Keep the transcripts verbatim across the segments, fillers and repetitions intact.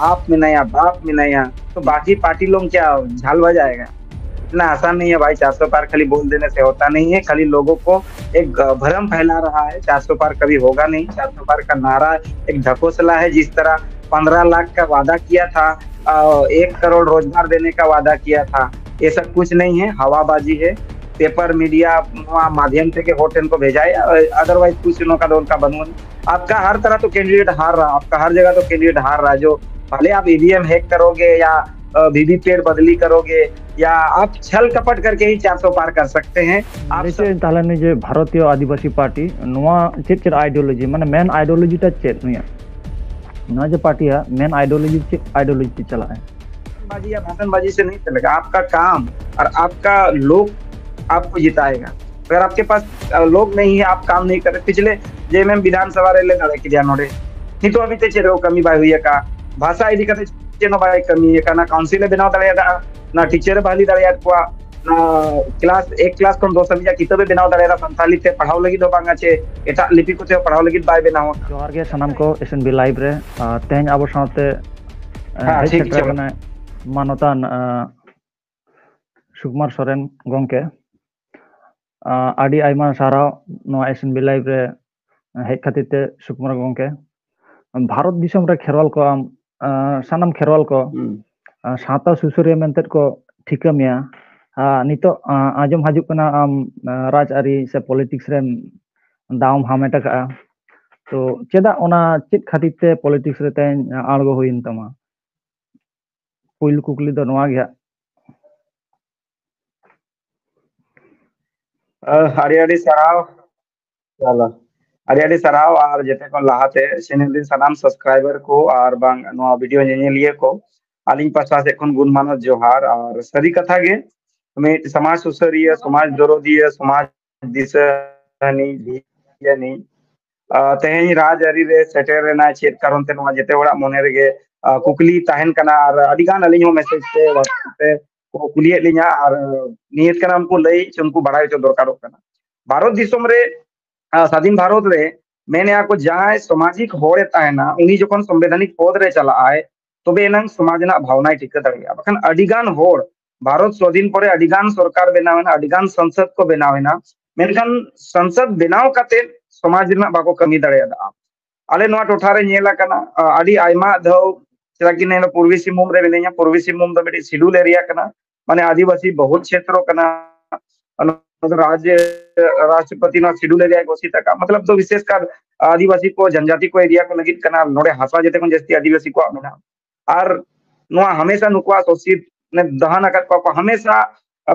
बाप में नया, बाप में नया, तो बाकी पार्टी लोग क्या झाल बजाएगा? इतना आसान नहीं है भाई, चार सौ पार खाली बोल देने से होता नहीं है। खाली लोगों को एक, अ, भ्रम फैला रहा है। चार सौ पार कभी होगा नहीं। चार सौ पार का नारा एक ढकोसला है। जिस तरह पन्द्रह लाख का वादा किया था, अ, एक करोड़ रोजगार देने का वादा किया था, ये सब कुछ नहीं है, हवाबाजी है। पेपर, मीडिया, माध्यम से के वोट इनको भेजा है, अदरवाइज कुछ इनों का दौर का बनून। आपका हर तरह तो कैंडिडेट हार रहा, आपका हर जगह तो कैंडिडेट हार रहा है। जो भले आप ईवीएम हैक करोगे या वीवीपैट बदली करोगे या आप छल कपट करके ही चार सौ पार कर सकते हैं। आप ᱞᱟᱹᱭ ᱪᱮᱫ ᱛᱟᱦᱚᱞᱮ ᱱᱤᱡᱮ ᱵᱷᱟᱨᱚᱛᱤᱭᱚ ᱟᱹᱫᱤᱵᱟᱹᱥᱤ ᱯᱟᱨᱴᱤ ᱱᱚᱣᱟ ᱪᱮᱫ ᱪᱮᱫ ᱟᱭᱰᱤᱭᱳᱞᱚᱡᱤ, ᱢᱟᱱᱮ ᱢᱮᱱ ᱟᱭᱰᱤᱭᱳᱞᱚᱡᱤ ᱴᱟ ᱪᱮᱫ ᱱᱩᱭᱟᱜ? ᱱᱚᱣᱟ ᱡᱮ ᱯᱟᱨᱴᱤᱭᱟ ᱢᱮᱱ ᱟᱭᱰᱤᱭᱳᱞᱚᱡᱤ ᱪᱮᱫ ᱟᱭᱰᱤᱭᱳᱞᱚᱡᱤ ᱛᱮ ᱪᱟᱞᱟᱜᱼᱟ? भाषणबाजी या भाषणबाजी से नहीं चलेगा। आपका काम और आपका लोग आपको जिताएगा। अगर आपके पास अ, लोग नहीं है, आप काम नहीं कर रहे। पिछले जेएमएम विधानसभा रे ले दाड़े किया नोड़े, नहीं तो अभी ते चेरो कमी बाय हुई का। भाषा इदी कते चेनो बाय कमी है का, ना काउंसिल बनाव दाड़े दा, ना टीचर बहाली दाड़े को, ना क्लास, एक क्लास खन दो सौ किताबे बनाव दाड़े दा, संताली ते पढ़ाव लगी दो बांगा चे, एटा लिपि को ते पढ़ाव लगी बाय बनाव। ᱡᱚᱦᱟᱨ ᱜᱮ ᱥᱟᱱᱟᱢ ᱠᱚ ᱮᱥ ᱮᱱ ᱵᱤ ᱞᱟᱭᱤᱵᱷ ᱨᱮ᱾ ᱟᱨ ᱛᱮᱦᱮᱧ ᱟᱵᱚ ᱥᱟᱶᱛᱮ, ᱟᱨ, ᱦᱮᱸ, ᱦᱮᱡ ᱴᱷᱤᱠ ᱥᱮᱴᱮᱨ ᱜᱮᱭᱟ᱾ ᱟᱠᱟᱱᱟᱭ ᱢᱟᱱᱚᱛᱟᱱ, ᱟᱨ, ᱥᱩᱠᱩᱢᱟᱨ ᱥᱚᱨᱮᱱ ᱜᱚᱢᱠᱮ᱾ ᱟᱨ, ᱟᱹᱰᱤ ᱟᱭᱢᱟ ᱥᱟᱨᱦᱟᱣ ᱱᱚᱣᱟ ᱮᱥ ᱮᱱ ᱵᱤ ᱞᱟᱭᱤᱵᱷ ᱨᱮ ᱦᱮᱡ ᱠᱷᱟᱹᱛᱤᱨ ᱛᱮ ᱥᱩᱠᱩᱢᱟᱨ ᱜᱚᱢᱠᱮ᱾ ᱵᱷᱟᱨᱚᱛ ᱫᱤᱥᱚᱢ ᱨᱮ ᱠᱷᱮᱨᱣᱟᱞ ᱠᱚ ᱟᱢ, ᱟᱨ, ᱥᱟᱱᱟᱢ ᱠᱷᱮᱨᱣᱟᱞ ᱠᱚ, ᱟᱨ, ᱥᱟᱶᱛᱟ ᱥᱩᱥᱟᱹᱨᱤᱭᱟᱹ ᱢᱮᱱᱛᱮ ᱠᱚ ᱴᱷᱤᱠᱟᱹ ᱢᱮᱭᱟ᱾ ᱟᱨ ᱱᱤᱛᱚᱜ, ᱟᱨ, ᱟᱸᱡᱚᱢ ᱦᱤᱡᱩᱜ ᱠᱟᱱᱟ ᱟᱢ, ᱟᱨ, ᱨᱟᱡᱽᱟᱹᱨᱤ ᱥᱮ ᱯᱚᱞᱤᱴᱤᱠᱥ ᱨᱮᱢ ᱫᱟᱣᱮᱢ ᱦᱟᱢᱮᱴ ᱟᱠᱟᱫᱼᱟ᱾ ᱛᱚ ᱪᱮᱫᱟᱜ ᱚᱱᱟ, ᱪᱮᱫ ᱠᱷᱟᱹᱛᱤᱨ ᱛᱮ ᱯᱚᱞᱤᱴᱤᱠᱥ ᱨᱮ ᱛᱮᱦᱮᱧ ᱟᱬᱜᱚ ᱦᱩᱭᱮᱱ ᱛᱟᱢᱟ? ᱯᱩᱭᱞᱩ ᱠᱩᱠᱞᱤ ᱫᱚ ᱱᱚᱣᱟ ᱜᱮ ᱦᱟᱸᱜ᱾ ᱟᱹᱰᱤ ᱟᱹᱰᱤ ᱥᱟᱨᱦᱟᱣ᱾ ᱪᱟᱞᱟ᱾ ᱟᱹᱰᱤ ᱟᱹᱰᱤ ᱥᱟᱨᱦᱟᱣ ᱟᱨ ᱡᱮᱛᱮ ᱠᱷᱚᱱ ᱞᱟᱦᱟᱛᱮ ᱪᱮᱱᱮᱞ ᱨᱮᱱ ᱥᱟᱱᱟᱢ ᱥᱟᱵᱥᱠᱨᱟᱭᱵᱟᱨ ᱠᱚ ᱟᱨ ᱵᱟᱝ ᱱᱚᱣᱟ ᱵᱷᱤᱰᱤᱭᱳ ᱧᱮᱧᱮᱞᱤᱭᱟᱹ ᱠᱚ, ᱟᱹᱞᱤᱧ ᱯᱟᱥᱴᱟ ᱥᱮᱫ ᱠᱷᱚᱱ ᱜᱩᱱ ᱢᱟᱱᱚᱛ ᱡᱚᱦᱟᱨ᱾ ᱟᱨ ᱥᱟᱹᱨᱤ ᱠᱟᱛᱷᱟ ᱜᱮ, ᱢᱤᱫ ᱥᱚᱢᱟᱡᱽ ᱥᱩᱥᱟᱹᱨᱤᱭᱟᱹ, ᱥᱚᱢᱟᱡᱽ ᱫᱚᱨᱚᱫᱤᱭᱟᱹ, ᱥᱚᱢᱟᱡᱽ ᱫᱤᱥᱟᱹ ᱦᱟᱹᱱᱤ, ᱫᱷᱤᱭᱟᱹᱱᱤ, ᱟᱨ ᱛᱮᱦᱮᱧ ᱨᱟᱡᱽᱟᱹᱨᱤ ᱨᱮ ᱥᱮᱴᱮᱨ ᱨᱮᱱᱟᱜ ᱪᱮᱫ ᱠᱟᱨᱚᱱ ᱛᱮ, ᱱᱚᱣᱟ ᱡᱮᱛᱮ ᱦᱚᱲᱟᱜ ᱢᱚᱱᱮ ᱨᱮᱜᱮ, ᱟᱨ, ᱠᱩᱠᱞᱤ ᱛᱟᱦᱮᱱ ᱠᱟᱱᱟ᱾ ᱟᱨ ᱟᱹᱰᱤ ᱜᱟᱱ ᱟᱹᱞᱤᱧ ᱦᱚᱸ ᱢᱮᱥᱮᱡᱽ ᱛᱮ, WhatsApp ᱛᱮ ᱠᱚ ᱠᱩᱞᱤᱭᱮᱫ ᱞᱤᱧᱟ᱾ ᱟᱨ ᱱᱤᱦᱟᱹᱛ ᱠᱟᱱᱟ ᱩᱱᱠᱩ ᱞᱟᱹᱭ ᱥᱮ ᱩᱱᱠᱩ ᱵᱟᱲᱟᱭ ᱦᱚᱪᱚ ᱫᱚᱨᱠᱟᱨᱚᱜ ᱠᱟᱱᱟ᱾ ᱵᱷᱟᱨᱚᱛ ᱫᱤᱥᱚᱢ ᱨᱮ, ᱟᱨ, ᱥᱟᱫᱷᱤᱱ ᱵᱷᱟᱨᱚᱛ ᱨᱮ ᱢᱮᱱᱮᱜᱼᱟ ᱠᱚ, ᱡᱟᱦᱟᱸᱭ ᱥᱟᱢᱟᱡᱤᱠ ᱦᱚᱲᱮ ᱛᱟᱦᱮᱱᱟ, ᱩᱱᱤ ᱡᱚᱠᱷᱚᱱ ᱥᱚᱝᱵᱤᱫᱷᱟᱱᱤᱠ ᱯᱚᱫ ᱨᱮ ᱪᱟᱞᱟᱜ ᱟᱭ, ᱛᱚᱵᱮ ᱮᱱᱟᱝ ᱥᱚᱢᱟᱡᱽ ᱨᱮᱱᱟᱜ ᱵᱷᱟᱣᱱᱟᱭ ᱴᱤᱠᱟᱹ ᱫᱟᱲᱮᱭᱟᱜᱼᱟ᱾ ᱵᱟᱠᱷᱟᱱ ᱟᱹᱰᱤ ᱜᱟᱱ ᱦᱚᱲ, ᱵᱷᱟᱨᱚᱛ ᱥᱣᱟᱫᱷᱤᱱ ᱯᱚᱨᱮ ᱟᱹᱰᱤ ᱜᱟᱱ ᱥᱚᱨᱠᱟᱨ ᱵᱮᱱᱟᱣ ᱮᱱᱟ, ᱟᱹᱰᱤ ᱜᱟᱱ ᱥᱚᱝᱥᱚᱫ ᱠᱚ ᱵᱮᱱᱟᱣ ᱮᱱᱟ, ᱢᱮᱱᱠᱷᱟᱱ ᱥᱚᱝᱥᱚᱫ ᱵᱮᱱᱟᱣ ᱠᱟᱛᱮ ᱥᱚᱢᱟᱡᱽ ᱨᱮᱱᱟᱜ ᱵᱟᱠᱚ ᱠᱟᱹᱢᱤ ᱫᱟᱲᱮᱭᱟᱫᱟ᱾ ᱟᱞᱮ ᱱᱚᱣᱟ ᱴᱚᱴᱷᱟ ᱨᱮ ᱧᱮᱞ ᱟᱠᱟᱱᱟ, ᱟᱹᱰᱤ ᱟᱭᱢᱟ ᱫᱷᱟᱣ, ᱪᱮᱫᱟᱜ ᱠᱤ ᱱᱚᱣᱟ ᱯᱩᱨᱵᱤ ᱥᱤᱝᱵᱷᱩᱢ ᱨᱮ ᱢᱤᱱᱟᱹᱧᱟ, ᱯᱩᱨᱵᱤ ᱥᱤᱝᱵᱷᱩᱢ ᱫᱚ ᱢᱤᱫᱴᱤᱡ ᱥᱤᱰᱩᱞ ᱮᱨᱤᱭᱟ ᱠᱟᱱᱟ, ᱢᱟᱱᱮ ᱟᱹᱫᱤᱵᱟᱹᱥᱤ ᱵᱚᱦᱩᱞ ᱪᱷᱮᱛᱨᱚ ᱠᱟᱱᱟ᱾ ᱨᱟᱡᱽ ᱨᱟᱥᱴᱨᱚᱯᱚᱛᱤ ᱱᱚᱣᱟ ᱥᱤᱰᱩᱞ ᱮᱨᱤᱭᱟ ᱜᱷᱳᱥᱤᱛ ᱟᱠᱟᱫ, ᱢᱚᱛᱞᱚᱵ ᱫᱚ ᱵᱤᱥᱮᱥ ᱠᱟᱨ ᱟᱹᱫᱤᱵᱟᱹᱥᱤ ᱠᱚ, ᱡᱚᱱᱡᱟᱹᱛᱤ ᱠᱚ ᱮᱨᱤᱭᱟ ᱠᱚ ᱞᱟᱹᱜᱤᱫ ᱠᱟᱱᱟ᱾ ᱱᱚᱰᱮ ᱦᱟᱥᱟ ᱡᱮᱛᱮ ᱠᱷᱚᱱ ᱡᱟᱹᱥᱛᱤ ᱟᱹᱫᱤᱵᱟᱹᱥᱤ ᱠᱚᱣᱟᱜ ᱢᱮᱱᱟᱜᱼᱟ᱾ ᱟᱨ ᱱᱚᱣᱟ ᱦᱟᱢᱮᱥᱟ ᱱᱩᱠᱩᱣᱟᱜ ᱥᱳᱥᱤᱛ, ᱢᱟᱱᱮ ᱫᱚᱦᱟᱱ ᱟᱠᱟᱫ ᱠᱚᱣᱟ ᱠᱚ, ᱦᱟᱢᱮᱥᱟ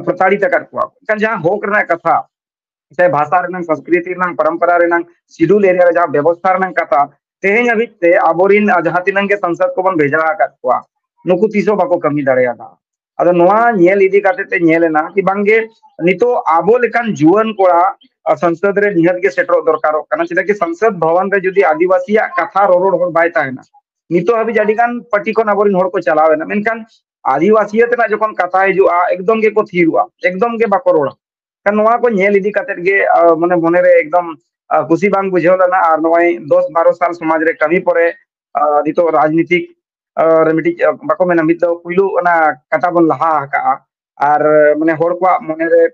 ᱯᱨᱚᱛᱟᱲᱤᱛ ᱟᱠᱟᱫ ᱠᱚᱣᱟ ᱠᱚ᱾ ᱮᱱᱠᱷᱟᱱ ᱡᱟᱦᱟᱸ ᱦᱚᱠ ᱨᱮᱱᱟᱜ ᱠᱟᱛᱷᱟ, ᱥᱮ ᱵᱷᱟᱥᱟ ᱨᱮᱱᱟᱜ, ᱥᱚᱝᱥᱠᱨᱤᱛᱤ ᱨᱮᱱᱟᱜ, ᱯᱚᱨᱚᱢᱯᱚᱨᱟ ᱨᱮᱱᱟᱜ, ᱥᱤᱰᱩᱞ ᱮᱨᱤᱭᱟ ᱨᱮ ᱡᱟᱦᱟᱸ ᱵᱮᱵᱚᱥᱛᱷᱟ ᱨᱮᱱᱟᱜ ᱠᱟᱛᱷᱟ, ᱛᱮᱦᱮᱧ ᱦᱟᱹᱵᱤᱡ ᱛᱮ ᱟᱵᱚᱨᱮᱱ ᱡᱟᱦᱟᱸ ᱛᱤᱱᱟᱹᱜ ᱜᱮ ᱥᱚᱝᱥᱚᱫ ᱠᱚᱵᱚᱱ ᱵᱷᱮᱡᱟ ᱟᱠᱟᱫ ᱠᱚᱣᱟ, ᱱᱩᱠᱩ ᱛᱤᱥ ᱦᱚᱸ ᱵᱟᱠᱚ ᱠᱟᱹᱢᱤ ᱫᱟᱲᱮᱭᱟᱫᱟ᱾ ᱟᱫᱚ ᱱᱚᱣᱟ ᱧᱮᱞ ᱤᱫᱤ ᱠᱟᱛᱮ ᱛᱮ ᱧᱮᱞ ᱮᱱᱟ ᱠᱤ ᱵᱟᱝᱜᱮ ᱱᱤᱛᱚᱜ ᱟᱵᱚ ᱞᱮᱠᱟᱱ ᱡᱩᱣᱟᱹᱱ ᱠᱚᱲᱟ ᱥᱚᱝᱥᱚᱫ ᱨᱮ ᱱᱤᱦᱟᱹᱛ ᱜᱮ ᱥᱮᱴᱮᱨᱚᱜ ᱫᱚᱨᱠᱟᱨᱚᱜ ᱠᱟᱱᱟ᱾ ᱪᱮᱫᱟᱜ ᱠᱤ ᱥᱚᱝᱥᱚᱫ ᱵᱷᱚᱵᱚᱱ ᱨᱮ ᱡᱩᱫᱤ ᱟᱹᱫᱤᱵᱟᱹᱥᱤᱭᱟᱜ ᱠᱟᱛᱷᱟ ᱨᱚᱨᱚᱲ ᱦᱚᱲ ᱵᱟᱭ ᱛᱟᱦᱮᱱᱟ, ᱱᱤᱛᱚᱜ ᱦᱟᱹᱵᱤᱡ ᱟᱹᱰᱤ ᱜᱟᱱ ᱯᱟᱨᱴᱤ ᱠᱷᱚᱱ ᱟᱵᱚᱨᱮᱱ ᱦᱚᱲ ᱠᱚ ᱪᱟᱞᱟᱣ ᱮᱱᱟ, ᱢᱮᱱᱠᱷᱟᱱ ᱟᱹᱫᱤᱵᱟᱹᱥᱤᱭᱟᱹ ᱛᱮᱱᱟᱜ ᱡᱚᱠᱷᱚᱱ ᱠᱟᱛᱷᱟ ᱦᱤᱡᱩᱜᱼᱟ, ᱮᱠᱫᱚᱢ ᱜᱮᱠᱚ ᱛᱷᱤᱨᱚᱜᱼᱟ, ᱮᱠᱫᱚᱢ ᱜᱮ ᱵᱟᱠᱚ ᱨᱚᱲᱟ᱾ ᱠᱷᱟᱱ ᱱᱚᱣᱟ ᱠᱚ ᱧᱮᱞ ᱤᱫᱤ ᱠᱟᱛᱮ ᱜᱮ, ᱟ, ᱢᱟᱱᱮ ᱢᱚᱱᱮᱨᱮ ᱮᱠᱫᱚᱢ, ᱟ, ᱠᱩᱥᱤ ᱵᱟᱝ ᱵᱩᱡᱷᱟᱹᱣ ᱞᱮᱱᱟ᱾ ᱟᱨ ᱱᱚᱜᱼᱚᱭ ᱫᱚᱥ ᱵᱟᱨᱚ ᱥᱟᱞ ᱥᱚᱢᱟᱡᱽ ᱨᱮ ᱠᱟᱹᱢᱤ ᱯᱚᱨᱮ, ᱟ, ᱱᱤᱛᱚᱜ ᱨᱟᱡᱽᱱᱤᱛᱤᱠ, ᱟ, ᱨᱮ ᱢᱤᱫᱴᱤᱡ, ᱟ, ᱵᱟᱠᱚ ᱢᱮᱱᱟ, ᱢᱤᱫ ᱫᱚ ᱯᱩᱭᱞᱩ ᱚᱱᱟ ᱠᱟᱴᱟ ᱵᱚᱱ ᱞᱟᱦᱟ ᱟᱠᱟᱜᱼᱟ᱾ ᱟᱨ, ᱟ, ᱢᱟᱱᱮ ᱦᱚᱲ ᱠᱚᱣᱟᱜ ᱢᱚᱱᱮᱨᱮ,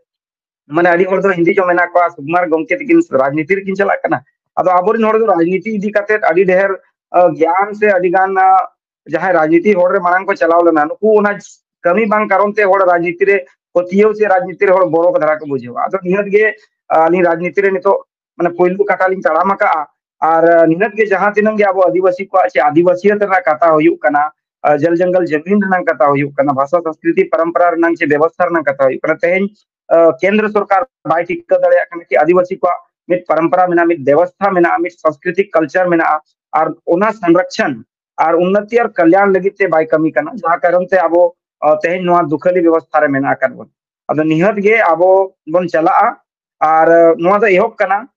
ᱢᱟᱱᱮ ᱟᱹᱰᱤ ᱦᱚᱲ ᱫᱚ ᱦᱤᱱᱫᱤ ᱪᱚ ᱢᱮᱱᱟᱜ ᱠᱚᱣᱟ, ᱥᱩᱠᱩᱢᱟᱨ ᱜᱚᱢᱠᱮ ᱛᱤᱠᱤᱱ ᱨᱟᱡᱽᱱᱤᱛᱤ ᱨᱮᱠᱤᱱ ᱪᱟᱞᱟᱜ ᱠᱟᱱᱟ᱾ ᱟᱫᱚ ᱟᱵᱚᱨᱮᱱ ᱦᱚᱲ ᱫᱚ ᱨᱟᱡᱽᱱᱤᱛᱤ ᱤᱫᱤ ᱠᱟᱛᱮ ᱟᱹᱰᱤ ᱰᱷᱮᱨ, ᱟ, ᱜᱮᱭᱟᱱ ᱥᱮ ᱟᱹᱰᱤ ᱜᱟᱱ, ᱟ, ᱡᱟᱦᱟᱸᱭ ᱨᱟᱡᱽᱱᱤᱛᱤ ᱦᱚᱲ ᱨᱮ ᱢᱟᱲᱟᱝ ᱠᱚ ᱪᱟᱞᱟᱣ ᱞᱮᱱᱟ, ᱱᱩᱠᱩ ᱚᱱᱟ ᱠᱟᱹᱢᱤ ᱵᱟᱝ ᱠᱟᱨᱚᱱ ᱛᱮ ᱦᱚᱲ ᱨᱟᱡᱽᱱᱤᱛᱤ ᱨᱮ ᱯᱟᱹᱛᱭᱟᱹᱣ ᱥᱮ ᱨᱟᱡᱽᱱᱤᱛᱤ ᱨᱮ ᱦᱚᱲ ᱵᱚᱨᱚ ᱫᱷᱟᱨᱟ ᱠᱚ ᱵᱩᱡᱷᱟᱹᱣᱟ᱾ ᱟᱫᱚ ᱱᱤᱦᱟᱹᱛ ᱜᱮ, ᱟ, ᱟᱹᱞᱤᱧ ᱨᱟᱡᱽᱱᱤᱛᱤ ᱨᱮ ᱱᱤᱛᱚᱜ ᱢᱟᱱᱮ ᱯᱳᱭᱞᱳ ᱠᱟᱴᱟ ᱞᱤᱧ ᱛᱟᱲᱟᱢ ᱟᱠᱟᱜᱼᱟ᱾ ᱟᱨ, ᱟ, ᱱᱤᱦᱟᱹᱛ ᱜᱮ ᱡᱟᱦᱟᱸ ᱛᱤᱱᱟᱹᱜ ᱜᱮ ᱟᱵᱚ ᱟᱹᱫᱤᱵᱟᱹᱥᱤ ᱠᱚᱣᱟᱜ ᱪᱮ ᱟᱹᱫᱤᱵᱟᱹᱥᱤᱭᱟᱹᱛ ᱨᱮᱱᱟᱜ ᱠᱟᱛᱷᱟ ᱦᱩᱭᱩᱜ ᱠᱟᱱᱟ, ᱟ, ᱡᱚᱞ ᱡᱚᱝᱜᱚᱞ ᱡᱟᱢᱤᱱ ᱨᱮᱱᱟᱜ ᱠᱟᱛᱷᱟ ᱦᱩᱭᱩᱜ ᱠᱟᱱᱟ, ᱵᱷᱟᱥᱟ ᱥᱚᱝᱥᱠᱨᱤᱛᱤ ᱯᱚᱨᱚᱢᱯᱚᱨᱟ ᱨᱮᱱᱟᱜ ᱪᱮ ᱵᱮᱵᱚᱥᱛᱷᱟ ᱨᱮᱱᱟᱜ ᱠᱟᱛᱷᱟ ᱦᱩᱭᱩᱜ ᱠᱟᱱᱟ, ᱛᱮᱦᱮᱧ, ᱟ, ᱠᱮᱱᱫᱨᱚ ᱥᱚᱨᱠᱟᱨ ᱵᱟᱭ ᱴᱷᱤᱠᱟᱹ ᱫᱟᱲᱮᱭᱟᱜ ᱠᱟᱱᱟ ᱠᱤ ᱟᱹᱫᱤᱵᱟᱹᱥᱤ ᱠᱚᱣᱟᱜ ᱢᱤᱫ ᱯᱚᱨᱚᱢᱯᱚᱨᱟ ᱢᱮᱱᱟᱜᱼᱟ, ᱢᱤᱫ ᱵᱮᱵᱚᱥᱛᱷᱟ ᱢᱮᱱᱟᱜᱼᱟ, ᱢᱤᱫ ᱥᱚᱝᱥᱠᱨᱤᱛᱤᱠ ᱠᱟᱞᱪᱟᱨ ᱢᱮᱱᱟᱜᱼᱟ, ᱟᱨ ᱚᱱᱟ ᱥᱚᱝᱨᱚᱠᱷᱚᱱ ᱟᱨ ᱩᱱᱱᱚᱛᱤ ᱟᱨ ᱠᱟᱞᱭᱟᱱ ᱞᱟᱹᱜᱤᱫ ᱛᱮ ᱵᱟᱭ ᱠᱟᱹᱢᱤ ᱠᱟᱱᱟ, ᱡᱟᱦᱟᱸ ᱠᱟᱨᱚᱱ ᱛᱮ ᱟᱵᱚ, ᱟ, ᱛᱮᱦᱮᱧ ᱱᱚᱣᱟ ᱫᱩᱠᱷᱟᱹᱞᱤ ᱵᱮᱵᱚᱥᱛᱷᱟ ᱨᱮ ᱢᱮᱱᱟᱜ ᱟᱠᱟᱫ ᱵᱚᱱᱟ᱾ ᱟᱫᱚ ᱱᱤᱦᱟᱹᱛ ᱜᱮ ᱟᱵᱚ ᱵᱚᱱ ᱪᱟᱞᱟᱜᱼᱟ, ᱟᱨ, ᱟ, ᱱᱚᱣᱟ ᱫᱚ ᱮᱦᱚᱵ ᱠᱟᱱᱟ᱾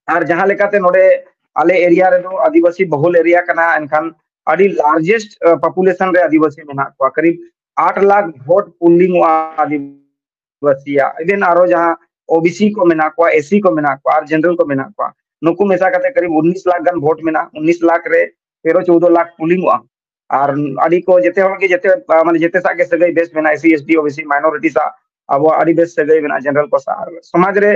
ᱟᱨ ᱡᱟᱦᱟᱸ ᱞᱮᱠᱟᱛᱮ ᱱᱚᱰᱮ ᱟᱞᱮ ᱮᱨᱤᱭᱟ ᱨᱮᱫᱚ ᱟᱹᱫᱤᱵᱟᱹᱥᱤ ᱵᱚᱦᱩᱞ ᱮᱨᱤᱭᱟ ᱠᱟᱱᱟ, ᱮᱱᱠᱷᱟᱱ ᱟᱹᱰᱤ ᱞᱟᱨᱡᱮᱥᱴ ᱯᱚᱯᱩᱞᱮᱥᱚᱱ ᱨᱮ ᱟᱹᱫᱤᱵᱟᱹᱥᱤ ᱢᱮᱱᱟᱜ ᱠᱚᱣᱟ, ᱠᱟᱨᱤᱵ ᱟᱴ ᱞᱟᱠᱷ ᱵᱷᱳᱴ ᱯᱳᱞᱤᱝ ᱚᱜᱼᱟ ᱟᱹᱫᱤᱵᱟᱹᱥᱤᱭᱟᱜ᱾ ᱤᱵᱷᱮᱱ ᱟᱨᱚ ᱡᱟᱦᱟᱸ ᱳᱵᱤᱥᱤ ᱠᱚ ᱢᱮᱱᱟᱜ ᱠᱚᱣᱟ, ᱮᱥᱤ ᱠᱚ ᱢᱮᱱᱟᱜ ᱠᱚᱣᱟ, ᱟᱨ ᱡᱮᱱᱟᱨᱮᱞ ᱠᱚ ᱢᱮᱱᱟᱜ ᱠᱚᱣᱟ, ᱱᱩᱠᱩ ᱢᱮᱥᱟ ᱠᱟᱛᱮ ᱠᱟᱨᱤᱵ ᱩᱱᱤᱥ ᱞᱟᱠᱷ ᱜᱟᱱ ᱵᱷᱳᱴ ᱢᱮᱱᱟᱜᱼᱟ᱾ ᱩᱱᱤᱥ ᱞᱟᱠᱷ ᱨᱮ ᱛᱮᱨᱚ ᱪᱳᱣᱫᱚ ᱞᱟᱠᱷ ᱯᱳᱞᱤᱝ ᱚᱜᱼᱟ᱾ ᱟᱨ ᱟᱹᱰᱤ ᱠᱚ ᱡᱮᱛᱮ ᱦᱚᱲ ᱜᱮ ᱡᱮᱛᱮ, ᱟ, ᱢᱟᱱᱮ ᱡᱮᱛᱮ ᱥᱟᱜ ᱜᱮ ᱥᱟᱹᱜᱟᱹᱭ ᱵᱮᱥ ᱢᱮᱱᱟᱜᱼᱟ, S C, S T, O B C, minority ᱥᱟᱜ ᱟᱵᱚᱣᱟᱜ ᱟᱹᱰᱤ ᱵᱮᱥ ᱥᱟᱹᱜᱟᱹᱭ ᱢᱮᱱᱟᱜᱼᱟ, ᱡᱮᱱᱟᱨᱮᱞ ᱠᱚ ᱥᱟᱜ᱾ ᱟᱨ ᱥᱚᱢᱟᱡᱽ ᱨᱮ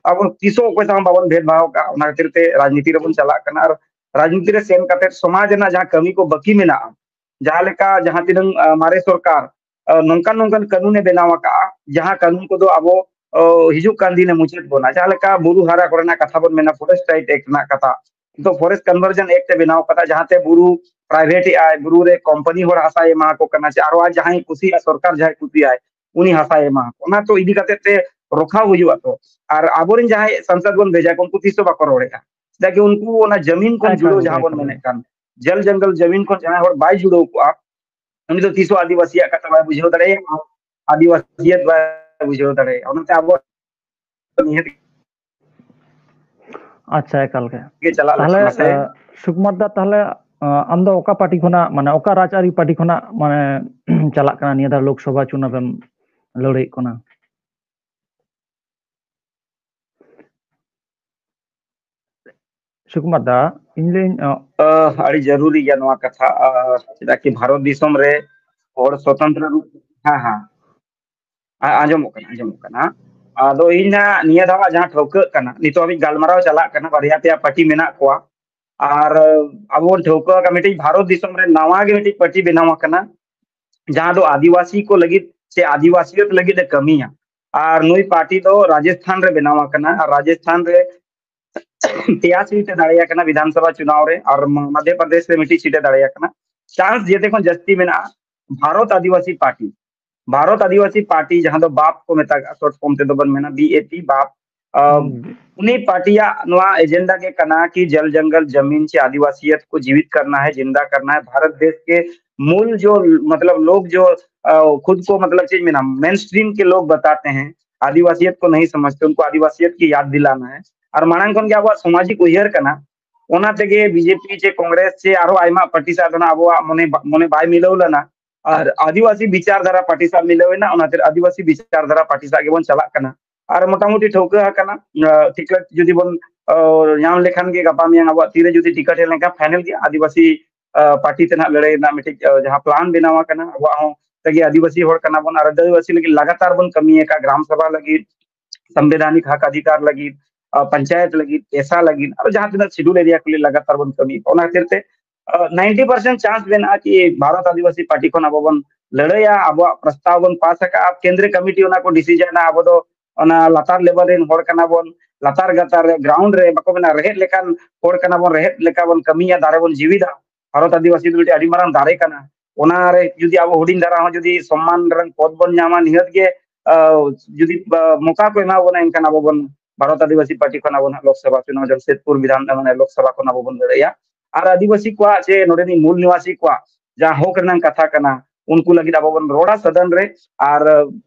ᱟᱵᱚ ᱛᱤᱥ ᱦᱚᱸ ᱚᱠᱚᱭ ᱥᱟᱶ ᱵᱟᱵᱚᱱ ᱵᱷᱮᱫ ᱵᱷᱟᱣ ᱟᱠᱟᱫᱼᱟ, ᱚᱱᱟ ᱠᱷᱟᱹᱛᱤᱨ ᱛᱮ ᱨᱟᱡᱽᱱᱤᱛᱤ ᱨᱮᱵᱚᱱ ᱪᱟᱞᱟᱜ ᱠᱟᱱᱟ᱾ ᱟᱨ ᱨᱟᱡᱽᱱᱤᱛᱤ ᱨᱮ ᱥᱮᱱ ᱠᱟᱛᱮ ᱥᱚᱢᱟᱡᱽ ᱨᱮᱱᱟᱜ ᱡᱟᱦᱟᱸ ᱠᱟᱹᱢᱤ ᱠᱚ ᱵᱟᱹᱠᱤ ᱢᱮᱱᱟᱜᱼᱟ, ᱡᱟᱦᱟᱸ ᱞᱮᱠᱟ ᱡᱟᱦᱟᱸ ᱛᱤᱱᱟᱹᱝ, ᱟ, ᱢᱟᱨᱮ ᱥᱚᱨᱠᱟᱨ, ᱟ, ᱱᱚᱝᱠᱟᱱ ᱱᱚᱝᱠᱟᱱ ᱠᱟᱹᱱᱩᱱ ᱮ ᱵᱮᱱᱟᱣ ᱟᱠᱟᱫᱼᱟ, ᱡᱟᱦᱟᱸ ᱠᱟᱹᱱᱩᱱ ᱠᱚᱫᱚ ᱟᱵᱚ, ᱚ, ᱦᱤᱡᱩᱜ ᱠᱟᱱ ᱫᱤᱱ ᱮ ᱢᱩᱪᱟᱹᱫ ᱵᱚᱱᱟ᱾ ᱡᱟᱦᱟᱸ ᱞᱮᱠᱟ ᱵᱩᱨᱩ ᱦᱟᱨᱟ ᱠᱚᱨᱮᱱᱟᱜ ᱠᱟᱛᱷᱟ ᱵᱚᱱ ᱢᱮᱱᱟ, ᱯᱷᱚᱨᱮᱥᱴ ᱨᱟᱭᱤᱴ ᱮᱠᱴ ᱨᱮᱱᱟᱜ ᱠᱟᱛᱷᱟ, ᱱᱤᱛᱚᱜ ᱯᱷᱚᱨᱮᱥᱴ ᱠᱚᱱᱵᱷᱟᱨᱡᱚᱱ ᱮᱠᱴ ᱮ ᱵᱮᱱᱟᱣ ᱟᱠᱟᱫᱟ, ᱡᱟᱦᱟᱸᱛᱮ ᱵᱩᱨᱩ ᱯᱨᱟᱭᱵᱷᱮᱴ ᱮᱜᱼᱟᱭ, ᱵᱩᱨᱩ ᱨᱮ ᱠᱳᱢᱯᱟᱱᱤ ᱦᱚᱲ ᱦᱟᱥᱟᱭ ᱮᱢᱟ ᱠᱚ ᱠᱟᱱᱟ, ᱪᱮ ᱟᱨᱚ ᱟᱡ ᱡᱟᱦᱟᱸᱭ ᱠᱩᱥᱤᱭᱟᱜᱼᱟ, ᱥᱚᱨᱠᱟᱨ ᱡᱟᱦᱟᱸᱭ ᱠᱩᱥᱤᱭᱟᱜᱼᱟᱭ, ᱩᱱᱤ ᱦᱟᱥᱟᱭ ᱮᱢᱟ ᱠᱚ᱾ ᱚᱱᱟ ᱛᱚ ᱤᱫᱤ ᱠᱟᱛᱮ ᱛᱮ ᱨᱚᱠᱷᱟᱣ ᱦᱩᱭᱩᱜᱼᱟ ᱛᱚ᱾ ᱟᱨ ᱟᱵᱚᱨᱮᱱ ᱡᱟᱦᱟᱸᱭ ᱥᱟᱝᱥᱚᱫ ᱵᱚᱱ ᱵᱷᱮᱡᱟ ᱠᱚ, ᱩᱱᱠᱩ ᱛᱤᱥ ᱦᱚᱸ ᱵᱟᱠᱚ ᱨᱚᱲᱮᱫᱼᱟ᱾ ᱪᱮᱫᱟᱜ ᱠᱤ ᱩᱱᱠᱩ ᱚᱱᱟ ᱡᱟᱢᱤᱱ ᱠᱷᱚᱱ ᱮᱠᱟᱞ ᱡᱩᱲᱟᱹᱣ ᱜᱮ, ᱡᱟᱦᱟᱸ ᱵᱚᱱ ᱮᱠᱟᱞ ᱜᱮ᱾ ᱢᱮᱱᱮᱫ ᱠᱟᱱ, ᱡᱚᱞ ᱡᱚᱝᱜᱚᱞ ᱡᱟᱢᱤᱱ ᱠᱷᱚᱱ ᱡᱟᱦᱟᱸᱭ ᱦᱚᱲ ᱵᱟᱭ ᱡᱩᱲᱟᱹᱣ ᱠᱚᱜᱼᱟ, ᱩᱱᱤ ᱫᱚ ᱛᱤᱥ ᱦᱚᱸ ᱟᱹᱫᱤᱵᱟᱹᱥᱤᱭᱟᱜ ᱠᱟᱛᱷᱟ ᱵᱟᱭ ᱵᱩᱡᱷᱟᱹᱣ ᱫᱟᱲᱮᱭᱟᱜᱼᱟ, ᱟᱹᱫᱤᱵᱟᱹᱥᱤᱭᱟᱜ ᱵᱟᱭ ᱵᱩᱡᱷᱟᱹᱣ ᱫᱟᱲᱮᱭᱟᱜᱼᱟ᱾ ᱚᱱᱟᱛᱮ ᱟᱵᱚ ᱱᱤᱦᱟᱹᱛ ᱟᱪᱪᱷᱟ, ᱮᱠᱟᱞ ᱜᱮ᱾ ᱜᱮ ᱪᱟᱞᱟᱜ ᱛᱟᱦᱚᱞᱮ, ᱞᱟᱹᱠᱛᱤ ᱢᱟᱥᱮ᱾ ᱟᱸ, ᱥᱩᱠᱩᱢᱟᱨ ᱫᱟ, ᱛᱟᱦᱚᱞᱮ, ᱟᱸ, ᱟᱢ ᱫᱚ ᱚᱠᱟ ᱯᱟᱨᱴᱤ ᱠᱷᱚᱱᱟᱜ, ᱢᱟᱱᱮ ᱚᱠᱟ ᱨᱟᱡᱽᱟᱹᱨᱤ ᱯᱟᱨᱴᱤ ᱠᱷᱚᱱᱟᱜ, ᱢᱟᱱᱮ ᱪᱟᱞᱟᱜ ᱠᱟᱱᱟ ᱱᱤᱭᱟᱹ ᱫᱷᱟᱣ ᱞᱳᱠᱥᱚᱵᱷᱟ ᱪᱩᱱᱟᱣ ᱮᱢ ᱞᱟᱹᱲᱦᱟᱹᱭᱮᱫ ᱠᱟᱱᱟ? ᱥᱩᱠᱩᱢᱟᱨ ᱫᱟ, ᱤᱧ ᱞᱟᱹᱭᱟᱹᱧ, ᱟᱸ, ᱟᱹ, ᱟᱹᱰᱤ ᱡᱟᱹᱨᱩᱨᱤ ᱜᱮᱭᱟ ᱱᱚᱣᱟ ᱠᱟᱛᱷᱟ, ᱟᱹ, ᱪᱮᱫᱟᱜ ᱠᱤ ᱵᱷᱟᱨᱚᱛ ᱫᱤᱥᱚᱢ ᱨᱮ ᱦᱚᱲ ᱥᱚᱛᱚᱱᱛᱨᱚ ᱨᱩᱯ, ᱦᱮᱸ, ᱦᱮᱸ᱾ ᱟ-, ᱟᱸᱡᱚᱢᱚᱜ ᱠᱟᱱᱟ, ᱟᱸᱡᱚᱢᱚᱜ ᱠᱟᱱᱟ᱾ ᱟᱫᱚ ᱤᱧ ᱦᱟᱸᱜ ᱱᱤᱭᱟᱹ ᱫᱷᱟᱣ ᱡᱟᱦᱟᱸ ᱴᱷᱟᱹᱣᱠᱟᱹᱜ ᱠᱟᱱᱟ, ᱱᱤᱛᱚᱜ ᱦᱟᱹᱵᱤᱡ ᱜᱟᱞᱢᱟᱨᱟᱣ ᱪᱟᱞᱟᱜ ᱠᱟᱱᱟ, ᱵᱟᱨᱭᱟ ᱯᱮᱭᱟ ᱯᱟᱨᱴᱤ ᱢᱮᱱᱟᱜ ᱠᱚᱣᱟ᱾ ᱟᱨ ᱟᱵᱚ ᱵᱚᱱ ᱴᱷᱟᱹᱣᱠᱟᱹ ᱟᱠᱟᱫ ᱢᱤᱫᱴᱤᱡ ᱵᱷᱟᱨᱚᱛ ᱫᱤᱥᱚᱢ ᱨᱮ ᱱᱟᱣᱟ ᱜᱮ ᱢᱤᱫᱴᱤᱡ ᱯᱟᱨᱴᱤ ᱵᱮᱱᱟᱣ ᱟᱠᱟᱱᱟ, ᱡᱟᱦᱟᱸ ᱫᱚ ᱟᱹᱫᱤᱵᱟᱹᱥᱤ ᱠᱚ ᱞᱟᱹᱜᱤᱫ ᱥᱮ ᱟᱹᱫᱤᱵᱟᱹᱥᱤᱭᱟᱹᱛ ᱞᱟᱹᱜᱤᱫ ᱮ ᱠᱟᱹᱢᱤᱭᱟ᱾ ᱟᱨ ᱱᱩᱭ ᱯᱟᱨᱴᱤ ᱫᱚ ᱨᱟᱡᱚᱥᱛᱷᱟᱱ ᱨᱮ ᱵᱮᱱᱟᱣ ᱟᱠᱟᱱᱟ᱾ ᱟᱨ ᱨᱟᱡᱚᱥᱛᱷᱟᱱ ᱨᱮ ᱯᱮᱭᱟ ᱥᱤᱴ ᱮ ᱫᱟᱲᱮᱭᱟᱜ ᱠᱟᱱᱟ ᱵᱤᱫᱷᱟᱱ ᱥᱚᱵᱷᱟ ᱪᱩᱱᱟᱣ ᱨᱮ, ᱟᱨ ᱢᱚ-, ᱢᱚᱫᱷᱭᱚ ᱯᱨᱚᱫᱮᱥ ᱨᱮ ᱢᱤᱫᱴᱤᱡ ᱥᱤᱴ ᱮ ᱫᱟᱲᱮᱭᱟᱜ ᱠᱟᱱᱟ᱾ ᱪᱟᱱᱥ ᱡᱮᱛᱮ ᱠᱷᱚᱱ ᱡᱟᱹᱥᱛᱤ ᱢᱮᱱᱟᱜᱼᱟ ᱵᱷᱟᱨᱚᱛ ᱟᱹᱫᱤᱵᱟᱹᱥᱤ ᱯᱟᱨᱴᱤ᱾ ᱵᱷᱟᱨᱚᱛ ᱟᱹᱫᱤᱵᱟᱹᱥᱤ ᱯᱟᱨᱴᱤ, ᱡᱟᱦᱟᱸ ᱫᱚ ᱵᱟᱯ ᱠᱚ ᱢᱮᱛᱟᱜᱼᱟ, ᱥᱚᱨᱴ ᱯᱷᱚᱨᱢ ᱛᱮᱫᱚ ᱵᱚᱱ ᱢᱮᱱᱟ ᱵᱤ ᱮ ᱯᱤ, ᱵᱟᱯ᱾ ᱟᱢ, ᱦᱩᱸ᱾ ᱩᱱᱤ ᱯᱟᱨᱴᱤᱭᱟᱜ ᱱᱚᱣᱟ ᱮᱡᱮᱱᱰᱟ ᱜᱮ ᱠᱟᱱᱟ ᱠᱤ ᱡᱚᱞ ᱡᱚᱝᱜᱚᱞ ᱡᱟᱢᱤᱱ ᱪᱮ ᱟᱹᱫᱤᱵᱟᱹᱥᱤᱭᱟᱛ ᱠᱚ ᱡᱤᱣᱤᱛ ᱠᱟᱨᱱᱟ ᱦᱮ, ᱡᱤᱱᱫᱟ ᱠᱟᱨᱱᱟ ᱦᱮ, ᱵᱷᱟᱨᱚᱛ ᱫᱮᱥ ᱠᱮ ᱢᱩᱞ ᱡᱚ, ᱢᱚᱛᱞᱚᱵ, ᱞᱳᱜ ᱡᱚ, ᱟ, ᱠᱷᱩᱫ ᱠᱚ, ᱢᱚᱛᱞᱚᱵ, ᱪᱮᱫ ᱤᱧ ᱢᱮᱱᱟ, ᱢᱮᱱ ᱥᱴᱨᱤᱢ ᱠᱮ ᱞᱳᱜ ᱵᱟᱛᱟᱛᱮ ᱦᱮ, ᱟᱹᱫᱤᱵᱟᱹᱥᱤᱭᱟᱛ ᱠᱚ ᱱᱟᱦᱤ ᱥᱚᱢᱟᱡᱽᱛᱮ, ᱩᱱᱠᱩ ᱟᱹᱫᱤᱵᱟᱹᱥᱤᱭᱟᱛ ᱠᱤ ᱭᱟᱫ ᱫᱤᱞᱟᱱᱟ ᱦᱮ᱾ ᱟᱨ ᱢᱟᱲᱟᱝ ᱠᱷᱚᱱ ᱜᱮ ᱟᱵᱚᱣᱟᱜ ᱥᱟᱢᱟᱡᱤᱠ ᱩᱭᱦᱟᱹᱨ ᱠᱟᱱᱟ, ᱚᱱᱟ ᱛᱮᱜᱮ ᱵᱤ ᱡᱮ ᱯᱤ ᱪᱮ ᱠᱚᱝᱜᱨᱮᱥ ᱪᱮ ᱟᱨᱦᱚᱸ ᱟᱭᱢᱟ ᱯᱟᱨᱴᱤ ᱥᱟᱶ ᱫᱚ ᱱᱟᱜ ᱟᱵᱚᱣᱟᱜ ᱢᱚᱱᱮ ᱵᱟ-, ᱢᱚᱱᱮ ᱵᱟᱭ ᱢᱤᱞᱟᱹᱣ ᱞᱮᱱᱟ᱾ ᱟᱨ ᱟᱹᱫᱤᱵᱟᱹᱥᱤ ᱵᱤᱪᱟᱨ ᱫᱷᱟᱨᱟ ᱯᱟᱨᱴᱤ ᱥᱟᱶ ᱢᱤᱞᱟᱹᱣ ᱮᱱᱟ, ᱚᱱᱟᱛᱮ ᱟᱹᱫᱤᱵᱟᱹᱥᱤ ᱵᱤᱪᱟᱨ ᱫᱷᱟᱨᱟ ᱯᱟᱨᱴᱤ ᱥᱟᱶ ᱜᱮᱵᱚᱱ ᱪᱟᱞᱟᱜ ᱠᱟᱱᱟ᱾ ᱟᱨ ᱢᱚᱴᱟᱢᱩᱴᱤ ᱴᱷᱟᱹᱣᱠᱟᱹ ᱟᱠᱟᱱᱟ, ᱟᱸ, ᱴᱤᱠᱤᱴ ᱡᱩᱫᱤ ᱵᱚᱱ, ᱟᱸ, ᱧᱟᱢ ᱞᱮᱠᱷᱟᱱ ᱜᱮ, ᱜᱟᱯᱟ ᱢᱮᱭᱟᱝ ᱟᱵᱚᱣᱟᱜ ᱛᱤᱨᱮ ᱡᱩᱫᱤ ᱴᱤᱠᱤᱴ ᱦᱮᱡ ᱞᱮᱱᱠᱷᱟᱱ ᱯᱷᱟᱭᱱᱮᱞ ᱜᱮ ᱟᱹᱫᱤᱵᱟᱹᱥᱤ, ᱯᱟᱨᱴᱤ ᱛᱮ ᱱᱟᱦᱟᱜ ᱞᱟᱹᱲᱦᱟᱹᱭ ᱨᱮᱱᱟᱜ ᱢᱤᱫᱴᱤᱡ ᱡᱟᱦᱟᱸ ᱯᱞᱟᱱ ᱵᱮᱱᱟᱣ ᱟᱠᱟᱱᱟ, ᱟᱵᱚᱣᱟᱜ ᱦᱚᱸ ᱛᱮᱜᱮ ᱟᱹᱫᱤᱵᱟᱹᱥᱤ ᱦᱚᱲ ᱠᱟᱱᱟ ᱵᱚᱱ ᱟᱨ ᱟᱹᱫᱤᱵᱟᱹᱥᱤ ᱞᱟᱹᱜᱤᱫ ᱞᱟᱜᱟᱛᱟᱨ ᱵᱚᱱ ᱠᱟᱹᱢᱤ ᱟᱠᱟᱫ, ᱜᱨᱟᱢ ᱥᱟᱵᱷᱟ ᱞᱟᱹᱜᱤᱫ, ᱥᱟᱝᱵᱤᱫᱷᱟᱱᱤᱠ ᱦᱚᱠ ᱚᱫᱷᱤᱠᱟᱨ ᱞᱟᱹᱜᱤᱫ, ᱯᱚᱧᱪᱟᱭᱮᱛ ᱞᱟᱹᱜᱤᱫ, ᱮᱥᱟ ᱞᱟᱹᱜᱤᱫ, ᱟᱨ ᱡᱟᱦᱟᱸ ᱛᱤᱱᱟᱹᱜ ᱥᱤᱰᱩᱞ ᱮᱨᱤᱭᱟ ᱠᱚ ᱞᱟᱹᱜᱤᱫ ᱞᱟᱜᱟᱛᱟᱨ ᱵᱚᱱ ᱠᱟᱹᱢᱤ᱾ ᱚᱱᱟ ᱠᱷᱟᱹᱛᱤᱨ ᱛᱮ ᱱᱟᱭᱤᱱᱴᱤ ᱯᱟᱨᱥᱮᱱᱴ ᱪᱟᱱᱥ ᱢᱮᱱᱟᱜᱼᱟ ᱠᱤ ᱵᱷᱟᱨᱚᱛ ᱟᱹᱫᱤᱵᱟᱹᱥᱤ ᱯᱟᱨᱴᱤ ᱠᱷᱚᱱ ᱟᱵᱚ ᱵᱚᱱ ᱞᱟᱹᱲᱦᱟᱹᱭᱟ, ᱟᱵᱚᱣᱟᱜ ᱯᱨᱚᱥᱛᱟᱵ ᱵᱚᱱ ᱯᱟᱥ ᱟᱠᱟᱫᱼᱟ, ᱠᱮᱱᱫᱨᱤᱭᱚ ᱠᱚᱢᱤᱴᱤ ᱚᱱᱟ ᱠᱚ ᱰᱤᱥᱤᱡᱚᱱᱟ, ᱟᱵᱚ ᱫᱚ ᱚᱱᱟ ᱞᱟᱛᱟᱨ ᱞᱮᱵᱮᱞ ᱨᱮᱱ ᱦᱚᱲ ᱠᱟᱱᱟ ᱵᱚᱱ, ᱞᱟᱛᱟᱨ ᱜᱟᱛᱟᱨ ᱨᱮ, ᱜᱨᱟᱣᱩᱱᱰ ᱨᱮ ᱵᱟᱠᱚ ᱢᱮᱱᱟ, ᱨᱮᱦᱮᱫ ᱞᱮᱠᱟᱱ ᱦᱚᱲ ᱠᱟᱱᱟ ᱵᱚᱱ, ᱨᱮᱦᱮᱫ ᱞᱮᱠᱟ ᱵᱚᱱ ᱠᱟᱹᱢᱤᱭᱟ, ᱫᱟᱨᱮ ᱵᱚᱱ ᱡᱤᱣᱤᱫᱟ᱾ ᱵᱷᱟᱨᱚᱛ ᱟᱹᱫᱤᱵᱟᱹᱥᱤ ᱫᱚ ᱢᱤᱫᱴᱮᱱ ᱟᱹᱰᱤ ᱢᱟᱨᱟᱝ ᱫᱟᱨᱮ ᱠᱟᱱᱟ, ᱚᱱᱟᱨᱮ ᱡᱩᱫᱤ ᱟᱵᱚ ᱦᱩᱰᱤᱧ ᱫᱷᱟᱨᱟ ᱦᱚᱸ ᱡᱩᱫᱤ ᱥᱚᱢᱢᱟᱱ ᱨᱮᱱ ᱯᱚᱫ ᱵᱚᱱ ᱧᱟᱢᱟ, ᱱᱤᱦᱟᱹᱛ ᱜᱮ ᱡᱩᱫᱤ ᱢᱚᱠᱟ ᱠᱚ ᱮᱢᱟ ᱵᱚᱱᱟ, ᱮᱱᱠᱷᱟᱱ ᱟᱵᱚ ᱵᱚᱱ ᱵᱷᱟᱨᱚᱛ ᱟᱹᱫᱤᱵᱟᱹᱥᱤ ᱯᱟᱨᱴᱤ ᱠᱷᱚᱱ ᱟᱵᱚ ᱱᱟᱦᱟᱜ ᱞᱳᱠᱥᱚᱵᱷᱟ ᱪᱩᱱᱟᱣ, ᱡᱟᱢᱥᱮᱫᱽᱯᱩᱨ ᱵᱤᱫᱷᱟᱱ ᱢᱟᱱᱮ ᱞᱳᱠᱥᱚᱵᱷᱟ ᱠᱷᱚᱱ ᱟᱵᱚ ᱵᱚᱱ ᱞᱟᱹᱲᱦᱟᱹᱭᱟ᱾ ᱟᱨ ᱟᱹᱫᱤᱵᱟᱹᱥᱤ ᱠᱚᱣᱟᱜ ᱪᱮ ᱱᱚᱰᱮᱱᱤᱡ ᱢᱩᱞ ᱱᱤᱣᱟᱥᱤ ᱠᱚᱣᱟᱜ ᱡᱟᱦᱟᱸ ᱦᱚᱠ ᱨᱮᱱᱟᱜ ᱠᱟᱛᱷᱟ ᱠᱟᱱᱟ, ᱩᱱᱠᱩ ᱞᱟᱹᱜᱤᱫ ᱟᱵᱚ ᱵᱚᱱ ᱨᱚᱲᱟ ᱥᱚᱫᱚᱱ ᱨᱮ᱾ ᱟᱨ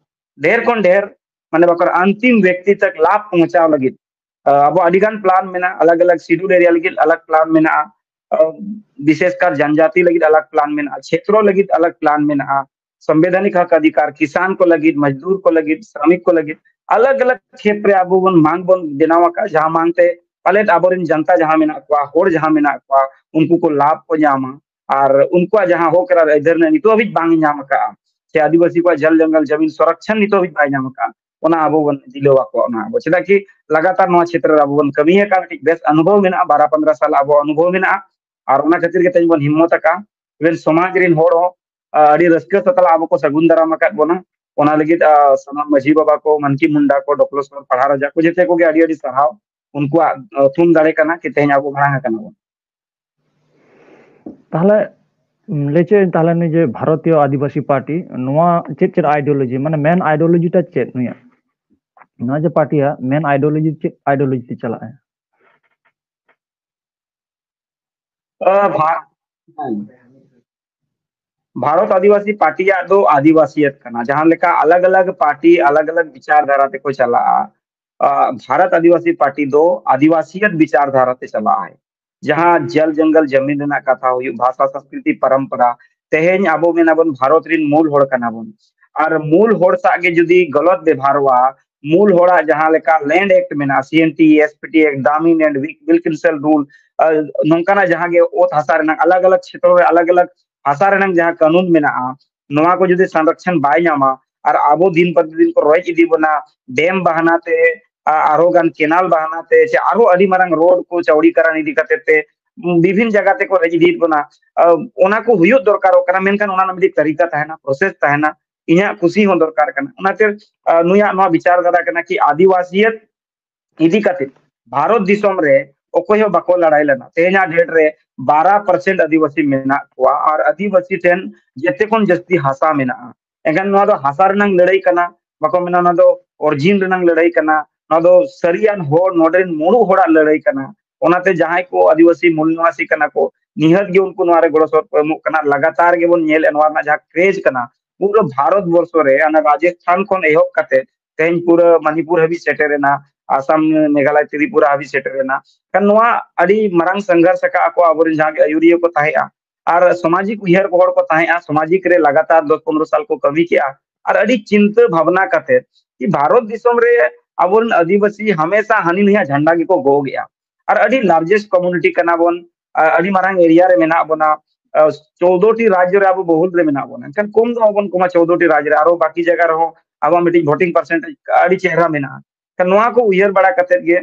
ᱰᱷᱮᱨ ᱠᱷᱚᱱ ᱰᱷᱮᱨ ᱢᱟᱱᱮ ᱵᱟᱠᱚ ᱟᱱᱛᱤᱢ ᱵᱮᱠᱛᱤ ᱛᱟᱠ ᱞᱟᱵᱷ ᱯᱚᱦᱚᱸᱪᱟᱣ ᱞᱟᱹᱜᱤᱫ ᱟᱵᱚ ᱟᱹᱰᱤ ᱜᱟᱱ ᱯᱞᱟᱱ ᱢᱮᱱᱟᱜᱼᱟ, ᱟᱞᱟᱜᱽ ᱟᱞᱟᱜᱽ ᱥᱤᱰᱩᱞ ᱮᱨᱤᱭᱟ ᱞᱟᱹᱜᱤᱫ ᱟᱞᱟᱜᱽ ᱯᱞᱟᱱ ᱢᱮᱱᱟᱜᱼᱟ, ᱵᱤᱥᱮᱥ ᱠᱟᱨ ᱡᱟᱱᱡᱟᱛᱤ ᱞᱟᱹᱜᱤᱫ ᱟᱞᱟᱜᱽ ᱯᱞᱟᱱ ᱢᱮᱱᱟᱜᱼᱟ, ᱪᱷᱮᱛᱨᱚ ᱞᱟᱹᱜᱤᱫ ᱟᱞᱟᱜᱽ ᱯᱞᱟᱱ ᱢᱮᱱᱟᱜᱼᱟ, ᱥᱚᱝᱵᱤᱫᱷᱟᱱᱤᱠ ᱦᱚᱠ ᱚᱫᱷᱤᱠᱟᱨ, ᱠᱤᱥᱟᱱ ᱠᱚ ᱞᱟᱹᱜᱤᱫ, ᱢᱚᱡᱫᱩᱨ ᱠᱚ ᱞᱟᱹᱜᱤᱫ, ᱥᱨᱟᱢᱤᱠ ᱠᱚ ᱞᱟᱹᱜᱤᱫ ᱟᱞᱟᱜᱽ ᱟᱞᱟᱜᱽ ᱠᱷᱮᱛ ᱨᱮ ᱟᱵᱚ ᱵᱚᱱ ᱢᱟᱝ ᱵᱚᱱ ᱵᱮᱱᱟᱣ ᱟᱠᱟᱫ, ᱡᱟᱦᱟᱸ ᱢᱟᱝ ᱛᱮ ᱯᱟᱞᱮᱫ ᱟᱵᱚᱨᱮᱱ ᱡᱟᱱᱛᱟ ᱡᱟᱦᱟᱸ ᱢᱮᱱᱟᱜ ᱠᱚᱣᱟ, ᱦᱚᱲ ᱡᱟᱦᱟᱸ ᱢᱮᱱᱟᱜ ᱠᱚᱣᱟ, ᱩᱱᱠᱩ ᱠᱚ ᱞᱟᱵᱷ ᱠᱚ ᱧᱟᱢᱟ᱾ ᱟᱨ ᱩᱱᱠᱩᱣᱟᱜ ᱡᱟᱦᱟᱸ ᱦᱚᱠ ᱟᱨ ᱟᱹᱭᱫᱟᱹᱨ ᱱᱤᱛᱚᱜ ᱦᱟᱹᱵᱤᱡ ᱵᱟᱝ ᱧᱟᱢ ᱟᱠᱟᱫᱼᱟ, ᱥᱮ ᱟᱹᱫᱤᱵᱟᱹᱥᱤ ᱠᱚᱣᱟᱜ ᱡᱚᱞ ᱡᱚᱝᱜᱚᱞ ᱡᱚᱢᱤᱱ ᱥᱚᱨᱚᱠᱪᱷᱚᱱ ᱱᱤᱛᱚᱜ ᱦᱟᱹᱵᱤᱡ ᱵᱟᱭ ᱧᱟᱢ ᱟᱠᱟᱫᱼᱟ, ᱚᱱᱟ ᱟᱵᱚ ᱵᱚᱱ ᱡᱤᱞᱟᱹᱣ ᱟᱠᱚᱣᱟ᱾ ᱚᱱᱟ ᱟᱵᱚ ᱪᱮᱫᱟᱜ ᱠᱤ ᱞᱟᱜᱟᱛᱟᱨ ᱱᱚᱣᱟ ᱪᱷᱮᱛᱨᱚ ᱨᱮ ᱟᱵᱚ ᱵᱚᱱ ᱠᱟᱹᱢᱤ ᱟᱠᱟᱫ, ᱢᱤᱫᱴᱤᱡ ᱵᱮᱥ ᱚᱱᱩᱵᱷᱚᱵ ᱢᱮᱱᱟᱜᱼᱟ, ᱵᱟᱨᱟ ᱯᱚᱱᱫᱽᱨᱟ ᱥᱟᱞ ᱟᱵᱚ ᱚᱱᱩᱵᱷᱚᱵ ᱢᱮᱱᱟᱜᱼᱟ᱾ ᱟᱨ ᱚᱱᱟ ᱠᱷᱟᱹᱛᱤᱨ ᱜᱮ ᱛᱮᱦᱮᱧ ᱵᱚᱱ ᱦᱤᱢᱢᱚᱛ ᱟᱠᱟᱫᱼᱟ᱾ ᱤᱵᱷᱮᱱ ᱥᱚᱢᱟᱡᱽ ᱨᱮᱱ ᱦᱚᱲ ᱦᱚᱸ ᱟᱹᱰᱤ ᱨᱟᱹᱥᱠᱟᱹ ᱥᱟᱛᱞᱟᱜ ᱟᱵᱚ ᱠᱚ ᱥᱟᱹᱜᱩᱱ ᱫᱟᱨᱟᱢ ᱟᱠᱟᱫ ᱵᱚᱱᱟ᱾ ᱚᱱᱟ ᱞᱟᱹᱜᱤᱫ ᱥᱟᱱᱟᱢ ᱢᱟᱹᱡᱷᱤ ᱵᱟᱵᱟ ᱠᱚ, ᱢᱟᱱᱠᱤ ᱢᱩᱱᱰᱟ ᱠᱚ, ᱰᱚᱠᱴᱚᱨ ᱥᱚᱨ ᱯᱟᱲᱦᱟ ᱨᱟᱡᱟ ᱠᱚ, ᱡᱮᱛᱮ ᱠᱚᱜᱮ ᱟᱹᱰᱤ ᱟᱹᱰᱤ ᱥᱟᱨᱦᱟᱣ᱾ ᱩᱱᱠᱩᱣᱟᱜ ᱛᱷᱩᱢ ᱫᱟᱲᱮ ᱠᱟᱱᱟ ᱠᱤ ᱛᱮᱦᱮᱧ ᱟᱵᱚ ᱢᱟᱲᱟᱝ ᱟᱠᱟᱱᱟ ᱵᱚᱱ᱾ ᱛᱟᱦᱞᱮ ᱞᱟᱹᱭ ᱪᱮᱫ ᱛᱟᱦᱞᱮ ᱱᱩᱭ ᱡᱮ ᱵᱷᱟᱨᱚᱛᱤᱭᱚ ᱟᱹᱫᱤᱵᱟᱹᱥᱤ ᱯᱟᱨᱴᱤ, ᱱᱚᱣᱟ ᱪᱮᱫ ᱪᱮᱫ ᱟᱭᱰᱤᱭᱳᱞᱚᱡᱤ, ᱢᱟᱱᱮ ᱢᱮᱱ ᱟᱭᱰᱤᱭᱳᱞᱚᱡᱤ ᱴᱟ ᱪᱮᱫ ᱱᱩᱭᱟᱜ? ᱱᱚᱣᱟ ᱡᱮ ᱯᱟᱨᱴᱤᱭᱟᱜ ᱢᱮᱱ ᱟᱭᱰᱤᱭᱳᱞᱚᱡᱤ ᱪᱮᱫ ᱟᱭᱰᱤᱭᱳᱞᱚᱡᱤ ᱛᱮ ᱪᱟᱞᱟᱜᱼᱟ? ᱵᱷᱟᱨᱚᱛ ᱟᱹᱫᱤᱵᱟᱹᱥᱤ ᱯᱟᱨᱴᱤᱭᱟᱜ ᱫᱚ ᱟᱹᱫᱤᱵᱟᱹᱥᱤᱭᱟᱛ ᱠᱟᱱᱟ᱾ ᱡᱟᱦᱟᱸ ᱞᱮᱠᱟ ᱟᱞᱟᱜᱽ ᱟᱞᱟᱜᱽ ᱯᱟᱨᱴᱤ ᱟᱞᱟᱜᱽ ᱟᱞᱟᱜᱽ ᱵᱤᱪᱟᱨ ᱫᱷᱟᱨᱟ ᱛᱮᱠᱚ ᱪᱟᱞᱟᱜᱼᱟ, ᱵᱷᱟᱨᱚᱛ ᱟᱹᱫᱤᱵᱟᱹᱥᱤ ᱯᱟᱨᱴᱤ ᱫᱚ ᱟᱹᱫᱤᱵᱟᱹᱥᱤᱭᱟᱛ ᱵᱤᱪᱟᱨ ᱫᱷᱟᱨᱟ ᱛᱮ ᱪᱟᱞᱟᱜᱼᱟᱭ᱾ ᱡᱟᱦᱟᱸ ᱡᱚᱞ ᱡᱚᱝᱜᱚᱞ ᱡᱚᱢᱤᱱ ᱨᱮᱱᱟᱜ ᱠᱟᱛᱷᱟ ᱦᱩᱭᱩᱜ, ᱵᱷᱟᱥᱟ, ᱥᱚᱝᱥᱠᱨᱤᱛᱤ, ᱯᱚᱨᱚᱢᱯᱚᱨᱟ, ᱛᱮᱦᱮᱧ ᱟᱵᱚ ᱢᱮᱱᱟᱵᱚᱱ ᱵᱷᱟᱨᱚᱛ ᱨᱮᱱ ᱢᱩᱞ ᱦᱚᱲ ᱠᱟᱱᱟ ᱵᱚᱱ᱾ ᱟᱨ ᱢᱩᱞ ᱦᱚᱲ ᱥᱟᱶ ᱜᱮ ᱡᱩᱫᱤ ᱜᱚᱞᱚᱛ ᱵᱮᱵᱷᱟᱨᱚᱜᱼᱟ, ᱢᱩᱞ ᱦᱚᱲᱟᱜ ᱡᱟᱦᱟᱸ ᱞᱮᱠᱟ ᱞᱮᱱᱰ ᱮᱠᱴ ᱢᱮᱱᱟᱜᱼᱟ, C N T, S P T act, Damin and Wilkinson rule, ᱟᱨ ᱱᱚᱝᱠᱟᱱᱟᱜ ᱡᱟᱦᱟᱸ ᱜᱮ ᱚᱛ ᱦᱟᱥᱟ ᱨᱮᱱᱟᱜ ᱟᱞᱟᱜᱽ ᱟᱞᱟᱜᱽ ᱠᱷᱮᱛᱨᱚ ᱨᱮ ᱟᱞᱟᱜᱽ ᱟᱞᱟᱜᱽ ᱦᱟᱥᱟ ᱨᱮᱱᱟᱜ ᱡᱟᱦᱟᱸ ᱠᱟᱹᱱᱩᱱ ᱢᱮᱱᱟᱜᱼᱟ, ᱱᱚᱣᱟ ᱠᱚ ᱡᱩᱫᱤ ᱥᱚᱝᱨᱚᱠᱷᱚᱱ ᱵᱟᱭ ᱧᱟᱢᱟ ᱟᱨ ᱟᱵᱚ ᱫᱤᱱ ᱯᱨᱚᱛᱤᱫᱤᱱ ᱠᱚ ᱨᱚᱡ ᱤᱫᱤ ᱵᱚᱱᱟ, ᱰᱮᱢ ᱵᱟᱦᱟᱱᱟ ᱛᱮ, ᱟ-, ᱟᱨᱦᱚᱸ ᱜᱟᱱ ᱠᱮᱱᱟᱞ ᱵᱟᱦᱟᱱᱟ ᱛᱮ, ᱥᱮ ᱟᱨᱦᱚᱸ ᱟᱹᱰᱤ ᱢᱟᱨᱟᱝ ᱨᱳᱰ ᱠᱚ ᱪᱟᱣᱲᱤᱠᱟᱨᱟᱱ ᱤᱫᱤ ᱠᱟᱛᱮ ᱛᱮ, ᱩᱢ, ᱵᱤᱵᱷᱤᱱ ᱡᱟᱭᱜᱟ ᱛᱮᱠᱚ ᱨᱮᱡ ᱤᱫᱤᱭᱮᱫ ᱵᱚᱱᱟ᱾ ᱟ, ᱚᱱᱟ ᱠᱚ ᱦᱩᱭᱩᱜ ᱫᱚᱨᱠᱟᱨᱚᱜ ᱠᱟᱱᱟ, ᱢᱮᱱᱠᱷᱟᱱ ᱚᱱᱟ ᱨᱮᱱᱟᱜ ᱢᱤᱫᱴᱤᱡ ᱛᱟᱹᱨᱤᱠᱟ ᱛᱟᱦᱮᱱᱟ, ᱯᱨᱚᱥᱮᱥ ᱛᱟᱦᱮᱱᱟ᱾ ᱤᱧᱟᱹᱜ ᱠᱩᱥᱤ ᱦᱚᱸ ᱫᱚᱨᱠᱟᱨ ᱠᱟᱱᱟ᱾ ᱚᱱᱟᱛᱮ, ᱟ, ᱱᱩᱭᱟᱜ ᱱᱚᱣᱟ ᱵᱤᱪᱟᱨ ᱫᱷᱟᱨᱟ ᱠᱟᱱᱟ ᱠᱤ ᱟᱹᱫᱤᱵᱟᱹᱥᱤᱭᱟᱹᱛ ᱤᱫᱤ ᱠᱟᱛᱮ ᱵᱷᱟᱨᱚᱛ ᱫᱤᱥᱚᱢ ᱨᱮ ᱚᱠᱚᱭ ᱦᱚᱸ ᱵᱟᱠᱚ ᱞᱟᱲᱟᱭ ᱞᱮᱱᱟ᱾ ᱛᱮᱦᱮᱧᱟᱜ ᱰᱮᱴ ᱨᱮ ᱵᱟᱨᱟ ᱯᱟᱨᱥᱮᱱᱴ ᱟᱹᱫᱤᱵᱟᱹᱥᱤ ᱢᱮᱱᱟᱜ ᱠᱚᱣᱟ ᱟᱨ ᱟᱹᱫᱤᱵᱟᱹᱥᱤ ᱴᱷᱮᱱ ᱡᱮᱛᱮ ᱠᱷᱚᱱ ᱡᱟᱹᱥᱛᱤ ᱦᱟᱥᱟ ᱢᱮᱱᱟᱜᱼᱟ᱾ ᱮᱱᱠᱷᱟᱱ ᱱᱚᱣᱟ ᱫᱚ ᱦᱟᱥᱟ ᱨᱮᱱᱟᱝ ᱞᱟᱹᱲᱦᱟᱹᱭ ᱠᱟᱱᱟ, ᱵᱟᱠᱚ ᱢᱮᱱᱟ ᱚᱱᱟ ᱫᱚ ᱚᱨᱡᱤᱱ ᱨᱮᱱᱟᱝ ᱞᱟᱹᱲᱦᱟᱹᱭ ᱠᱟᱱᱟ, ᱱᱚᱣᱟ ᱫᱚ ᱥᱟᱹᱨᱤᱭᱟᱱ ᱦᱚᱲ, ᱱᱚᱰᱮ ᱨᱮᱱ ᱢᱩᱬᱩᱫ ᱦᱚᱲᱟᱜ ᱞᱟᱹᱲᱦᱟᱹᱭ ᱠᱟᱱᱟ᱾ ᱚᱱᱟᱛᱮ ᱡᱟᱦᱟᱸᱭ ᱠᱚ ᱟᱹᱫᱤᱵᱟᱹᱥᱤ ᱢᱩᱞ ᱱᱤᱵᱟᱥᱤ ᱠᱟᱱᱟ ᱠᱚ, ᱱᱤᱦᱟᱹᱛ ᱜᱮ ᱩᱱᱠᱩ ᱱᱚᱣᱟ ᱨᱮ ᱜᱚᱲᱚ ᱥᱚᱯᱚᱦᱚᱫ ᱠᱚ ᱮᱢᱚᱜ ᱠᱟᱱᱟ᱾ ᱞᱟᱜᱟᱛᱟᱨ ᱜᱮᱵᱚᱱ ᱧᱮᱞᱮᱫ ᱱᱚᱣᱟ ᱨᱮᱱᱟᱜ ᱡᱟᱦᱟᱸ ᱠᱨᱮᱡᱽ ᱠᱟᱱᱟ, ᱯᱩᱨᱟᱹ ᱵᱷᱟᱨᱚᱛ ᱵᱚᱨᱥᱚ ᱨᱮ ᱚᱱᱟ ᱨᱟᱡᱚᱥᱛᱷᱟᱱ ᱠᱷᱚᱱ ᱮᱦᱚᱵ ᱠᱟᱛᱮ ᱛᱮᱦᱮᱧ ᱯᱩᱨᱟᱹ ᱢᱟᱱᱤᱯᱩᱨ ᱦᱟᱹᱵᱤᱡ ᱥᱮᱴᱮᱨ ᱮᱱᱟ, ᱟᱥᱟᱢ, ᱢᱮᱜᱷᱟᱞᱚᱭ, ᱛᱨᱤᱯᱩᱨᱟ ᱦᱟᱹᱵᱤᱡ ᱥᱮᱴᱮᱨ ᱮᱱᱟ᱾ ᱠᱷᱟᱱ ᱱᱚᱣᱟ ᱟᱹᱰᱤ ᱢᱟᱨᱟᱝ ᱥᱚᱝᱜᱷᱚᱨᱥ ᱟᱠᱟᱫ ᱟᱠᱚ ᱟᱵᱚᱨᱮᱱ ᱡᱟᱦᱟᱸ ᱜᱮ ᱟᱹᱭᱩᱨᱤᱭᱟᱹ ᱠᱚ ᱛᱟᱦᱮᱸᱜᱼᱟ, ᱟᱨ ᱥᱟᱢᱟᱡᱤᱠ ᱩᱭᱦᱟᱹᱨ ᱠᱚ ᱦᱚᱲ ᱠᱚ ᱛᱟᱦᱮᱸᱜᱼᱟ, ᱥᱟᱢᱟᱡᱤᱠ ᱨᱮ ᱞᱟᱜᱟᱛᱟᱨ ᱫᱚᱥ ᱯᱚᱱᱨᱚ ᱥᱟᱞ ᱠᱚ ᱠᱟᱹᱢᱤ ᱠᱮᱜᱼᱟ, ᱟᱨ ᱟᱹᱰᱤ ᱪᱤᱱᱛᱟᱹ ᱵᱷᱟᱵᱽᱱᱟ ᱠᱟᱛᱮ ᱠᱤ ᱵᱷᱟᱨᱚᱛ ᱫᱤᱥᱚᱢ ᱨᱮ ᱟᱵᱚᱨᱮᱱ ᱟᱹᱫᱤᱵᱟᱹᱥᱤ ᱦᱟᱢᱮᱥᱟ ᱦᱟᱹᱱᱤ ᱱᱟᱹᱭᱟᱜ ᱡᱷᱟᱱᱰᱟ ᱜᱮᱠᱚ ᱜᱚᱜ ᱮᱜᱼᱟ, ᱟᱨ ᱟᱹᱰᱤ ᱞᱟᱨᱡᱮᱥᱴ ᱠᱚᱢᱩᱱᱤᱴᱤ ᱠᱟᱱᱟ ᱵᱚᱱ, ᱟ-, ᱟᱹᱰᱤ ᱢᱟᱨᱟᱝ ᱮᱨᱤᱭᱟ ᱨᱮ ᱢᱮᱱᱟᱜ ᱵᱚᱱᱟ, ᱟ, ᱪᱳᱫᱽᱫᱳ ᱴᱤ ᱨᱟᱡᱽᱡᱚ ᱨᱮ ᱟᱵᱚ ᱵᱚᱦᱩᱞ ᱨᱮ ᱢᱮᱱᱟᱜ ᱵᱚᱱᱟ, ᱮᱱᱠᱷᱟᱱ ᱠᱚᱢ ᱫᱚ ᱵᱟᱵᱚᱱ ᱠᱚᱢᱟ ᱪᱳᱫᱽᱫᱳ ᱴᱤ ᱨᱟᱡᱽ ᱨᱮ, ᱟᱨᱚ ᱵᱟᱹᱠᱤ ᱡᱟᱭᱜᱟ ᱨᱮᱦᱚᱸ ᱟᱵᱚᱣᱟᱜ ᱢᱤᱫᱴᱤᱡ ᱵᱷᱳᱴᱤᱝ ᱯᱟᱨᱥᱮᱱᱴᱮᱡᱽ ᱟᱹᱰᱤ ᱪᱮᱦᱨᱟ ᱢᱮᱱᱟᱜᱼᱟ᱾ ᱮᱱᱠᱷᱟᱱ ᱱᱚᱣᱟ ᱠᱚ ᱩᱭᱦᱟᱹᱨ ᱵᱟᱲᱟ ᱠᱟᱛᱮᱫ ᱜᱮ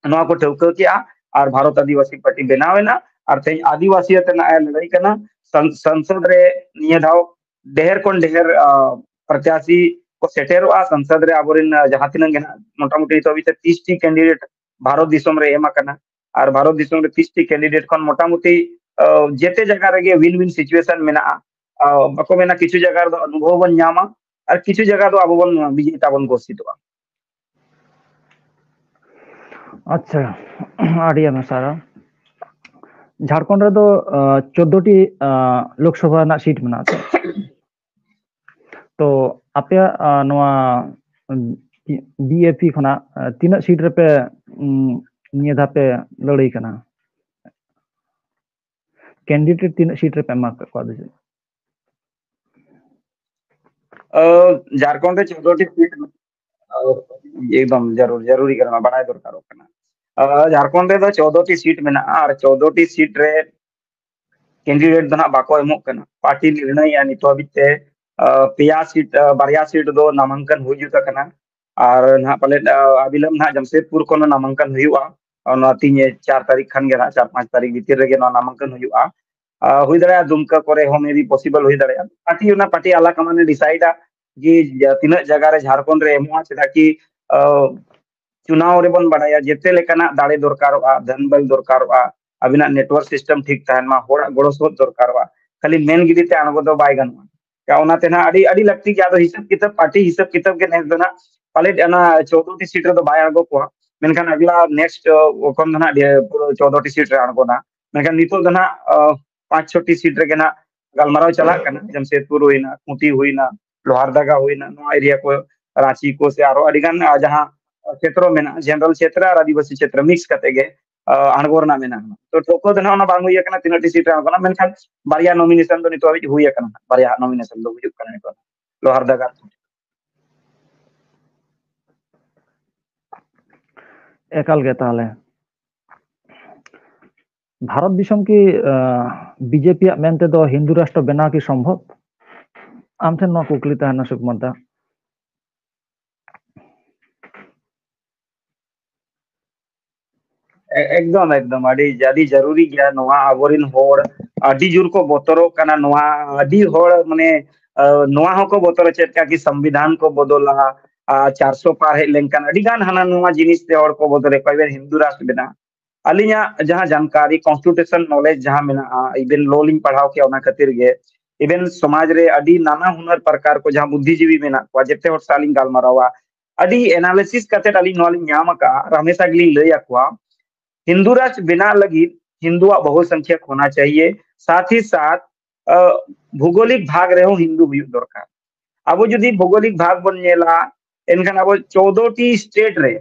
ᱱᱚᱣᱟ ᱠᱚ ᱴᱷᱟᱹᱣᱠᱟᱹ ᱠᱮᱜᱼᱟ, ᱟᱨ ᱵᱷᱟᱨᱚᱛ ᱟᱹᱫᱤᱵᱟᱹᱥᱤ ᱯᱟᱨᱴᱤ ᱵᱮᱱᱟᱣ ᱮᱱᱟ, ᱟᱨ ᱛᱮᱦᱮᱧ ᱟᱹᱫᱤᱵᱟᱹᱥᱤ ᱟᱛᱮ ᱱᱟᱜ ᱮ ᱞᱟᱹᱲᱦᱟᱹᱭ ᱠᱟᱱᱟ᱾ ᱥᱚᱝ-, ᱥᱚᱝᱥᱚᱫ ᱨᱮ ᱱᱤᱭᱟᱹ ᱫᱷᱟᱣ ᱰᱷᱮᱨ ᱠᱷᱚᱱ ᱰᱷᱮᱨ, ᱟ, ᱯᱨᱚᱛᱭᱟᱥᱤ ᱠᱚ ᱥᱮᱴᱮᱨᱚᱜᱼᱟ᱾ ᱥᱚᱝᱥᱚᱫ ᱨᱮ ᱟᱵᱚᱨᱮᱱ, ᱟ, ᱡᱟᱦᱟᱸ ᱛᱤᱱᱟᱹᱜ ᱜᱮ ᱱᱟᱜ ᱢᱚᱴᱟᱢᱩᱴᱤ ᱱᱤᱛᱚᱜ ᱦᱟᱹᱵᱤᱡ ᱛᱮ ᱛᱤᱨᱤᱥ ᱴᱤ ᱠᱮᱱᱰᱤᱰᱮᱴ ᱵᱷᱟᱨᱚᱛ ᱫᱤᱥᱚᱢ ᱨᱮ ᱮᱢ ᱟᱠᱟᱱᱟ, ᱟᱨ ᱵᱷᱟᱨᱚᱛ ᱫᱤᱥᱚᱢ ᱨᱮ ᱛᱤᱨᱤᱥ ᱴᱤ ᱠᱮᱱᱰᱤᱰᱮᱴ ᱠᱷᱚᱱ ᱢᱚᱴᱟᱢᱩᱴᱤ, ᱟ, ᱡᱮᱛᱮ ᱡᱟᱭᱜᱟ ᱨᱮᱜᱮ ᱣᱤᱱ ᱣᱤᱱ ᱥᱤᱪᱩᱭᱮᱥᱚᱱ ᱢᱮᱱᱟᱜᱼᱟ᱾ ᱟ, ᱵᱟᱠᱚ ᱢᱮᱱᱟ ᱠᱤᱪᱷᱩ ᱡᱟᱭᱜᱟ ᱨᱮᱫᱚ ᱚᱱᱩᱵᱷᱚᱵ ᱵᱚᱱ ᱧᱟᱢᱟ ᱟᱨ ᱠᱤᱪᱷᱩ ᱡᱟᱭᱜᱟ ᱫᱚ ᱟᱵᱚ ᱵᱚᱱ ᱵᱤᱡᱮᱛᱟ ᱵᱚᱱ ᱜᱷᱳᱥᱤᱛᱚᱜᱼᱟ᱾ ᱟᱪᱪᱷᱟ, ᱟᱹᱰᱤ ᱟᱭᱢᱟ ᱥᱟᱨᱦᱟᱣ᱾ ᱡᱷᱟᱲᱠᱷᱚᱸᱰ ᱨᱮᱫᱚ, ᱟ, ᱪᱳᱫᱽᱫᱳ ᱴᱤ, ᱟ, ᱞᱳᱠᱥᱚᱵᱷᱟ ᱨᱮᱱᱟᱜ ᱥᱤᱴ ᱢᱮᱱᱟᱜᱼᱟ ᱛᱚ? ᱛᱚ ᱟᱯᱮᱭᱟᱜ, ᱟ, ᱱᱚᱣᱟ, ᱩᱢ, ᱵᱤ ᱮ ᱯᱤ ᱠᱷᱚᱱᱟᱜ, ᱟ, ᱛᱤᱱᱟᱹᱜ ᱥᱤᱴ ᱨᱮᱯᱮ, ᱩᱢ, ᱱᱤᱭᱟᱹ ᱫᱷᱟᱣ ᱯᱮ ᱞᱟᱹᱲᱦᱟᱹᱭ ᱠᱟᱱᱟ? ᱠᱮᱱᱰᱤᱰᱮᱴ ᱛᱤᱱᱟᱹᱜ ᱥᱤᱴ ᱨᱮᱯᱮ ᱮᱢᱟ ᱠᱟᱜ ᱠᱚᱣᱟ ᱟᱫᱚ ᱪᱮᱫ? ᱟ, ᱡᱷᱟᱲᱠᱷᱚᱸᱰ ᱨᱮ ᱪᱳᱫᱽᱫᱳ ᱴᱤ ᱥᱤᱴ, ᱟ, ᱮᱠᱫᱚᱢ ᱡᱟᱹᱨᱩᱲ, ᱡᱟᱹᱨᱩᱨᱤ ᱠᱟᱱᱟ, ᱵᱟᱲᱟᱭ ᱫᱚᱨᱠᱟᱨᱚᱜ ᱠᱟᱱᱟ᱾ ᱡᱷᱟᱲᱠᱷᱚᱸᱰ ᱨᱮᱫᱚ ᱪᱳᱫᱽᱫᱳ ᱴᱤ ᱥᱤᱴ ᱢᱮᱱᱟᱜᱼᱟ, ᱟᱨ ᱪᱳᱫᱽᱫᱳ ᱴᱤ ᱥᱤᱴ ᱨᱮ ᱠᱮᱱᱰᱤᱰᱮᱴ ᱫᱚ ᱱᱟᱦᱟᱜ ᱵᱟᱠᱚ ᱮᱢᱚᱜ ᱠᱟᱱᱟ᱾ ᱯᱟᱨᱴᱤ ᱱᱤᱨᱬᱚᱭᱮᱜᱼᱟ ᱱᱤᱛ ᱦᱟᱹᱵᱤᱡ ᱛᱮ, ᱯᱮᱭᱟ ᱥᱤᱴ, ᱵᱟᱨᱭᱟ ᱥᱤᱴ ᱫᱚ ᱱᱟᱢᱟᱝᱠᱚᱱ ᱦᱩᱭ ᱡᱩᱛ ᱟᱠᱟᱱᱟ᱾ ᱟᱨ ᱱᱟᱦᱟᱜ ᱯᱟᱞᱮᱫ ᱟᱹᱵᱤᱞᱚᱢ ᱱᱟᱦᱟᱜ ᱡᱟᱢᱥᱮᱫᱽᱯᱩᱨ ᱠᱷᱚᱱ ᱱᱟᱢᱟᱝᱠᱚᱱ ᱦᱩᱭᱩᱜᱼᱟ᱾ ᱚᱱᱟ ᱛᱤᱦᱤᱧ ᱪᱟᱨ ᱛᱟᱹᱨᱤᱠᱷ ᱠᱷᱟᱱ ᱜᱮ ᱱᱟᱦᱟᱜ, ᱪᱟᱨ ᱯᱟᱸᱪ ᱛᱟᱹᱨᱤᱠᱷ ᱵᱷᱤᱛᱤᱨ ᱨᱮᱜᱮ ᱱᱚᱣᱟ ᱱᱟᱢᱟᱝᱠᱚᱱ ᱦᱩᱭᱩᱜᱼᱟ᱾ ᱦᱩᱭ ᱫᱟᱲᱮᱭᱟᱜᱼᱟ ᱫᱩᱢᱠᱟ ᱠᱚᱨᱮ ᱦᱚᱸ ᱢᱮᱵᱤ ᱯᱚᱥᱤᱵᱚᱞ ᱦᱩᱭ ᱫᱟᱲᱮᱭᱟᱜᱼᱟ᱾ ᱯᱟᱨᱴᱤ ᱚᱱᱟ ᱯᱟᱨᱴᱤ ᱟᱞᱟᱠ ᱢᱟᱱᱮ ᱰᱤᱥᱟᱭᱤᱰᱟ ᱡᱮ ᱛᱤᱱᱟᱹᱜ ᱡᱟᱭᱜᱟ ᱨᱮ ᱡᱷᱟᱲᱠᱷᱚᱸᱰ ᱨᱮ ᱮᱢᱚᱜᱼᱟ, ᱪᱮᱫᱟᱜ ᱠᱤ ᱪᱩᱱᱟᱣ ᱨᱮᱵᱚᱱ ᱵᱟᱲᱟᱭᱟ ᱡᱮᱛᱮ ᱞᱮᱠᱟᱱᱟᱜ ᱫᱟᱲᱮ ᱫᱚᱨᱠᱟᱨᱚᱜᱼᱟ, ᱫᱷᱚᱱ ᱵᱚᱞ ᱫᱚᱨᱠᱟᱨᱚᱜᱼᱟ, ᱟᱵᱤᱱᱟᱜ ᱱᱮᱴᱣᱟᱨᱠ ᱥᱤᱥᱴᱮᱢ ᱴᱷᱤᱠ ᱛᱟᱦᱮᱱ ᱢᱟ, ᱦᱚᱲᱟᱜ ᱜᱚᱲᱚ ᱥᱚᱦᱚᱫ ᱫᱚᱨᱠᱟᱨᱚᱜᱼᱟ᱾ ᱠᱷᱟᱹᱞᱤ ᱢᱮᱱ ᱜᱤᱰᱤ ᱛᱮ ᱟᱬᱜᱚ ᱫᱚ ᱵᱟᱭ ᱜᱟᱱᱚᱜᱼᱟ᱾ ᱚᱱᱟᱛᱮ ᱱᱟᱦᱟᱜ ᱟᱹᱰᱤ, ᱟᱹᱰᱤ ᱞᱟᱹᱠᱛᱤ ᱜᱮᱭᱟ᱾ ᱟᱫᱚ ᱦᱤᱥᱟᱹᱵ ᱠᱤᱛᱟᱹᱵ, ᱯᱟᱨᱴᱤ ᱦᱤᱥᱟᱹᱵ ᱠᱤᱛᱟᱹᱵ ᱜᱮ ᱱᱮᱥ ᱫᱚ ᱱᱟᱦᱟᱜ ᱯᱟᱞᱮᱫ ᱚᱱᱟ ᱪᱳᱫᱽᱫᱳ ᱴᱤ ᱥᱤᱴ ᱨᱮᱫᱚ ᱵᱟᱭ ᱟᱬᱜᱚ ᱠᱚᱣᱟ, ᱢᱮᱱᱠᱷᱟᱱ ᱟᱜᱽᱞᱟ ᱱᱮᱠᱥᱴ ᱠᱷᱚᱱ ᱫᱚ ᱱᱟᱦᱟᱜ ᱯᱩᱨᱟᱹ ᱪᱳᱫᱽᱫᱳ ᱴᱤ ᱥᱤᱴ ᱨᱮ ᱟᱬᱜᱚᱱᱟ᱾ ᱢᱮᱱᱠᱷᱟᱱ ᱱᱤᱛᱚᱜ ᱫᱚ ᱱᱟᱦᱟᱜ ᱯᱟᱸᱪ ᱪᱷᱚᱴᱤ ᱥᱤᱴ ᱨᱮᱜᱮ ᱱᱟᱦᱟᱜ ᱜᱟᱞᱢᱟᱨᱟᱣ ᱪᱟᱞᱟᱜ ᱠᱟᱱᱟ᱾ ᱡᱟᱢᱥᱮᱫᱽᱯᱩᱨ ᱦᱩᱭᱱᱟ, ᱠᱷᱩᱸᱴᱤ ᱦᱩᱭᱱᱟ, ᱞᱳᱦᱟᱨᱫᱟᱜᱟ ᱦᱩᱭᱱᱟ, ᱱᱚᱣᱟ ᱮᱨᱤᱭᱟ ᱠᱚ, ᱨᱟᱸᱪᱤ ᱠᱚ ᱥᱮ ᱟᱨᱚ ᱟᱹᱰᱤ ᱜᱟᱱ ᱡᱟᱦᱟᱸ ᱠᱷᱮᱛᱨᱚ ᱢᱮᱱᱟᱜᱼᱟ, ᱡᱮᱱᱟᱨᱮᱞ ᱪᱷᱮᱛᱨᱚ ᱟᱨ ᱟᱹᱫᱤᱵᱟᱹᱥᱤ ᱪᱷᱮᱛᱨᱚ ᱢᱤᱠᱥ ᱠᱟᱛᱮ ᱜᱮ ᱟᱬᱜᱚ ᱨᱮᱱᱟᱜ ᱢᱮᱱᱟᱜᱼᱟ᱾ ᱛᱚ ᱴᱷᱟᱹᱣᱠᱟᱹ ᱫᱚ ᱱᱟᱦᱟᱜ ᱚᱱᱟ ᱵᱟᱝ ᱦᱩᱭ ᱟᱠᱟᱱᱟ ᱛᱤᱱᱟᱹᱜ ᱴᱤ ᱥᱤᱴ ᱨᱮ ᱟᱬᱜᱚᱱᱟ, ᱢᱮᱱᱠᱷᱟᱱ ᱵᱟᱨᱭᱟ ᱱᱚᱢᱤᱱᱮᱥᱚᱱ ᱫᱚ ᱱᱤᱛᱚᱜ ᱦᱟᱹᱵᱤᱡ ᱦᱩᱭ ᱟᱠᱟᱱᱟ, ᱵᱟᱨᱭᱟ ᱱᱚᱢᱤᱱᱮᱥᱚᱱ ᱫᱚ ᱦᱩᱭᱩᱜ ᱠᱟᱱᱟ ᱱᱤᱛᱚᱜ ᱞᱳᱦᱟᱨᱫᱟᱜᱟ᱾ ᱮᱠᱟᱞ ᱜᱮ ᱛᱟᱦᱚᱞᱮ᱾ ᱵᱷᱟᱨᱚᱛ ᱫᱤᱥᱚᱢ ᱠᱤ ᱵᱤᱡᱮᱯᱤᱭᱟᱜ ᱢᱮᱱ ᱛᱮᱫᱚ ᱦᱤᱱᱫᱩ ᱨᱟᱥᱴᱨᱚ ᱵᱮᱱᱟᱣ ᱠᱤ ᱥᱚᱢᱵᱷᱚᱵ? ᱟᱢ ᱴᱷᱮᱱ ᱱᱚᱣᱟ ᱠᱩᱠᱞᱤ ᱛᱟᱦᱮᱱᱟ ᱥᱩᱠᱢᱟᱱ ᱫᱟ᱾ ᱮᱠᱫᱚᱢ ᱮᱠᱫᱚᱢ ᱟᱹᱰᱤ ᱟᱹᱰᱤ ᱡᱟᱹᱨᱩᱨᱤ ᱜᱮᱭᱟ᱾ ᱱᱚᱣᱟ ᱟᱵᱚᱨᱮᱱ ᱦᱚᱲ ᱟᱹᱰᱤ ᱡᱳᱨ ᱠᱚ ᱵᱚᱛᱚᱨᱚᱜ ᱠᱟᱱᱟ᱾ ᱱᱚᱣᱟ ᱟᱹᱰᱤ ᱦᱚᱲ ᱢᱟᱱᱮ ᱱᱚᱣᱟ ᱦᱚᱸᱠᱚ ᱵᱚᱛᱚᱨ ᱪᱮᱫ ᱠᱟ ᱠᱤ ᱥᱚᱝᱵᱤᱫᱷᱟᱱ ᱠᱚ ᱵᱚᱫᱚᱞᱟ᱾ ᱪᱟᱨᱥᱚ ᱯᱟᱨ ᱦᱮᱡ ᱞᱮᱱᱠᱷᱟᱱ ᱟᱹᱰᱤ ᱜᱟᱱ ᱦᱟᱱᱟ ᱱᱚᱣᱟ ᱡᱤᱱᱤᱥ ᱛᱮ ᱦᱚᱲ ᱠᱚ ᱵᱚᱛᱚᱨ ᱠᱚᱣᱟ, ᱤᱵᱷᱮᱱ ᱦᱤᱱᱫᱩ ᱨᱟᱥᱴᱨ ᱵᱮᱱᱟᱜ᱾ ᱟᱹᱞᱤᱧᱟᱜ ᱡᱟᱦᱟᱸ ᱡᱟᱱᱠᱟᱨᱤ, ᱠᱚᱱᱥᱴᱤᱴᱩᱭᱩᱥᱚᱱ ᱱᱚᱞᱮᱡᱽ ᱡᱟᱦᱟᱸ ᱢᱮᱱᱟᱜᱼᱟ, ᱤᱵᱷᱮᱱ ᱞᱚ ᱞᱤᱧ ᱯᱟᱲᱦᱟᱣ ᱠᱮᱭᱟ, ᱚᱱᱟ ᱠᱷᱟᱹᱛᱤᱨ ᱜᱮ ᱤᱵᱷᱮᱱ ᱥᱚᱢᱟᱡᱽ ᱨᱮ ᱟᱹᱰᱤ ᱱᱟᱱᱟ ᱦᱩᱱᱟᱹᱨ ᱯᱨᱚᱠᱟᱨ ᱠᱚ ᱡᱟᱦᱟᱸ ᱵᱩᱫᱽᱫᱷᱤᱡᱤᱵᱤ ᱢᱮᱱᱟᱜ ᱠᱚᱣᱟ, ᱡᱮᱛᱮ ᱦᱚᱲ ᱥᱟᱶ ᱞᱤᱧ ᱜᱟᱞᱢᱟᱨᱟᱣᱟ, ᱟᱹᱰᱤ ᱮᱱᱟᱞᱤᱥᱤᱥ ᱠᱟᱛᱮ ᱟᱹᱞᱤᱧ ᱱᱚᱣᱟ ᱞᱤᱧ ᱧᱟᱢ ᱟᱠᱟᱫᱼᱟ᱾ ᱨᱟᱢᱮᱥᱟ ᱜᱮᱞᱤᱧ ᱞᱟᱹᱭ ᱟᱠᱚᱣᱟ, ᱦᱤᱱᱫᱩ ᱨᱟᱥᱴᱨ ᱵᱮᱱᱟᱣ ᱞᱟᱹᱜᱤᱫ ᱦᱤᱱᱫᱩᱣᱟᱜ ᱵᱚᱦᱩ ᱥᱚᱝᱠᱷᱭᱟ ᱠᱷᱚᱱᱟ ᱪᱟᱦᱤᱭᱮ, ᱥᱟᱛ ᱦᱤ ᱥᱟᱛ ᱵᱷᱩᱜᱳᱞᱤᱠ ᱵᱷᱟᱜᱽ ᱨᱮᱦᱚᱸ ᱦᱤᱱᱫᱩ ᱦᱩᱭᱩᱜ ᱫᱚᱨᱠᱟᱨ᱾ ᱟᱵᱚ ᱡᱩᱫᱤ ᱵᱷᱩᱜᱳᱞᱤᱠ ᱵᱷᱟᱜᱽ ᱵᱚᱱ ᱧᱮᱞᱟ, ᱮᱱᱠᱷᱟᱱ ᱟᱵᱚ ᱪᱳᱫᱽᱫᱳ ᱴᱤ ᱥᱴᱮᱴ ᱨᱮ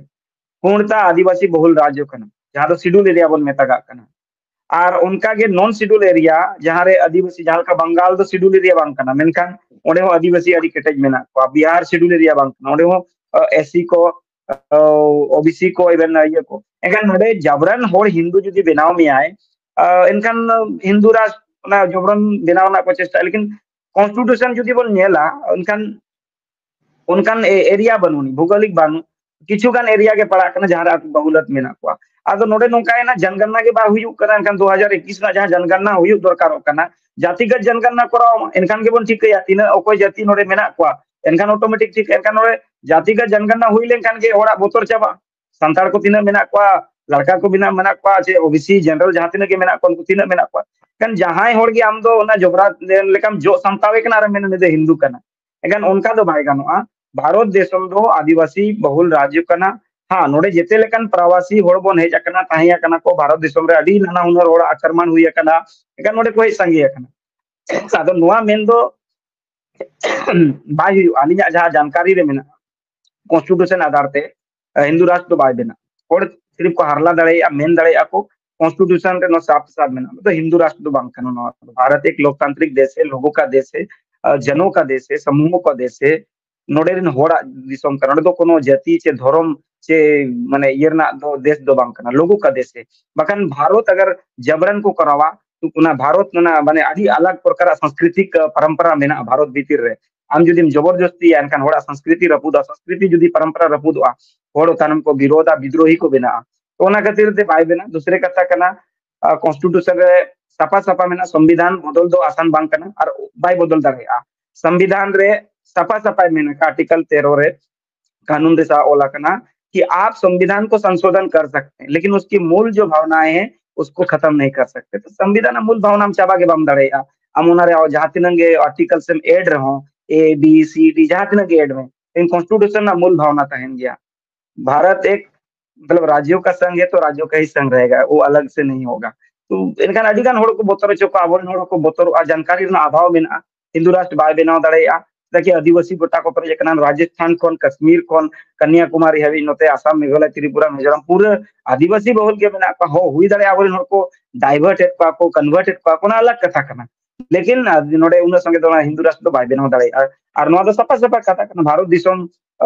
ᱯᱩᱱᱴᱟ ᱟᱹᱫᱤᱵᱟᱹᱥᱤ ᱵᱚᱦᱩᱞ ᱨᱟᱡᱽᱡᱚ ᱠᱟᱱᱟ, ᱡᱟᱦᱟᱸ ᱫᱚ ᱥᱤᱰᱩᱞ ᱮᱨᱤᱭᱟ ᱵᱚᱱ ᱢᱮᱛᱟᱜᱟᱜ ᱠᱟᱱᱟ᱾ ᱟᱨ ᱚᱱᱠᱟ ᱜᱮ ᱱᱚᱱ ᱥᱤᱰᱩᱞ ᱮᱨᱤᱭᱟ, ᱡᱟᱦᱟᱸ ᱨᱮ ᱟᱹᱫᱤᱵᱟᱹᱥᱤ, ᱡᱟᱦᱟᱸ ᱞᱮᱠᱟ ᱵᱟᱝᱜᱟᱞ ᱫᱚ ᱥᱤᱰᱩᱞ ᱮᱨᱤᱭᱟ ᱵᱟᱝ ᱠᱟᱱᱟ, ᱢᱮᱱᱠᱷᱟᱱ ᱚᱸᱰᱮ ᱦᱚᱸ ᱟᱹᱫᱤᱵᱟᱹᱥᱤ ᱟᱹᱰᱤ ᱠᱮᱴᱮᱡ ᱢᱮᱱᱟᱜ ᱠᱚᱣᱟ᱾ ᱵᱤᱦᱟᱨ ᱥᱤᱰᱩᱞ ᱮᱨᱤᱭᱟ ᱵᱟᱝ ᱠᱟᱱᱟ, ᱚᱸᱰᱮ ᱦᱚᱸ ᱮᱥ ᱥᱤ ᱠᱚ ᱳᱵᱤᱥᱤ ᱠᱚ, ᱤᱵᱷᱮᱱ ᱤᱭᱟᱹ ᱠᱚ᱾ ᱮᱱᱠᱷᱟᱱ ᱱᱚᱰᱮ ᱡᱟᱵᱨᱟᱱ ᱦᱚᱲ ᱦᱤᱱᱫᱩ ᱡᱩᱫᱤ ᱵᱮᱱᱟᱣ ᱢᱮᱭᱟᱭ, ᱟᱸ, ᱮᱱᱠᱷᱟᱱ ᱦᱤᱱᱫᱩ ᱨᱟᱥᱴᱨ ᱚᱱᱟ ᱡᱚᱵᱨᱟᱱ ᱵᱮᱱᱟᱣ ᱨᱮᱱᱟᱜ ᱠᱚ ᱪᱮᱥᱴᱟᱭᱟ, ᱞᱮᱠᱤᱱ ᱠᱚᱱᱥᱴᱤᱴᱤᱭᱩᱥᱚᱱ ᱡᱩᱫᱤ ᱵᱚᱱ ᱧᱮᱞᱟ, ᱮᱱᱠᱷᱟᱱ ᱚᱱᱠᱟᱱ ᱮ-, ᱮᱨᱤᱭᱟ ᱵᱟᱹᱱᱩᱜ ᱟᱹᱱᱤᱡ, ᱵᱷᱳᱜᱳᱞᱤᱠ ᱵᱟᱹᱱᱩᱜ, ᱠᱤᱪᱷᱩ ᱜᱟᱱ ᱮᱨᱤᱭᱟ ᱜᱮ ᱯᱟᱲᱟᱜ ᱠᱟᱱᱟ ᱡᱟᱦᱟᱸ ᱨᱮ ᱟᱹᱛᱩ ᱵᱟᱹᱦᱩᱞᱟᱛ ᱢᱮᱱᱟᱜ ᱠᱚᱣᱟ᱾ ᱟᱫᱚ ᱱᱚᱰᱮ ᱱᱚᱝᱠᱟᱭᱮᱱᱟ, ᱡᱚᱱᱜᱚᱱᱱᱟ ᱜᱮ ᱵᱟᱭ ᱦᱩᱭᱩᱜ ᱠᱟᱱᱟ, ᱮᱱᱠᱷᱟᱱ ᱫᱩ ᱦᱟᱡᱟᱨ ᱮᱠᱩᱥ ᱨᱮᱱᱟᱜ ᱡᱟᱦᱟᱸ ᱡᱚᱱᱜᱚᱱᱱᱟ ᱦᱩᱭᱩᱜ ᱫᱚᱨᱠᱟᱨᱚᱜ ᱠᱟᱱᱟ, ᱡᱟᱹᱛᱤᱜᱟᱛ ᱡᱚᱱᱜᱚᱱᱱᱟ ᱠᱚᱨᱟᱣ ᱢᱟ, ᱮᱱᱠᱷᱟᱱ ᱜᱮᱵᱚᱱ ᱴᱷᱤᱠᱟᱹᱭᱟ ᱛᱤᱱᱟᱹᱜ ᱚᱠᱚᱭ ᱡᱟᱹᱛᱤ ᱱᱚᱰᱮ ᱢᱮᱱᱟᱜ ᱠᱚᱣᱟ, ᱮᱱᱠᱷᱟᱱ ᱚᱴᱳᱢᱮᱴᱤᱠ ᱴᱷᱤᱠ, ᱮᱱᱠᱷᱟᱱ ᱱᱚᱰᱮ ᱡᱟᱹᱛᱤᱜᱟᱛ ᱡᱚᱱᱜᱚᱱᱱᱟ ᱦᱩᱭ ᱞᱮᱱᱠᱷᱟᱱ ᱜᱮ ᱦᱚᱲᱟᱜ ᱵᱚᱛᱚᱨ ᱪᱟᱵᱟᱜᱼᱟ᱾ ᱥᱟᱱᱛᱟᱲ ᱠᱚ ᱛᱤᱱᱟᱹᱜ ᱢᱮᱱᱟᱜ ᱠᱚᱣᱟ, ᱞᱟᱲᱠᱟ ᱠᱚ ᱵᱮᱱᱟᱜ ᱢᱮᱱᱟᱜ ᱠᱚᱣᱟ, ᱪᱮ ᱳᱵᱤᱥᱤ ᱡᱮᱱᱟᱨᱟᱞ ᱡᱟᱦᱟᱸ ᱛᱤᱱᱟᱹᱜ ᱜᱮ ᱢᱮᱱᱟᱜ ᱠᱚᱣᱟ, ᱩᱱᱠᱩ ᱛᱤᱱᱟᱹᱜ ᱢᱮᱱᱟᱜ ᱠᱚᱣᱟ, ᱮᱱᱠᱷᱟᱱ ᱡᱟᱦᱟᱸᱭ ᱦᱚᱲ ᱜᱮ ᱟᱢ ᱫᱚ ᱚᱱᱟ ᱡᱚᱵᱨᱟ ᱞᱮᱠᱟᱢ ᱡᱚᱜ ᱥᱟᱢᱴᱟᱣᱮ ᱠᱟᱱᱟ ᱟᱨᱮᱢ ᱢᱮᱱᱟ ᱦᱤᱱᱫᱩ ᱠᱟᱱᱟ᱾ ᱮᱱᱠᱷᱟᱱ ᱚᱱᱠᱟ ᱫᱚ ᱵᱟᱭ ᱜᱟᱱᱚᱜᱼᱟ᱾ ᱵᱷᱟᱨᱚᱛ ᱫᱤᱥᱚᱢ ᱫᱚ ᱟᱹᱫᱤᱵᱟᱹᱥᱤ ᱵᱚᱦᱩᱞ ᱨᱟᱡᱽᱡᱚ ᱠᱟᱱᱟ᱾ ᱦᱮᱸ, ᱱᱚᱰᱮ ᱡᱮᱛᱮ ᱞᱮᱠᱟᱱ ᱯᱨᱟᱣᱟᱥᱤ ᱦᱚᱲ ᱵᱚᱱ ᱦᱮᱡ ᱟᱠᱟᱱᱟ, ᱛᱟᱦᱮᱸ ᱟᱠᱟᱱᱟ ᱠᱚ, ᱵᱷᱟᱨᱚᱛ ᱫᱤᱥᱚᱢ ᱨᱮ ᱟᱹᱰᱤ ᱱᱟᱱᱟ ᱦᱩᱱᱟᱹᱨ ᱦᱚᱲᱟᱜ ᱟᱠᱨᱚᱢᱚᱱ ᱦᱩᱭ ᱟᱠᱟᱱᱟ, ᱮᱱᱠᱷᱟᱱ ᱱᱚᱰᱮ ᱠᱚ ᱦᱮᱡ ᱥᱟᱸᱜᱮ ᱟᱠᱟᱱᱟ᱾ ᱟᱫᱚ ᱱᱚᱣᱟ ᱢᱮᱱ ᱫᱚ ᱵᱟᱭ ᱦᱩᱭᱩᱜᱼᱟ᱾ ᱟᱹᱞᱤᱧᱟᱜ ᱡᱟᱦᱟᱸ ᱡᱟᱱᱠᱟᱨᱤ ᱨᱮ ᱢᱮᱱᱟᱜᱼᱟ, ᱠᱚᱱᱥᱴᱤᱴᱤᱭᱩᱥᱚᱱ ᱟᱫᱷᱟᱨ ᱛᱮ, ᱟᱸ, ᱦᱤᱱᱫᱩ ᱨᱟᱥᱴᱨ ᱫᱚ ᱵᱟᱭ ᱵᱮᱱᱟᱜᱼᱟ᱾ ᱦᱚᱲ ᱥᱤᱨᱤᱯ ᱠᱚ ᱦᱟᱨᱞᱟ ᱫᱟᱲᱮᱭᱟᱜᱼᱟ, ᱢᱮᱱ ᱫᱟᱲᱮᱭᱟᱜᱼᱟ ᱠᱚ, ᱠᱚᱱᱥᱴᱤᱴᱤᱭᱩᱥᱚᱱ ᱨᱮ ᱱᱚᱣᱟ ᱥᱟᱯ ᱥᱟᱯ ᱢᱮᱱᱟᱜᱼᱟ᱾ ᱱᱚᱣᱟ ᱫᱚ ᱦᱤᱱᱫᱩ ᱨᱟᱥᱴᱨ ᱫᱚ ᱵᱟᱝ ᱠᱟᱱᱟ᱾ ᱱᱚᱣᱟ ᱫᱚ ᱵᱷᱟᱨᱚᱛ ᱮᱠ ᱞᱳᱠᱛᱟᱱᱛᱨᱤᱠ ᱫᱮᱥ ᱦᱮ, ᱞᱳᱜᱳ ᱠᱟ ᱫᱮᱥ ᱦᱮ, ᱟᱸ, ᱡᱚᱱᱚ ᱠᱟ ᱫᱮᱥ ᱦᱮ, ᱥᱟᱢᱩᱦᱚ ᱠᱟ ᱫᱮᱥ ᱦᱮ᱾ ᱱᱚᱰᱮ ᱨᱮᱱ ᱦᱚᱲᱟᱜ ᱫᱤᱥᱚᱢ ᱠᱟᱱᱟ᱾ ᱱᱚᱰᱮ ᱫᱚ ᱠᱳᱱᱳ ᱡᱟᱹᱛᱤ ᱪᱮ ᱫᱷᱚᱨᱚᱢ ᱪᱮ ᱢᱟᱱᱮ ᱤᱭᱟᱹ ᱨᱮᱱᱟᱜ ᱫᱚ ᱫᱮᱥ ᱫᱚ ᱵᱟᱝ ᱠᱟᱱᱟ, ᱞᱳᱜᱳ ᱠᱟ ᱫᱮᱥ ᱦᱮ᱾ ᱵᱟᱠᱷᱟᱱ ᱵᱷᱟᱨᱚᱛ ᱟᱜᱟᱨ ᱡᱟᱵᱨᱟᱱ ᱠᱚ ᱠᱚᱨᱟᱣᱟ, ᱛᱚ ᱚᱱᱟ ᱵᱷᱟᱨᱚᱛ ᱚᱱᱟ ᱢᱟᱱᱮ ᱟᱹᱰᱤ ᱟᱞᱟᱜᱽ ᱯᱨᱚᱠᱟᱨᱟᱜ ᱥᱚᱝᱥᱠᱨᱤᱛᱤᱠ ᱯᱚᱨᱚᱢᱯᱚᱨᱟ ᱢᱮᱱᱟᱜᱼᱟ ᱵᱷᱟᱨᱚᱛ ᱵᱷᱤᱛᱤᱨ ᱨᱮ᱾ ᱟᱢ ᱡᱩᱫᱤᱢ ᱡᱚᱵᱚᱨ ᱡᱚᱥᱛᱤᱭᱟ, ᱮᱱᱠᱷᱟᱱ ᱦᱚᱲᱟᱜ ᱥᱚᱝᱥᱠᱨᱤᱛᱤ ᱨᱟᱹᱯᱩᱫᱚᱜᱼᱟ, ᱥᱚᱝᱥᱠᱨᱤᱛᱤ ᱡᱩᱫᱤ ᱯᱚᱨᱚᱢᱯᱚᱨᱟ ᱨᱟᱹᱯᱩᱫᱚᱜᱼᱟ, ᱦᱚᱲ ᱛᱟᱭᱱᱚᱢ ᱠᱚ ᱵᱤᱨᱳᱫᱟ, ᱵᱤᱫᱨᱳᱦᱤ ᱠᱚ ᱵᱮᱱᱟᱜᱼᱟ᱾ ᱛᱚ ᱚᱱᱟ ᱠᱷᱟᱹᱛᱤᱨ ᱛᱮ ᱵᱟᱭ ᱵᱮᱱᱟᱜᱼᱟ᱾ ᱫᱩᱥᱨᱮ ᱠᱟᱛᱷᱟ ᱠᱟᱱᱟ, ᱟᱸ, ᱠᱚᱱᱥᱴᱤᱴᱤᱭᱩᱥᱚᱱ ᱨᱮ ᱥᱟᱯᱷᱟ ᱥᱟᱯᱷᱟ ᱢᱮᱱᱟᱜᱼᱟ, ᱥᱚᱝᱵᱤᱫᱷᱟᱱ ᱵᱚᱫᱚᱞ ᱫᱚ ᱟᱥᱟᱱ ᱵᱟᱝ ᱠᱟᱱᱟ ᱟᱨ ᱵᱟᱭ ᱵᱚᱫᱚᱞ ᱫᱟᱲᱮᱭᱟᱜᱼᱟ᱾ ᱥᱚᱝᱵᱤᱫᱷᱟᱱ ᱨᱮ ᱥᱟᱯᱷᱟ ᱥᱟᱯᱷᱟᱭ ᱢᱮᱱ ᱟᱠᱟᱫ, ᱟᱨᱴᱤᱠᱚᱞ ᱛᱮᱨᱚ ᱨᱮ ᱠᱟᱱᱩᱱ ᱨᱮ ᱥᱟ ᱚᱞ ᱟᱠᱟᱱᱟ ᱠᱤ ᱟᱯ ᱥᱚᱝᱵᱤᱫᱷᱟᱱ ᱠᱚ ᱥᱚᱝᱥᱳᱫᱷᱚᱱ ᱠᱟᱨ ᱥᱟᱠᱛᱮ ᱦᱮᱸ, ᱞᱮᱠᱤᱱ ᱩᱥᱠᱤ ᱢᱩᱞ ᱡᱚ ᱵᱷᱟᱵᱽᱱᱟᱭᱮᱸ ᱦᱮᱸ, ᱩᱥᱠᱚ ᱠᱷᱟᱛᱟᱢ ᱱᱟᱦᱤ ᱠᱟᱨ ᱥᱟᱠᱛᱮ᱾ ᱛᱚ ᱥᱚᱝᱵᱤᱫᱷᱟᱱ ᱨᱮᱱᱟᱜ ᱢᱩᱞ ᱵᱷᱟᱵᱽᱱᱟᱢ ᱪᱟᱵᱟ ᱜᱮ ᱵᱟᱢ ᱫᱟᱲᱮᱭᱟᱜᱼᱟ᱾ ᱟᱢ ᱚᱱᱟ ᱨᱮ ᱡᱟᱦᱟᱸ ᱛᱤᱱᱟᱹᱜ ᱜᱮ ᱟᱨᱴᱤᱠᱚᱞᱥ ᱮᱢ ᱮᱰ ᱨᱮᱦᱚᱸ, ᱮ, ᱵᱤ, ᱥᱤ, ᱰᱤ, ᱡᱟᱦᱟᱸ ᱛᱤᱱᱟᱹᱜ ᱜᱮ ᱮᱰ ᱢᱮ, ᱞᱮᱠᱤᱱ ᱠᱚᱱᱥᱴᱤᱴᱤᱭᱩᱥᱚᱱ ᱨᱮᱱᱟᱜ ᱢᱩᱞ ᱵᱷᱟᱵᱽᱱᱟ ᱛᱟᱦᱮᱱ ᱜᱮᱭᱟ᱾ ᱵᱷᱟᱨᱚᱛ ᱮᱠ ᱢᱚᱛᱞᱚᱵ ᱨᱟᱡᱽᱭᱚ ᱠᱟ ᱥᱚᱝᱜᱷ ᱦᱮ ᱛᱚ ᱨᱟᱡᱽᱭᱚ ᱠᱟ ᱦᱤ ᱥᱚᱝᱜᱷ ᱨᱟᱦᱮᱜᱟ, ᱣᱳ ᱟᱞᱟᱜᱽ ᱥᱮ ᱱᱟᱦᱤ ᱦᱳᱜᱟ᱾ ᱛᱚ ᱮᱱᱠᱷᱟᱱ ᱟᱹᱰᱤ ᱜᱟᱱ ᱦᱚᱲ ᱠᱚ ᱵᱚᱛᱚᱨ ᱦᱚᱪᱚ ᱠᱚᱣᱟ, ᱟᱵᱚᱨᱮᱱ ᱦᱚᱲ ᱠᱚ ᱵᱚᱛᱚᱨᱚᱜᱼᱟ, ᱡᱟᱱᱠᱟᱨᱤ ᱨᱮᱱᱟᱜ ᱚᱵᱷᱟᱵᱽ ᱢᱮᱱᱟᱜᱼᱟ᱾ ᱦᱤᱱᱫᱩ ᱨᱟᱥᱴᱨ ᱵᱟᱭ ᱵᱮᱱᱟᱣ ᱫᱟᱲᱮᱭᱟᱜᱼᱟ᱾ ᱪᱮᱫᱟᱜ ᱠᱤ ᱟᱹᱫᱤᱵᱟᱹᱥᱤ ᱜᱚᱴᱟ ᱠᱚ ᱯᱮᱨᱮᱡ ᱟᱠᱟᱱᱟ, ᱨᱟᱡᱚᱥᱛᱷᱟᱱ ᱠᱷᱚᱱ ᱠᱟᱥᱢᱤᱨ ᱠᱷᱚᱱ ᱠᱟᱱᱱᱟᱭᱟᱠᱩᱢᱟᱨᱤ ᱦᱟᱹᱵᱤᱡ, ᱱᱚᱛᱮ ᱟᱥᱟᱢ, ᱢᱮᱜᱷᱟᱞᱚᱭ, ᱛᱨᱤᱯᱩᱨᱟ, ᱢᱤᱡᱳᱨᱟᱢ, ᱯᱩᱨᱟᱹ ᱟᱹᱫᱤᱵᱟᱹᱥᱤ ᱵᱚᱦᱩᱞ ᱜᱮ ᱢᱮᱱᱟᱜ ᱠᱚᱣᱟ᱾ ᱦᱚᱸ, ᱦᱩᱭ ᱫᱟᱲᱮᱭᱟᱜᱼᱟ ᱟᱵᱚᱨᱮᱱ ᱦᱚᱲ ᱠᱚ ᱰᱟᱭᱵᱷᱟᱨᱴ ᱮᱫ ᱠᱚᱣᱟ ᱠᱚ, ᱠᱚᱱᱵᱷᱟᱨᱴ ᱮᱫ ᱠᱚᱣᱟ ᱠᱚ, ᱚᱱᱟ ᱟᱞᱟᱜᱽ ᱠᱟᱛᱷᱟ ᱠᱟᱱᱟ᱾ ᱞᱮᱠᱤᱱ ᱟᱨ ᱱᱚᱰᱮ ᱩᱱᱟᱹᱜ ᱥᱚᱸᱜᱮ ᱫᱚ ᱚᱱᱟ ᱦᱤᱱᱫᱩ ᱨᱟᱥᱴᱨ ᱫᱚ ᱵᱟᱭ ᱵᱮᱱᱟᱣ ᱫᱟᱲᱮᱭᱟᱜᱼᱟ᱾ ᱟᱨ ᱱᱚᱣᱟ ᱫᱚ ᱥᱟᱯᱷᱟ ᱥᱟᱯᱷᱟ ᱠᱟᱛᱷᱟ ᱠᱟᱱᱟ, ᱵᱷᱟᱨᱚᱛ ᱫᱤᱥᱚᱢ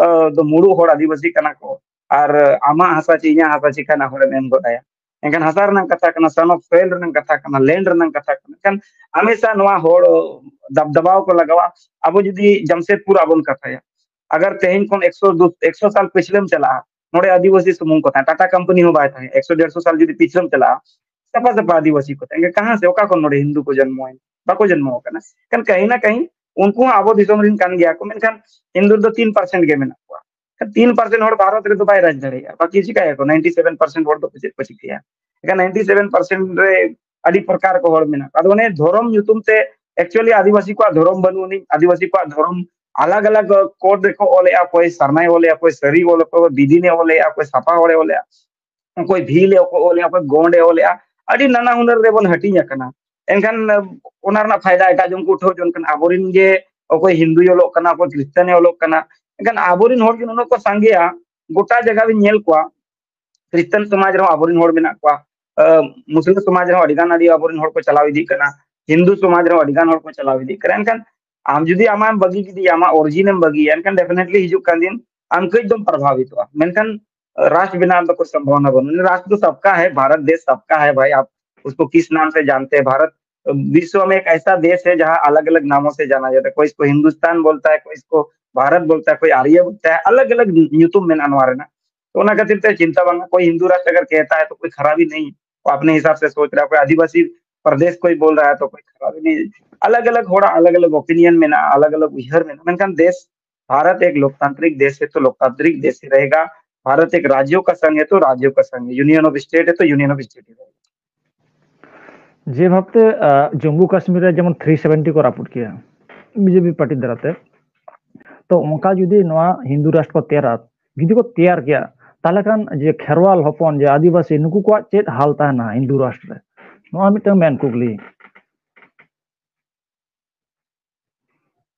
ᱫᱚ ᱢᱩᱲᱩ ᱦᱚᱲ ᱟᱹᱫᱤᱵᱟᱹᱥᱤ ᱠᱟᱱᱟ ᱠᱚ, ᱟᱨ ᱟᱢᱟᱜ ᱦᱟᱥᱟ ᱪᱮ ᱤᱧᱟᱹᱜ ᱦᱟᱥᱟ ᱪᱮ ᱠᱟᱱᱟ ᱦᱚᱲᱮᱢ ᱮᱢ ᱜᱚᱫ ᱟᱭᱟ᱾ ᱮᱱᱠᱷᱟᱱ ᱦᱟᱥᱟ ᱨᱮᱱᱟᱜ ᱠᱟᱛᱷᱟ ᱠᱟᱱᱟ, ᱥᱟᱱᱚᱠ ᱥᱚᱭᱮᱞ ᱨᱮᱱᱟᱜ ᱠᱟᱛᱷᱟ ᱠᱟᱱᱟ, ᱞᱮᱱᱰ ᱨᱮᱱᱟᱜ ᱠᱟᱛᱷᱟ ᱠᱟᱱᱟ᱾ ᱮᱱᱠᱷᱟᱱ ᱦᱟᱢᱮᱥᱟ ᱱᱚᱣᱟ ᱦᱚᱲ ᱫᱟᱵ ᱫᱟᱵᱟᱣ ᱠᱚ ᱞᱟᱜᱟᱣᱟ᱾ ᱟᱵᱚ ᱡᱩᱫᱤ ᱡᱟᱢᱥᱮᱫᱽᱯᱩᱨ ᱟᱵᱚᱱ ᱠᱟᱛᱷᱟᱭᱟ, ᱟᱜᱟᱨ ᱛᱮᱦᱮᱧ ᱠᱷᱚᱱ ᱮᱠᱥᱚ ᱫᱩ ᱮᱠᱥᱚ ᱥᱟᱞ ᱯᱤᱪᱷᱞᱮᱢ ᱪᱟᱞᱟᱜᱼᱟ, ᱱᱚᱰᱮ ᱟᱹᱫᱤᱵᱟᱹᱥᱤ ᱥᱩᱢᱩᱝ ᱠᱚ ᱛᱟᱦᱮᱸ, ᱴᱟᱴᱟ ᱠᱚᱢᱯᱟᱱᱤ ᱦᱚᱸ ᱵᱟᱭ ᱛᱟᱦᱮᱸ, ᱮᱠᱥᱚ ᱰᱮᱲᱥᱚ ᱥᱟᱞ ᱡᱩᱫᱤ ᱯᱤᱪᱷᱞᱮᱢ ᱪᱟᱞᱟᱜᱼᱟ, ᱥᱟᱯᱷᱟ ᱥᱟᱯᱷᱟ ᱟᱹᱫᱤᱵᱟᱹᱥᱤ ᱠᱚ ᱛᱟᱦᱮᱸ᱾ ᱮᱱᱠᱷᱟᱱ ᱠᱟᱦᱟᱸ ᱥᱮ, ᱚᱠᱟ ᱠᱷᱚᱱ ᱱᱚᱰᱮ ᱦᱤᱱᱫᱩ ᱠᱚ ᱡᱚᱱᱢᱚᱭᱮᱱᱟ? ᱵᱟᱠᱚ ᱡᱚᱱᱢᱚ ᱟᱠᱟᱱᱟ᱾ ᱮᱱᱠᱷᱟᱱ ᱠᱟᱹᱦᱤ ᱱᱟ ᱠᱟᱹᱦᱤ ᱩᱱᱠᱩ ᱦᱚᱸ ᱟᱵᱚ ᱫᱤᱥᱚᱢ ᱨᱮᱱ ᱠᱟᱱ ᱜᱮᱭᱟ ᱠᱚ, ᱢᱮᱱᱠᱷᱟᱱ ᱦᱤᱱᱫᱩ ᱫᱚ ᱛᱤᱱ ᱯᱟᱨᱥᱮᱱᱴ ᱜᱮ ᱢᱮᱱᱟᱜ ᱠᱚᱣᱟ᱾ ᱛᱤᱱ ᱯᱟᱨᱥᱮᱱᱴ ᱦᱚᱲ ᱵᱷᱟᱨᱚᱛ ᱨᱮᱫᱚ ᱵᱟᱭ ᱨᱟᱡᱽ ᱫᱟᱲᱮᱭᱟᱜᱼᱟ, ᱵᱟᱠᱤ ᱪᱤᱠᱟᱹᱭᱟᱠᱚ? ᱱᱟᱭᱤᱱᱴᱤ ᱥᱮᱵᱷᱮᱱ ᱯᱟᱨᱥᱮᱱᱴ ᱦᱚᱲ ᱫᱚ ᱪᱮᱫ ᱠᱚ ᱪᱤᱠᱟᱹᱭᱟ? ᱮᱱᱠᱷᱟᱱ ᱱᱟᱭᱤᱱᱴᱤ ᱥᱮᱵᱷᱮᱱ ᱯᱟᱨᱥᱮᱱᱴ ᱨᱮ ᱟᱹᱰᱤ ᱯᱨᱚᱠᱟᱨ ᱠᱚ ᱦᱚᱲ ᱢᱮᱱᱟᱜ ᱠᱚᱣᱟ᱾ ᱟᱫᱚ ᱚᱱᱮ ᱫᱷᱚᱨᱚᱢ ᱧᱩᱛᱩᱢ ᱛᱮ, actually ᱟᱹᱫᱤᱵᱟᱹᱥᱤ ᱠᱚᱣᱟᱜ ᱫᱷᱚᱨᱚᱢ ᱵᱟᱹᱱᱩᱜ ᱟᱹᱱᱤᱡ, ᱟᱹᱫᱤᱵᱟᱹᱥᱤ ᱠᱚᱣᱟᱜ ᱫᱷᱚᱨᱚᱢ ᱟᱞᱟᱜᱽ ᱟᱞᱟᱜᱽ ᱠᱳᱰ ᱨᱮᱠᱚ ᱚᱞᱮᱜᱼᱟ, ᱚᱠᱚᱭ ᱥᱟᱨᱱᱟᱭ ᱚᱞᱮᱜᱼᱟ, ᱚᱠᱚᱭ ᱥᱟᱹᱨᱤ ᱚᱞ, ᱚᱠᱚᱭ ᱵᱤᱫᱤᱱᱮ ᱚᱞᱮᱜᱼᱟ, ᱚᱠᱚᱭ ᱥᱟᱯᱟ ᱦᱚᱲᱮ ᱚᱞᱮᱜᱼᱟ, ᱚᱠᱚᱭ ᱵᱷᱤᱞ ᱮ ᱚᱞᱮᱜᱼᱟ, ᱚᱠᱚᱭ ᱜᱚᱸᱰ ᱮ ᱚᱞᱮᱜᱼᱟ, ᱟᱹᱰᱤ ᱱᱟᱱᱟ ᱦᱩᱱᱟᱹᱨ ᱨᱮᱵᱚᱱ ᱦᱟᱹᱴᱤᱧ ᱟᱠᱟᱱᱟ᱾ ᱮᱱᱠᱷᱟᱱ ᱚᱱᱟ ᱨᱮᱱᱟᱜ ᱯᱷᱟᱭᱫᱟ ᱮᱴᱟᱜ ᱡᱚᱱ ᱠᱚ ᱩᱴᱷᱟᱹᱣ ᱡᱚᱝ ᱠᱟᱱᱟ᱾ ᱟᱵᱚᱨᱮᱱ ᱜᱮ ᱚᱠᱚᱭ ᱦᱤᱱᱫᱩᱭ ᱚᱞᱚᱜ ᱠᱟᱱᱟ, ᱚᱠᱚᱭ ᱠᱷᱨᱤᱥᱴᱟᱱᱮ ᱚᱞᱚᱜ ᱠᱟᱱᱟ, ᱮᱱᱠᱷᱟᱱ ᱟᱵᱚᱨᱮᱱ ᱦᱚᱲ ᱜᱮ ᱱᱩᱱᱟᱹᱜ ᱠᱚ ᱥᱟᱸᱜᱮᱭᱟ, ᱜᱚᱴᱟ ᱡᱟᱭᱜᱟ ᱵᱤᱱ ᱧᱮᱞ ᱠᱚᱣᱟ, ᱠᱷᱨᱤᱥᱴᱟᱱ ᱥᱚᱢᱟᱡᱽ ᱨᱮᱦᱚᱸ ᱟᱵᱚᱨᱮᱱ ᱦᱚᱲ ᱢᱮᱱᱟᱜ ᱠᱚᱣᱟ, ᱟᱸ, ᱢᱩᱥᱞᱟᱹ ᱥᱚᱢᱟᱡᱽ ᱨᱮᱦᱚᱸ ᱟᱹᱰᱤ ᱜᱟᱱ ᱟᱹᱰᱤ ᱟᱵᱚᱨᱮᱱ ᱦᱚᱲ ᱠᱚ ᱪᱟᱞᱟᱣ ᱤᱫᱤᱜ ᱠᱟᱱᱟ, ᱦᱤᱱᱫᱩ ᱥᱚᱢᱟᱡᱽ ᱨᱮᱦᱚᱸ ᱟᱹᱰᱤ ᱜᱟᱱ ᱦᱚᱲ ᱠᱚ ᱪᱟᱞᱟᱣ ᱤᱫᱤᱜ ᱠᱟᱱᱟ᱾ ᱮᱱᱠᱷᱟᱱ ᱟᱢ ᱡᱩᱫᱤ ᱟᱢᱟᱜ ᱮᱢ ᱵᱟᱹᱜᱤ ᱠᱮᱫᱮᱭᱟ, ᱟᱢᱟᱜ origin ᱮᱢ ᱵᱟᱹᱜᱤᱭᱟ, ᱮᱱᱠᱷᱟᱱ definitely ᱦᱤᱡᱩᱜ ᱠᱟᱱ ᱫᱤᱱ ᱟᱢ ᱠᱟᱹᱡ ᱫᱚᱢ ᱯᱨᱚᱵᱷᱟᱵᱤᱛᱚᱜᱼᱟ᱾ ᱢᱮᱱᱠᱷᱟᱱ ᱨᱟᱥᱴᱨ ᱵᱮᱱᱟᱣ ᱫᱚ ᱠᱳᱭ ᱥᱚᱢᱵᱷᱚᱵᱚᱱᱟ ᱵᱟᱹᱱᱩᱜᱼᱟ᱾ ᱨᱟᱥᱴᱨ ᱫᱚ ᱥᱟᱵᱠᱟ ᱦᱟᱭ, ᱵᱷᱟᱨᱚᱛ ᱫᱮᱥ ᱥᱟᱵᱠᱟ ᱦᱟᱭ ᱵᱷᱟᱭ, ᱟᱯ ᱩᱥᱠᱳ ᱠᱤᱥ ᱱᱟᱢ ᱥᱮ ᱡᱟᱱᱛᱮ ᱦᱟᱭ? ᱵᱷᱟᱨᱚᱛ ᱵᱤᱥᱣ ᱢᱮ ᱮᱠ ᱟᱭᱥᱟ ᱫᱮᱥ ᱦᱟᱭ ᱡᱟᱦᱟᱸ ᱟᱞᱟᱜᱽ ᱟᱞᱟᱜᱽ ᱱᱟᱢᱚ ᱥᱮ ᱡᱟᱱᱟ ᱡᱟᱛᱟ ᱦᱟᱭ, ᱠᱳᱭ ᱤᱥᱠᱳ ᱦᱤᱱᱫᱩᱥᱛᱟᱱ ᱵᱚᱞᱛᱟ ᱦᱟᱭ, ᱠᱳᱭ ᱤᱥᱠᱳ ᱵᱷᱟᱨᱚᱛ ᱵᱚᱞᱛᱟ ᱦᱟᱭ, ᱠᱳᱭ ᱟᱨᱭᱟ ᱵᱚᱞᱛᱟ ᱦᱟᱭ, ᱟᱞᱟᱜᱽ ᱟᱞᱟᱜᱽ ᱧᱩᱛᱩᱢ ᱢᱮᱱᱟᱜᱼᱟ ᱱᱚᱣᱟ ᱨᱮᱱᱟᱜ᱾ ᱛᱚ ᱚᱱᱟ ᱠᱷᱟᱹᱛᱤᱨ ᱛᱮ ᱪᱤᱱᱛᱟ ᱵᱷᱟᱵᱽᱱᱟ, ᱠᱳᱭ ᱦᱤᱱᱫᱩ ᱨᱟᱥᱴᱨ ᱟᱜᱟᱨ ᱠᱮᱦᱛᱟ ᱦᱟᱭ ᱛᱚ ᱠᱳᱭ ᱠᱷᱟᱨᱟᱵᱤ ᱱᱟᱦᱤ, ᱠᱳᱭ ᱟᱯᱱᱮ ᱦᱤᱥᱟᱵ ᱥᱮ ᱥᱳᱪ ᱨᱟᱦᱟ ᱦᱟᱭ, ᱠᱳᱭ ᱟᱫᱤᱵᱟᱥᱤ ᱯᱨᱚᱫᱮᱥ ᱠᱳᱭ ᱵᱳᱞ ᱨᱟᱦᱟ ᱦᱟᱭ ᱛᱚ ᱠᱳᱭ ᱠᱷᱟᱨᱟᱵᱤ ᱱᱟᱦᱤ᱾ ᱟᱞᱟᱜᱽ ᱟᱞᱟᱜᱽ ᱦᱚᱲᱟᱜ ᱟᱞᱟᱜᱽ ᱟᱞᱟᱜᱽ opinion ᱢᱮᱱᱟᱜᱼᱟ, ᱟᱞᱟᱜᱽ ᱟᱞᱟᱜᱽ ᱩᱭᱦᱟᱹᱨ ᱢᱮᱱᱟᱜᱼᱟ, ᱢᱮᱱᱠᱷᱟᱱ ᱫᱮᱥ ᱵᱷᱟᱨᱚᱛ ᱮᱠ ᱞᱳᱠᱛᱟᱱᱛᱨᱤᱠ ᱫᱮᱥ ᱦᱟᱭ ᱛᱚ ᱞᱳᱠᱛᱟᱱᱛᱨᱤᱠ ᱫᱮᱥ ᱦᱤ ᱨᱟᱦᱮᱜᱟ, ᱵᱷᱟᱨᱚᱛ ᱮᱠ ᱨᱟᱡᱽᱭᱚ ᱠᱟ ᱥᱚᱝᱜᱷ ᱦᱟᱭ ᱛᱚ ᱨᱟᱡᱽᱭᱚ ᱠᱟ ᱥᱚᱝᱜᱷ ᱦᱟᱭ, ᱭᱩᱱᱤᱭᱚᱱ ᱚᱯᱷ ᱥᱴᱮᱴ ᱦᱟᱭ ᱛᱚ ᱭᱩᱱᱤᱭᱚᱱ ᱚᱯᱷ ᱥᱴᱮᱴ ᱦᱤ ᱨᱟᱦᱮᱜᱟ᱾ ᱡᱮ ᱵᱷᱟᱵᱛᱮ ᱡᱚᱢᱢᱩ ᱠᱟᱥᱢᱤᱨ ᱨᱮ ᱡᱮᱢᱚᱱ ᱛᱷᱨᱤ ᱥᱮᱵᱷᱮᱱᱴᱤ ᱠᱚ ᱨᱟᱹᱯᱩᱫ ᱠᱮᱭᱟ ᱵᱤᱡᱮᱯᱤ ᱯᱟᱨᱴᱤ ᱫᱟᱨᱟᱭ ᱛᱮ, ᱛᱚ ᱚᱱᱠᱟ ᱡᱩᱫᱤ ᱱᱚᱣᱟ ᱦᱤᱱᱫᱩ ᱨᱟᱥᱴᱨ ᱠᱚ ᱛᱮᱭᱟᱨᱟ, ᱡᱩᱫᱤ ᱠᱚ ᱛᱮᱭᱟᱨ ᱠᱮᱭᱟ, ᱛᱟᱦᱚᱞᱮ ᱠᱷᱟᱱ ᱡᱮ ᱠᱷᱮᱨᱣᱟᱞ ᱦᱚᱯᱚᱱ, ᱡᱮ ᱟᱹᱫᱤᱵᱟᱹᱥᱤ, ᱱᱩᱠᱩ ᱠᱚᱣᱟᱜ ᱪᱮᱫ ᱦᱟᱞ ᱛᱟᱦᱮᱱᱟ ᱦᱤᱱᱫᱩ ᱨᱟᱥᱴᱨ ᱨᱮ? ᱱᱚᱣᱟ ᱢᱤᱫᱴᱟᱝ ᱢᱮᱱ ᱠᱩᱠᱞᱤ᱾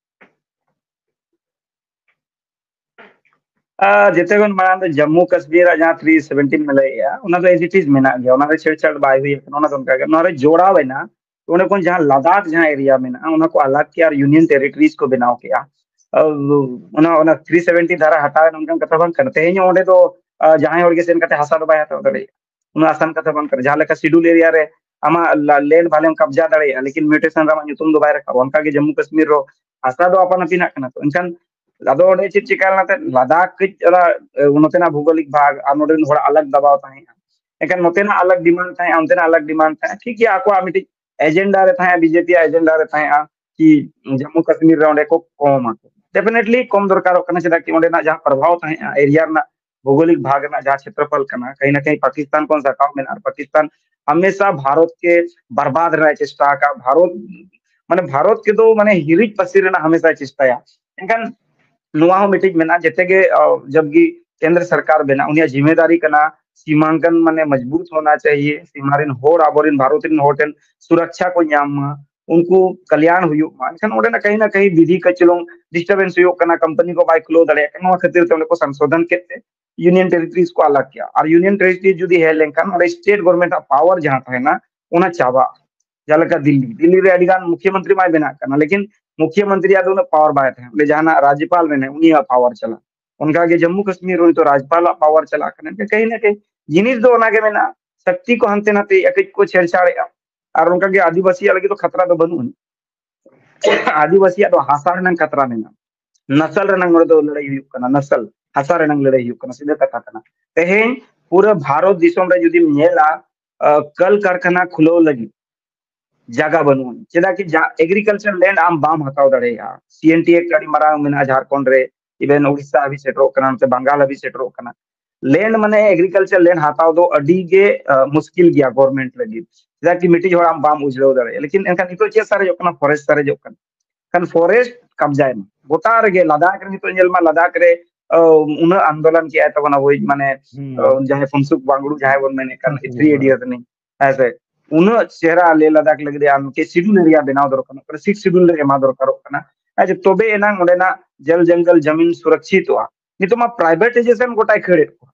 ᱟᱨ ᱡᱮᱛᱮ ᱠᱷᱚᱱ ᱢᱟᱲᱟᱝ ᱫᱚ ᱡᱚᱢᱢᱩ ᱠᱟᱥᱢᱤᱨ ᱨᱮ ᱡᱟᱦᱟᱸ ᱛᱷᱨᱤ ᱥᱮᱵᱷᱮᱱᱴᱤᱱ ᱢᱮᱱᱟᱜ ᱜᱮᱭᱟ, ᱚᱱᱟ ᱫᱚ as it is ᱢᱮᱱᱟᱜ ᱜᱮᱭᱟ, ᱚᱱᱟ ᱨᱮ ᱪᱷᱮᱲᱪᱷᱟᱲ ᱵᱟᱭ ᱦᱩᱭ ᱟᱠᱟᱱᱟ, ᱚᱱᱟ ᱫᱚ ᱚᱱᱠᱟ ᱜᱮ᱾ ᱱᱚᱣᱟ ᱨᱮ ᱡᱚᱲᱟᱣ ᱮᱱᱟ ᱚᱸᱰᱮ ᱠᱷᱚᱱ ᱡᱟᱦᱟᱸ ᱞᱟᱫᱟᱠᱷ ᱡᱟᱦᱟᱸ ᱮᱨᱤᱭᱟ ᱢᱮᱱᱟᱜᱼᱟ, ᱚᱱᱟ ᱠᱚ ᱟᱞᱟᱜᱽ ᱠᱮᱜᱼᱟ ᱟᱨ ᱤᱭᱩᱱᱤᱭᱚᱱ ᱴᱮᱨᱤᱴᱚᱨᱤᱡᱽ ᱠᱚ ᱵᱮᱱᱟᱣ ᱠᱮᱜᱼᱟ᱾ ᱟᱨ ᱚᱱᱟ ᱚᱱᱟ ᱛᱷᱨᱤ ᱥᱮᱵᱷᱮᱱᱴᱤ ᱫᱷᱟᱨᱟ ᱦᱟᱴᱟᱣ ᱮᱱᱟ, ᱚᱱᱠᱟᱱ ᱠᱟᱛᱷᱟ ᱵᱟᱝ ᱠᱟᱱᱟ᱾ ᱛᱮᱦᱮᱧ ᱦᱚᱸ ᱚᱸᱰᱮ ᱫᱚ ᱟᱨ ᱡᱟᱦᱟᱸᱭ ᱦᱚᱲ ᱜᱮ ᱥᱮᱱ ᱠᱟᱛᱮ ᱦᱟᱥᱟ ᱫᱚ ᱵᱟᱭ ᱦᱟᱛᱟᱣ ᱫᱟᱲᱮᱭᱟᱜᱼᱟ᱾ ᱩᱱᱟᱹᱜ ᱟᱥᱟᱱ ᱠᱟᱛᱷᱟ ᱵᱟᱝ ᱠᱟᱱᱟ᱾ ᱡᱟᱦᱟᱸ ᱞᱮᱠᱟ ᱥᱤᱰᱩᱞ ᱮᱨᱤᱭᱟ ᱨᱮ ᱟᱢᱟᱜ ᱞᱮᱱᱰ ᱵᱷᱟᱞᱮᱢ ᱠᱟᱵᱡᱟ ᱫᱟᱲᱮᱭᱟᱜᱼᱟ, ᱞᱮᱠᱤᱱ ᱢᱤᱭᱩᱴᱮᱥᱚᱱ ᱨᱮ ᱟᱢᱟᱜ ᱧᱩᱛᱩᱢ ᱫᱚ ᱵᱟᱭ ᱨᱟᱠᱟᱵᱟ᱾ ᱚᱱᱠᱟ ᱜᱮ ᱡᱚᱢᱢᱩ ᱠᱟᱥᱢᱤᱨ ᱨᱮ ᱦᱟᱥᱟ ᱫᱚ ᱟᱯᱟᱱ ᱟᱹᱯᱤᱱᱟᱜ ᱠᱟᱱᱟ᱾ ᱛᱚ ᱮᱱᱠᱷᱟᱱ ᱟᱫᱚ ᱚᱸᱰᱮ ᱪᱮᱫ ᱪᱤᱠᱟ ᱞᱮᱱᱟ ᱛᱮ, ᱞᱟᱫᱟᱠᱷ ᱠᱟᱹᱡ ᱚᱱᱟ, ᱮ, ᱱᱚᱛᱮᱱᱟᱜ ᱵᱷᱩᱜᱳᱞᱤᱠ ᱵᱷᱟᱜᱽ ᱟᱨ ᱱᱚᱰᱮ ᱨᱮᱱ ᱦᱚᱲᱟᱜ ᱟᱞᱟᱜᱽ ᱫᱟᱵᱟᱣ ᱛᱟᱦᱮᱸᱜᱼᱟ᱾ ᱮᱱᱠᱷᱟᱱ ᱱᱚᱛᱮᱱᱟᱜ ᱟᱞᱟᱜᱽ ᱰᱤᱢᱟᱱᱰ ᱛᱟᱦᱮᱸᱜᱼᱟ, ᱚᱱᱛᱮᱱᱟᱜ ᱟᱞᱟᱜᱽ ᱰᱤᱢᱟᱱᱰ ᱛᱟᱦᱮᱸᱜᱼᱟ᱾ ᱴᱷᱤᱠ ᱜᱮᱭᱟ, ᱟᱠᱚᱣᱟᱜ ᱢᱤᱫᱴᱤᱡ ᱮᱡᱮᱱᱰᱟ ᱨᱮ ᱛᱟᱦᱮᱸᱜᱼᱟ, ᱵᱤᱡᱮᱯᱤ ᱟᱜ ᱮᱡᱮᱱᱰᱟ ᱨᱮ ᱛᱟᱦᱮᱸᱜᱼᱟ ᱠᱤ ᱡᱚᱢᱢᱩ ᱠᱟᱥᱢᱤᱨ ᱨᱮ ᱚᱸᱰᱮ ᱠᱚ ᱠᱚᱢᱟ᱾ ᱰᱮᱯᱷᱤᱱᱮᱴᱞᱤ ᱠᱚᱢ ᱫᱚᱨᱠᱟᱨᱚᱜ ᱠᱟᱱᱟ, ᱪᱮᱫᱟᱜ ᱠᱤ ᱚᱸᱰᱮᱱᱟᱜ ᱡᱟᱦᱟᱸ ᱯᱨᱚᱵᱷᱟᱣ ᱛᱟᱦᱮᱸᱜᱼᱟ, ᱮᱨᱤᱭᱟ ᱨᱮᱱᱟᱜ ᱵᱷᱳᱜᱳᱞᱤᱠ ᱵᱷᱟᱜᱽ ᱨᱮᱱᱟᱜ ᱡᱟᱦᱟᱸ ᱪᱷᱮᱛᱨᱚᱯᱷᱚᱞ ᱠᱟᱱᱟ, ᱠᱟᱹᱦᱤ ᱱᱟ ᱠᱟᱹᱦᱤ ᱯᱟᱠᱤᱥᱛᱟᱱ ᱠᱷᱚᱱ ᱥᱟᱠᱟᱣ ᱢᱮᱱᱟᱜᱼᱟ᱾ ᱟᱨ ᱯᱟᱠᱤᱥᱛᱟᱱ ᱦᱟᱢᱮᱥᱟ ᱵᱷᱟᱨᱚᱛ ᱠᱮ ᱵᱟᱨᱵᱟᱫ ᱨᱮᱱᱟᱜ ᱮ ᱪᱮᱥᱴᱟ ᱟᱠᱟᱫ, ᱵᱷᱟᱨᱚᱛ ᱢᱟᱱᱮ ᱵᱷᱟᱨᱚᱛ ᱠᱮ ᱫᱚ ᱢᱟᱱᱮ ᱦᱤᱨᱤᱡ ᱯᱟᱹᱥᱤᱨ ᱨᱮᱱᱟᱜ ᱦᱟᱢᱮᱥᱟᱭ ᱪᱮᱥᱴᱟᱭᱟ᱾ ᱮᱱᱠᱷᱟᱱ ᱱᱚᱣᱟ ᱦᱚᱸ ᱢᱤᱫᱴᱤᱡ ᱢᱮᱱᱟᱜᱼᱟ, ᱡᱮᱛᱮ ᱜᱮ ᱟᱸ, ᱡᱚᱵ ᱜᱤ ᱠᱮᱱᱫᱨᱚ ᱥᱚᱨᱠᱟᱨ ᱵᱮᱱᱟᱜ, ᱩᱱᱤᱭᱟᱜ ᱡᱤᱢᱢᱮᱫᱟᱨᱤ ᱠᱟᱱᱟ, ᱥᱤᱢᱟᱝᱠᱚᱱ ᱢᱟᱱᱮ ᱢᱚᱡᱽᱵᱩᱛ ᱦᱳᱱᱟ ᱪᱟᱦᱤᱭᱮ, ᱥᱤᱢᱟ ᱨᱮᱱ ᱦᱚᱲ ᱟᱵᱚᱨᱮᱱ ᱵᱷᱟᱨᱚᱛ ᱨᱮᱱ ᱦᱚᱲ ᱴᱷᱮᱱ ᱥᱩᱨᱚᱠᱪᱷᱟ ᱠᱚ ᱧᱟᱢ ᱢᱟ, ᱩᱱᱠᱩ ᱠᱟᱞᱭᱟᱱ ᱦᱩᱭᱩᱜ ᱢᱟ᱾ ᱮᱱᱠᱷᱟᱱ ᱚᱸᱰᱮᱱᱟᱜ ᱠᱟᱹᱦᱤ ᱱᱟ ᱠᱟᱹᱦᱤ ᱵᱤᱫᱷᱤ ᱠᱟ ᱪᱩᱞᱩᱝ ᱰᱤᱥᱴᱟᱨᱵᱮᱱᱥ ᱦᱩᱭᱩᱜ ᱠᱟᱱᱟ, ᱠᱳᱢᱯᱟᱱᱤ ᱠᱚ ᱵᱟᱭ ᱠᱷᱩᱞᱟᱹᱣ ᱫᱟᱲᱮᱭᱟᱜ ᱠᱟᱱᱟ, ᱱᱚᱣᱟ ᱠᱷᱟᱹᱛᱤᱨ ᱛᱮ ᱚᱸᱰᱮ ᱠᱚ ᱥᱚᱝᱥᱳᱫᱷᱚᱱ ᱠᱮᱫ ᱛᱮ ᱤᱭᱩᱱᱤᱭᱚᱱ ᱴᱮᱨᱤᱴᱚᱨᱤᱡᱽ ᱠᱚ ᱟᱞᱟᱜᱽ ᱠᱮᱜᱼᱟ᱾ ᱟᱨ ᱤᱭᱩᱱᱤᱭᱚᱱ ᱴᱮᱨᱤᱴᱚᱨᱤ ᱡᱩᱫᱤ ᱦᱮᱡ ᱞᱮᱱᱠᱷᱟᱱ ᱚᱸᱰᱮ ᱥᱴᱮᱴ ᱜᱚᱵᱷᱚᱨᱱᱢᱮᱱᱴ ᱟᱜ ᱯᱟᱣᱟᱨ ᱡᱟᱦᱟᱸ ᱛᱟᱦᱮᱱᱟ ᱚᱱᱟ ᱪᱟᱵᱟᱜᱼᱟ᱾ ᱡᱟᱦᱟᱸ ᱞᱮᱠᱟ ᱫᱤᱞᱞᱤ, ᱫᱤᱞᱞᱤ ᱨᱮ ᱟᱹᱰᱤ ᱜᱟᱱ ᱢᱩᱠᱷᱭᱟᱹ ᱢᱚᱱᱛᱨᱤ ᱢᱟᱭ ᱵᱮᱱᱟᱜ ᱠᱟᱱᱟ, ᱞᱮᱠᱤᱱ ᱢᱩᱠᱷᱭᱟᱹ ᱢᱚᱱᱛᱨᱤᱭᱟᱜ ᱫᱚ ᱩᱱᱟᱹᱜ ᱯᱟᱣᱟᱨ ᱵᱟᱭ ᱛᱟᱦᱮᱸ, ᱚᱸᱰᱮ ᱡᱟᱦᱟᱱᱟᱜ ᱨᱟᱡᱽᱡᱚᱯᱟᱞ ᱢᱮᱱᱟᱭ ᱩᱱᱤᱭᱟᱜ ᱯᱟᱣᱟᱨ ᱪᱟᱞᱟᱜᱼᱟ᱾ ᱚᱱᱠᱟᱜᱮ ᱡᱚᱢᱢᱩ ᱠᱟᱥᱢᱤᱨ ᱨᱮ ᱱᱤᱛᱚᱜ ᱨᱟᱡᱽᱡᱚᱯᱟᱞ ᱟᱜ ᱯᱟᱣᱟᱨ ᱪᱟᱞᱟᱜ ᱠᱟᱱᱟ᱾ ᱠᱟᱹᱦᱤ ᱱᱟ ᱠᱟᱹᱦᱤ ᱡᱤᱱᱤᱥ ᱫᱚ ᱚᱱᱟᱜᱮ ᱢᱮᱱᱟᱜᱼᱟ, ᱥᱚᱠᱛᱤ ᱠᱚ ᱦᱟᱱᱛᱮ ᱱᱟᱛᱮ ᱠᱟᱹᱡ ᱠᱚ ᱪᱷᱮᱲᱪᱷᱟᱲᱮᱜᱼᱟ᱾ ᱟᱨ ᱚᱱᱠᱟᱜᱮ ᱟᱹᱫᱤᱵᱟᱹᱥᱤᱭᱟᱜ ᱞᱟᱹᱜᱤᱫ ᱫᱚ ᱠᱷᱟᱛᱨᱟ ᱫᱚ ᱵᱟᱹᱱᱩᱜ ᱟᱹᱱᱤᱡ᱾ ᱟᱹᱫᱤᱵᱟᱹᱥᱤᱭᱟᱜ ᱫᱚ ᱦᱟᱥᱟ ᱨᱮᱱᱟᱜ ᱠᱷᱟᱛᱨᱟ ᱢᱮᱱᱟᱜᱼᱟ᱾ ᱱᱟᱥᱟᱞ ᱨᱮᱱᱟᱜ ᱱᱚᱰᱮ ᱫᱚ ᱞᱟᱹᱲᱟᱹᱭ ᱦᱩᱭᱩᱜ ᱠᱟᱱᱟ, ᱱᱟᱥᱟᱞ ᱦᱟᱥᱟ ᱨᱮᱱᱟᱜ ᱞᱟᱹᱲᱟᱹᱭ ᱦᱩᱭᱩᱜ ᱠᱟᱱᱟ, ᱥᱤᱫᱷᱟᱹ ᱠᱟᱛᱷᱟ ᱠᱟᱱᱟ᱾ ᱛᱮᱦᱮᱧ ᱯᱩᱨᱟᱹ ᱵᱷᱟᱨᱚᱛ ᱫᱤᱥᱚᱢ ᱨᱮ ᱡᱩᱫᱤᱢ ᱧᱮᱞᱟ, ᱟᱸ, ᱠᱚᱞ ᱠᱟᱨᱠᱷᱟᱱᱟ ᱠᱷᱩᱞᱟᱹᱣ ᱞᱟᱹᱜᱤᱫ ᱡᱟᱭᱜᱟ ᱵᱟᱹᱱᱩᱜᱼᱟ᱾ ᱪᱮᱫᱟᱜ ᱠᱤ ᱡᱟ-, ᱮᱜᱽᱨᱤᱠᱟᱞᱪᱟᱨ ᱞᱮᱱᱰ ᱟᱢ ᱵᱟᱢ ᱦᱟᱛᱟᱣ ᱫᱟᱲᱮᱭᱟᱜᱼᱟ᱾ ᱥᱤ ᱮᱱ ᱴᱤ ᱮᱠᱴ ᱟᱹᱰᱤ ᱢᱟᱨᱟᱝ ᱢᱮᱱᱟᱜᱼᱟ ᱡᱷᱟᱲᱠᱷᱚᱸᱰ ᱨᱮ, ᱤᱵᱷᱮᱱ ᱩᱲᱤᱥᱥᱟ ᱦᱟᱹᱵᱤᱡ ᱥᱮᱴᱮᱨᱚᱜ ᱠᱟᱱᱟ, ᱱᱚᱛᱮ ᱵᱟᱝᱜᱟᱞ ᱦᱟᱹᱵᱤᱡ ᱥᱮᱴᱮᱨᱚᱜ ᱠᱟᱱᱟ᱾ ᱞᱮᱱᱰ ᱢᱟᱱᱮ ᱮᱜᱽᱨᱤᱠᱟᱞᱪᱟᱨ ᱞᱮᱱᱰ ᱦᱟᱛᱟᱣ ᱫᱚ ᱟᱹᱰᱤ ᱜᱮ, ᱟᱸ, ᱢᱩᱥᱠᱤᱞ ᱜᱮᱭᱟ ᱜᱚᱵᱷᱚᱨᱱᱢᱮᱱᱴ ᱞᱟᱹᱜᱤᱫ᱾ ᱪᱮᱫᱟᱜ ᱠᱤ ᱢᱤᱫᱴᱤᱡ ᱦᱚᱲ ᱟᱢ ᱵᱟᱢ ᱩᱡᱷᱲᱟᱹᱣ ᱫᱟᱲᱮᱭᱟᱜᱼᱟ᱾ ᱞᱮᱠᱤᱱ ᱮᱱᱠᱷᱟᱱ ᱱᱤᱛᱚᱜ ᱪᱮᱫ ᱥᱟᱨᱮᱡᱚᱜ ᱠᱟᱱᱟ? ᱯᱷᱚᱨᱮᱥᱴ ᱥᱟᱨᱮᱡᱚᱜ ᱠᱟᱱᱟ᱾ ᱠᱷᱟᱱ ᱯᱷᱚᱨᱮᱥᱴ ᱠᱟᱵᱡᱟᱭ ᱢᱟ᱾ ᱜᱚᱴᱟ ᱨᱮᱜᱮ ᱞᱟᱫᱟᱠᱷ ᱨᱮ ᱱᱤᱛᱚᱜ ᱧᱮᱞ ᱢᱟ, ᱞᱟᱫᱟᱠᱷ ᱨᱮ, ᱟᱸ, ᱩᱱᱟᱹᱜ ᱟᱱᱫᱳᱞᱚᱱ ᱠᱮᱜᱼᱟᱭ ᱛᱟᱵᱚᱱ ᱟᱵᱚᱭᱤᱡ ᱢᱟᱱᱮ, ᱦᱩᱸ᱾ ᱟᱸ, ᱡᱟᱦᱟᱸᱭ ᱯᱷᱩᱱᱥᱩᱠ ᱵᱟᱝᱲᱩ ᱡᱟᱦᱟᱸᱭ ᱵᱚᱱ ᱢᱮᱱᱮᱫ ᱠᱟᱱ ᱦᱩᱸ, ᱦᱩᱸ, ᱛᱷᱨᱤ ᱦᱩᱸ᱾ ᱮᱰᱤᱭᱟᱨ ᱨᱤᱱᱤᱡ, ᱦᱮᱸ ᱥᱮ? ᱩᱱᱟᱹᱜ ᱪᱮᱦᱨᱟ ᱞᱮ ᱞᱟᱫᱟᱠᱷ ᱞᱟᱹᱜᱤᱫ ᱟᱢ ᱠᱮ ᱥᱤᱰᱩᱞ ᱮᱨᱤᱭᱟ ᱵᱮᱱᱟᱣ ᱫᱚᱨᱠᱟᱨᱚᱜ ᱠᱟᱱᱟ, ᱥᱤᱠᱥ ᱥᱤᱰᱩᱞ ᱨᱮ ᱮᱢᱟ ᱫᱚᱨᱠᱟᱨᱚᱜ ᱠᱟᱱᱟ᱾ ᱦᱮᱸ ᱡᱮ, ᱛᱚᱵᱮ ᱮᱱᱟᱝ ᱚᱸᱰᱮᱱᱟᱜ ᱡᱚᱞ ᱡᱚᱝᱜᱚᱞ ᱡᱟᱢᱤᱱ ᱥᱩᱨᱚᱠᱪᱷᱤᱛᱚᱜᱼᱟ᱾ ᱱᱤᱛᱚᱜ ᱢᱟ ᱯᱨᱟᱭᱵᱷᱮᱴᱟᱭᱡᱮᱥᱚᱱ ᱜᱚᱴᱟᱭ ᱠᱷᱟᱹᱲᱮᱫ ᱠᱚᱣᱟ᱾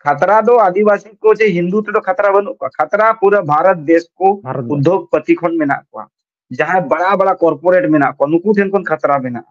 ᱠᱷᱟᱛᱨᱟ ᱫᱚ ᱟᱹᱫᱤᱵᱟᱹᱥᱤ ᱠᱚ ᱪᱮ ᱦᱤᱱᱫᱩ ᱛᱮᱫᱚ ᱠᱷᱟᱛᱨᱟ ᱵᱟᱹᱱᱩᱜ ᱠᱚᱣᱟ᱾ ᱠᱷᱟᱛᱨᱟ ᱯᱩᱨᱟᱹ ᱵᱷᱟᱨᱚᱛ ᱫᱮᱥ ᱠᱚ ᱩᱫᱽᱫᱳᱜᱽᱯᱚᱛᱤ ᱠᱷᱚᱱ ᱢᱮᱱᱟᱜ ᱠᱚᱣᱟ, ᱡᱟᱦᱟᱸᱭ ᱵᱟᱲᱟ ᱵᱟᱲᱟ ᱠᱚᱨᱯᱳᱨᱮᱴ ᱢᱮᱱᱟᱜ ᱠᱚᱣᱟ, ᱱᱩᱠᱩ ᱴᱷᱮᱱ ᱠᱷᱚᱱ ᱠᱷᱟᱛᱨᱟ ᱢᱮᱱᱟᱜᱼᱟ᱾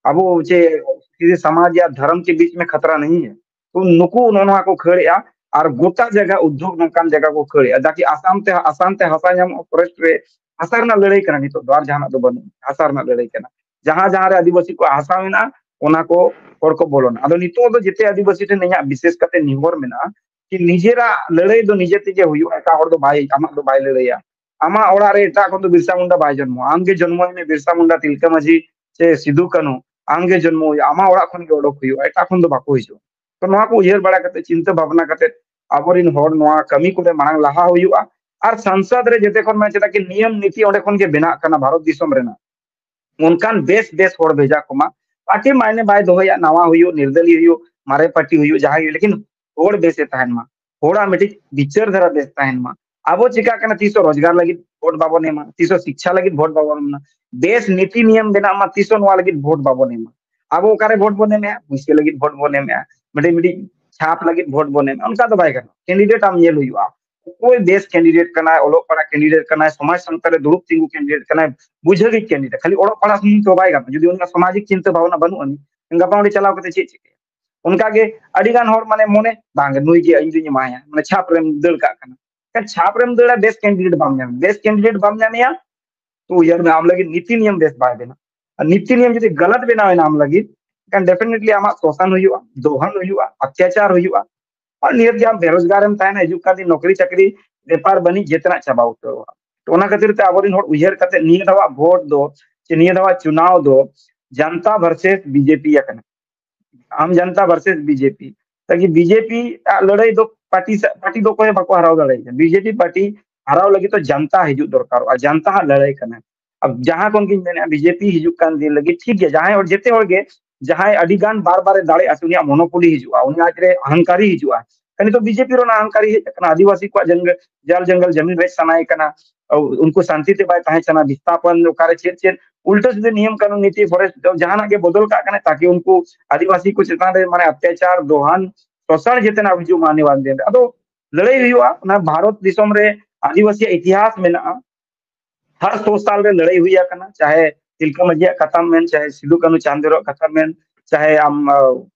ᱟᱵᱚ ᱪᱮ ᱠᱤᱥᱤ ᱥᱚᱢᱟᱡᱽ ᱭᱟ ᱫᱷᱚᱨᱚᱢ ᱠᱮ ᱵᱤᱪ ᱢᱮ ᱠᱷᱟᱛᱨᱟ ᱱᱟᱦᱤ ᱦᱮ᱾ ᱛᱚ ᱱᱩᱠᱩ ᱱᱚᱜᱼᱚ ᱱᱚᱣᱟ ᱠᱚ ᱠᱷᱟᱹᱲᱮᱜᱼᱟ᱾ ᱟᱨ ᱜᱚᱴᱟ ᱡᱟᱭᱜᱟ ᱩᱫᱽᱫᱳᱜᱽ ᱱᱚᱝᱠᱟᱱ ᱡᱟᱭᱜᱟ ᱠᱚ ᱠᱷᱟᱹᱲᱮᱜᱼᱟ, ᱡᱟᱠᱤ ᱟᱥᱟᱢ ᱛᱮ, ᱟᱥᱟᱢ ᱛᱮ ᱦᱟᱥᱟ ᱧᱟᱢᱚᱜᱼᱟ ᱯᱷᱚᱨᱮᱥᱴ ᱨᱮ, ᱦᱟᱥᱟ ᱨᱮᱱᱟᱜ ᱞᱟᱹᱲᱦᱟᱹᱭ ᱠᱟᱱᱟ ᱱᱤᱛᱚᱜ ᱫᱚ, ᱟᱨ ᱡᱟᱦᱟᱱᱟᱜ ᱫᱚ ᱵᱟᱹᱱᱩᱜᱼᱟ, ᱦᱟᱥᱟ ᱨᱮᱱᱟᱜ ᱞᱟᱹᱲᱦᱟᱹᱭ ᱠᱟᱱᱟ᱾ ᱡᱟᱦᱟᱸ ᱡᱟᱦᱟᱸ ᱨᱮ ᱟᱹᱫᱤᱵᱟᱹᱥᱤ ᱠᱚᱣᱟᱜ ᱦᱟᱥᱟ ᱢᱮᱱᱟᱜᱼᱟ, ᱚᱱᱟ ᱠᱚ ᱦᱚᱲ ᱠᱚ ᱵᱚᱞᱚᱱᱟ᱾ ᱟᱫᱚ ᱱᱤᱛᱚᱜ ᱫᱚ ᱡᱮᱛᱮ ᱟᱹᱫᱤᱵᱟᱹᱥᱤ ᱴᱷᱮᱱ ᱤᱧᱟᱹᱜ ᱵᱤᱥᱮᱥ ᱠᱟᱛᱮ ᱱᱮᱦᱚᱨ ᱢᱮᱱᱟᱜᱼᱟ ᱠᱤ ᱱᱤᱡᱮᱨᱟᱜ ᱞᱟᱹᱲᱦᱟᱹᱭ ᱫᱚ ᱱᱤᱡᱮ ᱛᱮᱜᱮ ᱦᱩᱭᱩᱜᱼᱟ, ᱮᱴᱟᱜ ᱦᱚᱲ ᱫᱚ ᱵᱟᱭ, ᱟᱢᱟᱜ ᱫᱚ ᱵᱟᱭ ᱞᱟᱹᱲᱦᱟᱹᱭᱟ᱾ ᱟᱢᱟᱜ ᱚᱲᱟᱜ ᱨᱮ ᱮᱴᱟᱜ ᱠᱷᱚᱱ ᱫᱚ ᱵᱤᱨᱥᱟ ᱢᱩᱱᱰᱟ ᱵᱟᱭ ᱡᱚᱱᱢᱚᱜᱼᱟ, ᱟᱢ ᱜᱮ ᱡᱚᱱᱢᱚᱭ ᱢᱮ ᱵᱤᱨᱥᱟ ᱢᱩᱱᱰᱟ, ᱛᱤᱞᱠᱟᱹ ᱢᱟᱹᱡᱷᱤ ᱥᱮ ᱥᱤᱫᱩ ᱠᱟᱹᱱᱦᱩ, ᱟᱢ ᱜᱮ ᱡᱚᱱᱢᱚ ᱦᱩᱭᱩᱜᱼᱟ, ᱟᱢᱟᱜ ᱚᱲᱟᱜ ᱠᱷᱚᱱ ᱜᱮ ᱚᱰᱚᱠ ᱦᱩᱭᱩᱜᱼᱟ, ᱮᱴᱟᱜ ᱠᱷᱚᱱ ᱫᱚ ᱵᱟᱠᱚ ᱦᱤᱡᱩᱜᱼᱟ᱾ ᱛᱚ ᱱᱚᱣᱟ ᱠᱚ ᱩᱭᱦᱟᱹᱨ ᱵᱟᱲᱟ ᱠᱟᱛᱮ, ᱪᱤᱱᱛᱟᱹ ᱵᱷᱟᱵᱽᱱᱟ ᱠᱟᱛᱮ ᱟᱵᱚᱨᱮᱱ ᱦᱚᱲ ᱱᱚᱣᱟ ᱠᱟᱹᱢᱤ ᱠᱚᱨᱮ ᱢᱟᱲᱟᱝ ᱞᱟᱦᱟ ᱦᱩᱭᱩᱜᱼᱟ᱾ ᱟᱨ ᱥᱚᱝᱥᱚᱫ ᱨᱮ ᱡᱮᱛᱮ ᱠᱷᱚᱱ ᱢᱟᱱᱮ ᱪᱮᱫᱟᱜ ᱠᱤ ᱱᱤᱭᱚᱢ ᱱᱤᱛᱤ ᱚᱸᱰᱮ ᱠᱷᱚᱱ ᱜᱮ ᱵᱮᱱᱟᱜ ᱠᱟᱱᱟ ᱵᱷᱟᱨᱚᱛ ᱫᱤᱥᱚᱢ ᱨᱮᱱᱟᱜ᱾ ᱚᱱᱠᱟᱱ ᱵᱮᱥ ᱵᱮᱥ ᱦᱚᱲ ᱵᱷᱮᱡᱟ ᱠᱚᱢᱟ᱾ ᱯᱟᱨᱴᱤ ᱢᱟᱭᱱᱮ ᱵᱟᱭ ᱫᱚᱦᱚᱭᱟ, ᱱᱟᱣᱟ ᱦᱩᱭᱩᱜ, ᱱᱤᱨᱫᱟᱹᱞᱤ ᱦᱩᱭᱩᱜ, ᱢᱟᱨᱮ ᱯᱟᱨᱴᱤ ᱦᱩᱭᱩᱜ, ᱡᱟᱦᱟᱸᱭ ᱦᱩᱭᱩᱜ, ᱞᱮᱠᱤᱱ ᱦᱚᱲ ᱵᱮᱥᱮ ᱛᱟᱦᱮᱱ ᱢᱟ, ᱦᱚᱲᱟᱜ ᱢᱤᱫᱴᱤᱡ ᱵᱤᱪᱟᱹᱨ ᱫᱷᱟᱨᱟ ᱵᱮᱥ ᱛᱟᱦᱮᱱ ᱢᱟ᱾ ᱟᱵᱚ ᱪᱤᱠᱟᱜ ᱠᱟᱱᱟ, ᱛᱤᱥ ᱦᱚᱸ ᱨᱳᱡᱽᱜᱟᱨ ᱞᱟᱹᱜᱤᱫ ᱵᱷᱳᱴ ᱵᱟᱵᱚᱱ ᱮᱢᱟ, ᱛᱤᱥ ᱦᱚᱸ ᱥᱤᱠᱪᱷᱟ ᱞᱟᱹᱜᱤᱫ ᱵᱷᱳᱴ ᱵᱟᱵᱚᱱ ᱮᱢᱟ, ᱵᱮᱥ ᱱᱤᱛᱤ ᱱᱤᱭᱚᱢ ᱵᱮᱱᱟᱜ ᱢᱟ, ᱛᱤᱥ ᱦᱚᱸ ᱱᱚᱣᱟ ᱞᱟᱹᱜᱤᱫ ᱵᱷᱳᱴ ᱵᱟᱵᱚᱱ ᱮᱢᱟ᱾ ᱟᱵᱚ ᱚᱠᱟᱨᱮ ᱵᱷᱳᱴ ᱵᱚᱱ ᱮᱢᱮᱜᱼᱟ? ᱯᱩᱭᱥᱟᱹ ᱞᱟᱹᱜᱤᱫ ᱵᱷᱳᱴ ᱵᱚᱱ ᱮᱢᱮᱜᱼᱟ, ᱢᱤᱫᱴᱤᱡ ᱢᱤᱫᱴᱤᱡ ᱪᱷᱟᱯ ᱞᱟᱹᱜᱤᱫ ᱵᱷᱳᱴ ᱵᱚᱱ ᱮᱢᱮᱜᱼᱟ, ᱚᱱᱠᱟ ᱫᱚ ᱵᱟᱭ ᱜᱟᱱᱚᱜᱼᱟ᱾ ᱠᱮᱱᱰᱤᱰᱮᱴ ᱟᱢ ᱧᱮᱞ ᱦᱩᱭᱩᱜᱼᱟ, ᱚᱠᱚᱭ ᱵᱮᱥ ᱠᱮᱱᱰᱤᱰᱮᱴ ᱠᱟᱱᱟᱭ, ᱚᱞᱚᱜ ᱯᱟᱲᱦᱟᱜ ᱠᱮᱱᱰᱤᱰᱮᱴ ᱠᱟᱱᱟᱭ, ᱥᱚᱢᱟᱡᱽ ᱥᱟᱶᱛᱟ ᱨᱮ ᱫᱩᱲᱩᱵ ᱛᱤᱸᱜᱩ ᱠᱮᱱᱰᱤᱰᱮᱴ ᱠᱟᱱᱟᱭ, ᱵᱩᱡᱷᱟᱹᱣᱤᱡ ᱠᱮᱱᱰᱤᱰᱮᱴ᱾ ᱠᱷᱟᱹᱞᱤ ᱚᱞᱚᱜ ᱯᱟᱲᱦᱟᱜ ᱥᱩᱢᱩᱝ ᱛᱮ ᱵᱟᱭ ᱜᱟᱱᱚᱜᱼᱟ᱾ ᱡᱩᱫᱤ ᱩᱱᱤᱭᱟᱜ ᱥᱟᱢᱟᱡᱤᱠ ᱪᱤᱱᱛᱟᱹ ᱵᱷᱟᱵᱽᱱᱟ ᱵᱟᱹᱱᱩᱜ ᱟᱹᱱᱤᱡ, ᱜᱟᱯᱟ ᱚᱸᱰᱮ ᱪᱟᱞᱟᱣ ᱠᱟᱛᱮ ᱪᱮᱫ ᱪᱤᱠᱟᱹᱭᱟ? ᱚᱱᱠᱟᱜᱮ ᱟᱹᱰᱤᱜᱟᱱ ᱦᱚᱲ ᱢᱟᱱᱮ ᱢᱚᱱᱮ, "ᱵᱟᱝ, ᱱᱩᱭ ᱜᱮ ᱤᱧ ᱫᱩᱧ ᱮᱢᱟᱭᱟ", ᱢᱟᱱᱮ ᱪᱷᱟᱯ ᱨᱮᱢ ᱫᱟᱹᱲ ᱠᱟᱜ ᱠᱟᱱᱟ᱾ ᱮᱱᱠᱷᱟᱱ ᱪᱷᱟᱯ ᱨᱮᱢ ᱫᱟᱹᱲᱟ, ᱵᱮᱥ ᱠᱮᱱᱰᱤᱰᱮᱴ ᱵᱟᱢ ᱧᱟᱢ, ᱵᱮᱥ ᱠᱮᱱᱰᱤᱰᱮᱴ ᱵᱟᱢ ᱧᱟᱢᱮᱭᱟ, ᱛᱚ ᱩᱭᱦᱟᱹᱨ ᱢᱮ, ᱟᱢ ᱞᱟᱹᱜᱤᱫ ᱱᱤᱛᱤ ᱱᱤᱭᱚᱢ ᱵᱮᱥ ᱵᱟᱭ ᱵᱮᱱᱟᱜ᱾ ᱟᱨ ᱱᱤᱛᱤ ᱱᱤᱭᱚᱢ ᱡᱩᱫᱤ ᱜᱟᱞᱟᱛ ᱵᱮᱱᱟᱣ ᱮᱱᱟ ᱟᱢ ᱞᱟᱹᱜᱤᱫ, ᱮᱱᱠᱷᱟᱱ ᱰᱮᱯᱷᱤᱱᱮᱴᱞᱤ ᱟᱢᱟᱜ ᱥᱳᱥᱟᱱ ᱦᱩᱭᱩᱜᱼᱟ, ᱫᱳᱦᱟᱱ ᱦᱩᱭᱩᱜᱼᱟ, ᱟᱨ ᱱᱤᱦᱟᱹᱛ ᱜᱮ ᱟᱢ ᱵᱮᱨᱳᱡᱽᱜᱟᱨ ᱮᱢ ᱛᱟᱦᱮᱱᱟ᱾ ᱦᱤᱡᱩᱜ ᱠᱟᱱ ᱫᱤᱱ ᱱᱚᱠᱨᱤ ᱪᱟᱹᱠᱨᱤ, ᱵᱮᱯᱟᱨ ᱵᱟᱹᱱᱤᱡᱽ ᱡᱮᱛᱮᱱᱟᱜ ᱪᱟᱵᱟ ᱩᱛᱟᱹᱨᱚᱜᱼᱟ᱾ ᱛᱚ ᱚᱱᱟ ᱠᱷᱟᱹᱛᱤᱨ ᱛᱮ ᱟᱵᱚᱨᱮᱱ ᱦᱚᱲ ᱩᱭᱦᱟᱹᱨ ᱠᱟᱛᱮ ᱱᱤᱭᱟᱹ ᱫᱷᱟᱣᱟᱜ ᱵᱷᱳᱴ ᱫᱚ, ᱪᱮ ᱱᱤᱭᱟᱹ ᱫᱷᱟᱣᱟᱜ ᱪᱩᱱᱟᱣ ᱫᱚ ᱡᱟᱱᱛᱟ ᱵᱷᱟᱨᱥᱮᱥ ᱵᱤᱡᱮᱯᱤ ᱟᱠᱟᱱᱟ᱾ ᱟᱢ ᱡᱟᱱᱛᱟ ᱵᱷᱟᱨᱥᱮᱥ ᱵᱤᱡᱮᱯᱤ᱾ ᱛᱟᱠᱤ ᱵᱤᱡᱮᱯᱤ ᱟᱜ ᱞᱟᱹᱲᱦᱟᱹᱭ ᱫᱚ ᱯᱟᱨᱴᱤ ᱥᱟ-, ᱯᱟᱨᱴᱤ ᱫᱚ ᱚᱠᱚᱭ ᱦᱚᱸ ᱵᱟᱠᱚ ᱦᱟᱨᱟᱣ ᱫᱟᱲᱮᱭᱟᱜᱼᱟ᱾ ᱵᱤᱡᱮᱯᱤ ᱯᱟᱨᱴᱤ ᱦᱟᱨᱟᱣ ᱞᱟᱹᱜᱤᱫ ᱫᱚ ᱡᱟᱱᱛᱟ ᱦᱤᱡᱩᱜ ᱫᱚᱨᱠᱟᱨᱚᱜᱼᱟ᱾ ᱡᱟᱱᱛᱟ ᱦᱟᱜ ᱞᱟᱹᱲᱦᱟᱹᱭ ᱠᱟᱱᱟ᱾ ᱟᱨ ᱡᱟᱦᱟᱸ ᱠᱷᱚᱱ ᱜᱤᱧ ᱢᱮᱱᱮᱫᱼᱟ, ᱵᱤᱡᱮᱯᱤ ᱦᱤᱡᱩᱜ ᱠᱟᱱ ᱫᱤᱱ ᱞᱟᱹᱜᱤᱫ ᱴᱷᱤᱠ ᱜᱮᱭᱟ, ᱡᱟᱦᱟᱸᱭ ᱦᱚᱲ, ᱡᱮᱛᱮ ᱦᱚᱲ ᱜᱮ, ᱡᱟᱦᱟᱸᱭ ᱟᱹᱰᱤ ᱜᱟᱱ ᱵᱟᱨ ᱵᱟᱨᱮ ᱫᱟᱲᱮᱜᱼᱟ, ᱥᱮ ᱩᱱᱤᱭᱟᱜ ᱢᱚᱱᱳᱯᱚᱞᱤ ᱦᱤᱡᱩᱜᱼᱟ, ᱩᱱᱤ ᱟᱡᱨᱮ ᱟᱦᱟᱝᱠᱟᱨᱤ ᱦᱤᱡᱩᱜᱼᱟ᱾ ᱱᱤᱛᱚᱜ ᱵᱤᱡᱮᱯᱤ ᱨᱮᱱᱟᱜ ᱟᱦᱟᱝᱠᱟᱨᱤ ᱦᱮᱡ ᱟᱠᱟᱱᱟ, ᱟᱹᱫᱤᱵᱟᱹᱥᱤ ᱠᱚᱣᱟᱜ ᱡᱚᱝᱜᱚ-, ᱡᱟᱞ ᱡᱚᱝᱜᱚᱞ ᱡᱟᱢᱤᱱ ᱨᱮᱡ ᱥᱟᱱᱟᱭᱮ ᱠᱟᱱᱟ, ᱩᱱᱠᱩ ᱥᱟᱱᱛᱤ ᱛᱮ ᱵᱟᱭ ᱛᱟᱦᱮᱸ ᱥᱟᱱᱟ, ᱵᱤᱥᱛᱷᱟᱯᱚᱱ ᱚᱠᱟᱨᱮ ᱪᱮᱫ ᱪᱮᱫ ᱩᱞᱴᱟᱹ ᱥᱤᱫᱷᱟᱹ ᱱᱤᱭᱚᱢ ᱠᱟᱹᱱᱩᱱ ᱱᱤᱛᱤ ᱯᱷᱚᱨᱮᱥᱴ ᱡᱟᱦᱟᱱᱟᱜ ᱜᱮ ᱵᱚᱫᱚᱞ ᱠᱟᱜ ᱠᱟᱱᱟ, ᱛᱟᱠᱤ ᱩᱱᱠᱩ ᱟᱹᱫᱤᱵᱟᱹᱥᱤ ᱠᱚ ᱪᱮᱛᱟᱱ ᱨᱮ ᱢᱟᱱᱮ ᱚᱛᱛᱟᱪᱟᱨ, ᱫᱚᱦᱟᱱ, ᱥᱚᱥᱟᱱ ᱡᱮᱛᱮᱱᱟᱜ ᱦᱤᱡᱩᱜ ᱢᱟ ᱱᱤᱭᱟᱹ ᱵᱟᱨ ᱫᱤᱱ ᱨᱮ᱾ ᱟᱫᱚ ᱞᱟᱹᱲᱟᱹᱭ ᱦᱩᱭᱩᱜᱼᱟ᱾ ᱚᱱᱟ ᱵᱷᱟᱨᱚᱛ ᱫᱤᱥᱚᱢ ᱨᱮ ᱟᱹᱫᱤᱵᱟᱹᱥᱤᱭᱟᱜ ᱤᱛᱤᱦᱟᱥ ᱢᱮᱱᱟᱜᱼᱟ, ᱦᱟᱨ ᱥᱚ ᱥᱟᱞ ᱨᱮ ᱞᱟᱹᱲᱟᱹᱭ ᱦᱩᱭ ᱟᱠᱟᱱᱟ, ᱪᱟᱦᱮ ᱛᱤᱞᱠᱟᱹ ᱢᱟᱹᱡᱷᱤᱭᱟᱜ ᱠᱟᱛᱷᱟᱢ ᱢᱮᱱ, ᱪᱟᱦᱮ ᱥᱤᱫᱩ ᱠᱟᱹᱱᱦᱩ ᱪᱟᱸᱫᱽ ᱵᱷᱟᱭᱨᱚᱣᱟᱜ ᱠᱟᱛᱷᱟᱢ ᱢᱮᱱ, ᱪᱟᱦᱮ ᱟᱢ